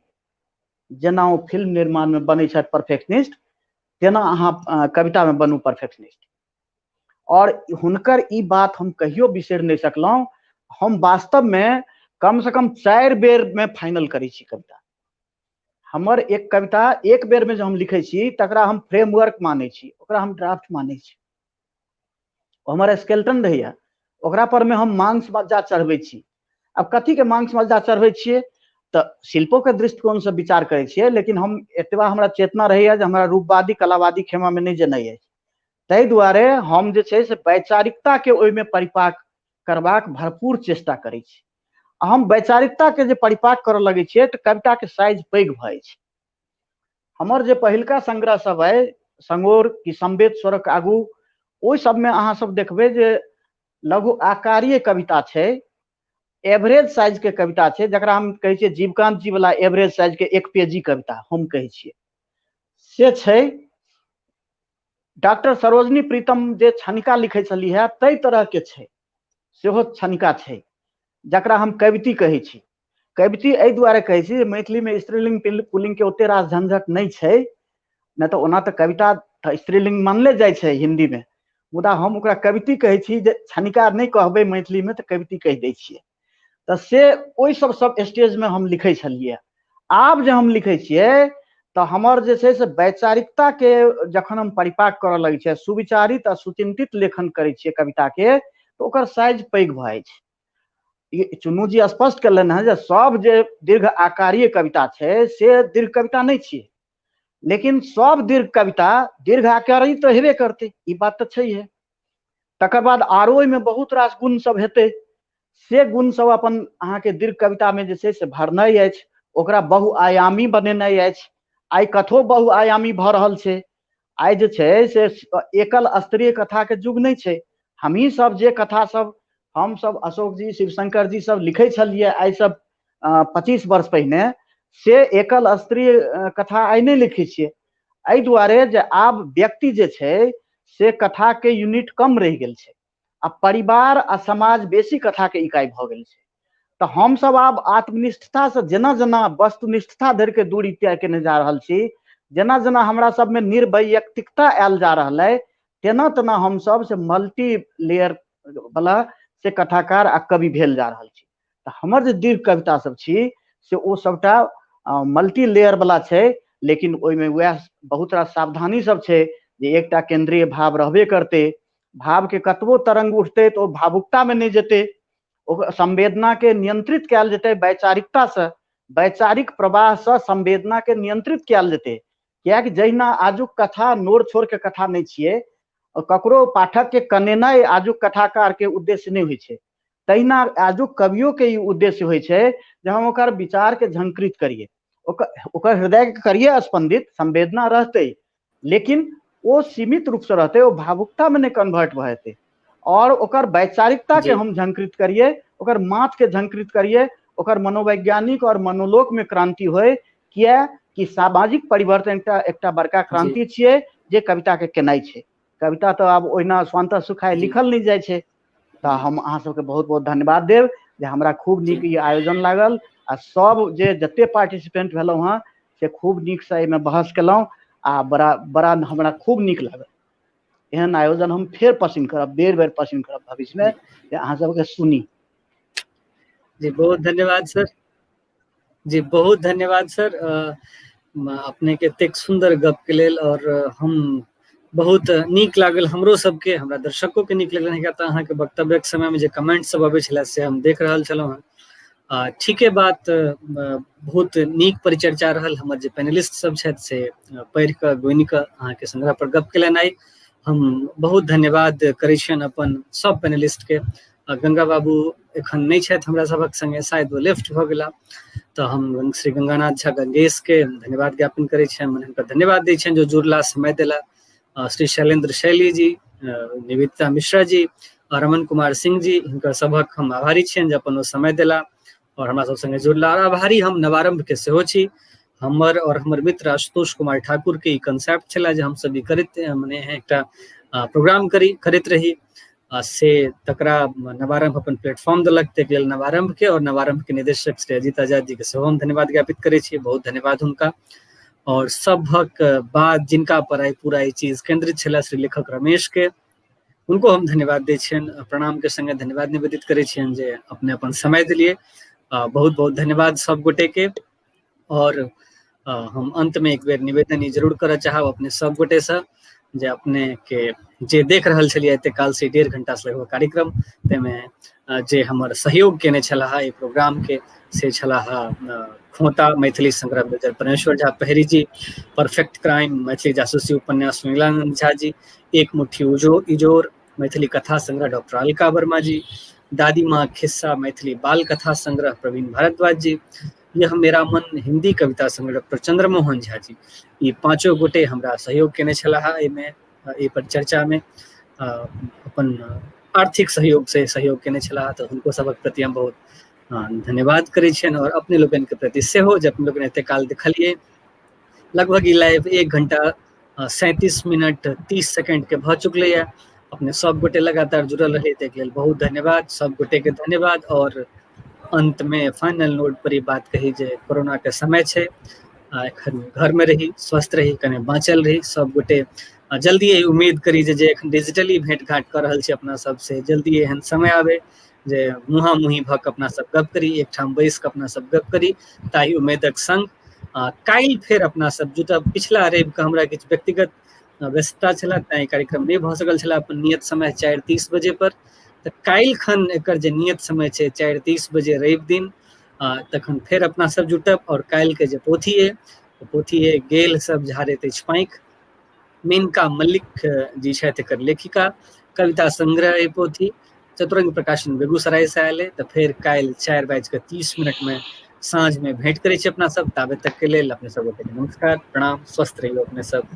जेना ओ फिल्म निर्माणमे बनै छथि परफेक्शनिस्ट, तेना अहाँ कवितामे बनू परफेक्शनिस्ट। और हुनकर ई बात हम कहियो बिसरि नहि सकलहुँ। हम वास्तवमे कमसँ कम 4 बेरमे फाइनल करै छी कविता। हमर एक कविता एक बेरमे जे हम लिखै छी तकरा हम फ्रेमवर्क मानै छी, ओकरा हम ड्राफ्ट मानै छी। हमर स्केल्टन रहैया, ओकरा पर मे हम मांस मज्जा चढ़बै छी। आब कथीके मांस मज्जा चढ़बै छियै तऽ शिल्पोके दृष्टिकोणसँ विचार करै छियै, लेकिन हम एतबा हमरा चेतना रहैया जे हमरा रूपवादी कलावादी खेमामे नहि जेनाइ अछि। ताहि दुआरे हम जे छै से वैचारिकताके ओहिमे परिपाक करबाक भरपूर चेष्टा करै छी। आ हम वैचारिकताके जे परिपाक करऽ लगै छियै तऽ कविताके साइज पैघ भऽ जाइ छै। हमर जे पहिलका संग्रह सब अइ, संगोर कि संवेद स्वरक आगू, ओहि सबमे अहाँ सब देखबै जे लघु आकारीय कविता छै, एवरेज साइज के कविता छै, जकरा हम कहै छियै जीवकांत जी वाला एवरेज साइज के 1 पेजी कविता हम कहै छियै से छै। डॉक्टर सरोजनी प्रीतम जे क्षणिका लिखै छलीह है ताहि तरह के छै, सेहो क्षणिका छै, जकरा हम कविती कहै छी। कविती एहि दुआरे कहै छी जे मैथिलीमे स्त्रीलिंग पुल्लिंग के ओते रास झंझट नहि छै, नहि तऽ ओना तऽ कविता तऽ स्त्रीलिंग मानले जाइ छै हिन्दीमे, मुदा हम ओकरा कविती कहै छी। जे क्षणिका नहि कहबै मैथिलीमे तऽ कविती कहि दै छियै। तऽ से ओहि सब सब स्टेजमे हम लिखै छलियै। आब जे हम लिखै छियै तऽ हमर जे छै से वैचारिकताके जखन हम परिपाक करऽ लगै छियै, सुविचारित आ सुचिन्तित लेखन करै छियै कविताके, तऽ ओकर साइज पैघ भऽ जाइ छै। ई चुन्नू जी स्पष्ट केलनि हेँ जे सब जे दीर्घ आकारीय कविता छै से दीर्घ कविता नहि छियै, लेकिन सब दीर्घ कविता दीर्घ आकारीय तऽ हेबे करतै, ई बात तऽ छैहे। तकर बाद आरो ओहिमे बहुत रास गुण सब हेतै, से गुण सब अपन अहाँके दीर्घ कवितामे जे छै से भरनाइ अछि, ओकरा बहुआयामी बनेनाइ अछि। आइ कथो बहुआयामी भऽ रहल छै। आइ जे छै से एकल स्तरीय कथाके युग नहि छै। हमही सब जे कथा सब हमसब अशोक जी शिवशंकर जी सब लिखै छलियै आइसँ 25 वर्ष पहिने, से एकल स्तरीय कथा आइ नहि लिखै छियै। एहि दुआरे जे आब व्यक्ति जे छै से कथाके यूनिट कम रहि गेल छै आ परिवार आ समाज बेसी कथाके इकाइ भऽ गेल छै। तऽ हमसब आब आत्मनिष्ठतासँ जेना जेना वस्तुनिष्ठता धरिके दूरी तय केने जा रहल छी, जेना जेना हमरा सबमे निर्वैयक्तिकता आयल जा रहल अइ, तेना तेना हमसब से मल्टी लेयर वाला से कथाकार आ कवि भेल जा रहल छी। तऽ हमर जे दीर्घ कविता सब छी से ओ सबटा मल्टी लेयर वाला छै, लेकिन ओहिमे वएह बहुत रास सावधानी सब छै जे एकटा केंद्रीय भाव रहबे करतै। भावके कतबो तरंग उठतै तऽ ओ भावुकतामे नहि जेतै, ओकर संवेदना के नियंत्रित कयल जेतै वैचारिकता से, वैचारिक प्रवाह से संवेदना के नियंत्रित कयल जेतै। कियाकि जहिना आजुक कथा नोर छोड़ के कथा नहि छियै, ककरो पाठक के कनेनाइ आजुक कथाकार के उद्देश्य नहि होइ छै, तहिना आजुक कवियो के ई उद्देश्य होइ छै जे हम ओकर विचार के झंकृत करियै, ओकर ओकर हृदय के करियै स्पंदित, संवेदना रहतै लेकिन ओ सीमित रूप से रहतै, ओ भावुकता में नहि कन्वर्ट भऽ जेतै। और ओकर वैचारिकता के हम झंकृत करियै, ओकर माथ के झंकृत करियै, ओकर मनोवैज्ञानिक और मनोलोक में क्रांति होय। किया कि सामाजिक परिवर्तन एकटा एकटा बड़का क्रांति छियै जे कविता के केनाइ छै। कविता तऽ आब ओहिना स्वान्तः सुखाय लिखल नहि जाइ छै। तऽ हम अहाँ सबके बहुत बहुत धन्यवाद देब जे हमरा खूब नीक ई आयोजन लागल आ सब जे जते पार्टिसिपेंट भेलहुँ हँ से खूब नीकसँ एहिमे बहस केलहुँ आ बड़ा बड़ा हमरा खूब नीक लागल। एहन आयोजन हम फेर पसिन करब, बेर बेर पसिन करब भविष्यमे जे अहाँ सबके सुनी। जी बहुत धन्यवाद सर। जी बहुत धन्यवाद सर, अपने के एतेक सुंदर गप के लेल। और हम बहुत नीक लागल हमरो सबके, हमरा दर्शको के नीक लगल, किया तऽ अहाँके वक्तव्यक समय में जे कमेंट सब अबै छलै से हम देख रहल छलहुँ हँ। ठीके बात, बहुत नीक परिचर्चा रहल। हमर जे पैनलिस्ट सब छथि से पढ़ि कऽ गुनि कऽ अहाँके संग्रह पर गप केलनि। आइ हम बहुत धन्यवाद करै छियनि अपन सब पैनलिस्ट के। गंगा बाबू एखन नहि छथि हमरा सभक संगे, शायद ओ लेफ्ट भऽ गेला, तऽ हम श्री गंगानाथ झा गंगेश के धन्यवाद ज्ञापन करै छियनि, मने हुनका धन्यवाद दै छियनि जो जुड़ला, समय देला। श्री शैलेंद्र शैली जी, निवेदिता मिश्रा जी, रमन कुमार सिंह जी, हिनकर सभक हम आभारी छियनि जे अपन ओ समय देला और हमरा सब संगे जुड़ला। और आभारी हम नवारंभ के सेहो छी। हमर और हमर मित्र आशुतोष कुमार ठाकुर के ई कंसेप्ट छलै जे हमसब ई करैत मने एकटा प्रोग्राम करी करैत रही, से तकरा नवारंभ अपन प्लेटफॉर्म देलक, ताहिके लेल नवारंभ के और नवारंभ के निदेशक श्री अजीत आजाद जी के सेहो हम धन्यवाद ज्ञापित करै छी, बहुत धन्यवाद हुनका। और सभक बाद जिनका पर आइ पूरा ई चीज केंद्रित छलै श्री लेखक रमेश के, हुनको हम धन्यवाद दै छियनि, प्रणाम के संगे धन्यवाद निवेदित करै छियनि जे अपने अपन समय देलियै। बहुत बहुत धन्यवाद सब गोटे के। और हम अंत में एक बेर निवेदन ई जरूर करऽ चाहब अपने सब गोटे से जे अपने के जे देख रहल छलियै एते काल से 1.5 घंटा से लगभग कार्यक्रम, ताहिमे जे हमर सहयोग केने छलाह एहि प्रोग्राम के से छलाह खोता मैथिली संग्रह मेजर परमेश्वर झा पहरी जी, परफेक्ट क्राइम मैथिली जासूसी उपन्यास सुनीलानंद झा जी, एक मुट्ठी इजोर मैथिली कथा संग्रह डॉक्टर अलका वर्मा जी, दादी माँ खिस्सा मैथिली बाल कथा संग्रह प्रवीण भारद्वाज जी, यह मेरा मन हिंदी कविता संग्रह डॉक्टर चंद्रमोहन झा जी। ई पांचो गोटे हमरा सहयोग केने छलाह एहिमे, एहि पर चर्चा में अपन आर्थिक सहयोग से सहयोग केने छलाह, तऽ हुनको सबक प्रति हम बहुत धन्यवाद करै छियनि। और अपने लोकनि के प्रति सेहो जे अपने लोकनि एते काल देखलियै। लगभग ई लाइव 1 घंटा 37 मिनट 30 सेकेंड के भऽ चुकलैए। अपने सब गोटे लगातार जुड़ल रहियै ताहिके लेल बहुत धन्यवाद, सब गोटे के धन्यवाद। और अंत में फाइनल नोट पर ई बात कही जे कोरोना के समय छै, एखन घर में रही, स्वस्थ रही, कने बाँचल रही सब गोटे। जल्दी एहि उम्मीद करी जे एखन डिजिटली भेंट घाट कऽ रहल छी अपना सबसे, जल्दी एहन समय आबे जे मुँहा मुँही भऽ कऽ अपना सब गप करी, एकठाम बैस कऽ अपना सब गप करी, ताहि उम्मीदक संग काल्हि फेर अपना सब जुटब। पिछला रवि के हमरा किछु व्यक्तिगत व्यस्तता छलै तैं कार्यक्रम नहि भऽ सकल छलै अपन नियत समय 4:30 बजे पर, तऽ काल्हि खन एकर जे नियत समय छै 4:30 बजे रवि दिन, तखन फेर अपना सब जुटब। और काल्हि के जे पोथी अइ ओ पोथी अइ गेल सब झाड़ैत अछि पाँखि, मेनका मल्लिक जी छथि एकर लेखिका, कविता संग्रह अइ पोथी, चतुरंग प्रकाशन बेगूसराय से आयल अइ। तऽ फेर काल्हि 4:30 में साँझ में भेंट करै छी अपना सब। ताबे तक के लेल अपने सब गोटे के नमस्कार, प्रणाम, स्वस्थ रहियौ अपने सब।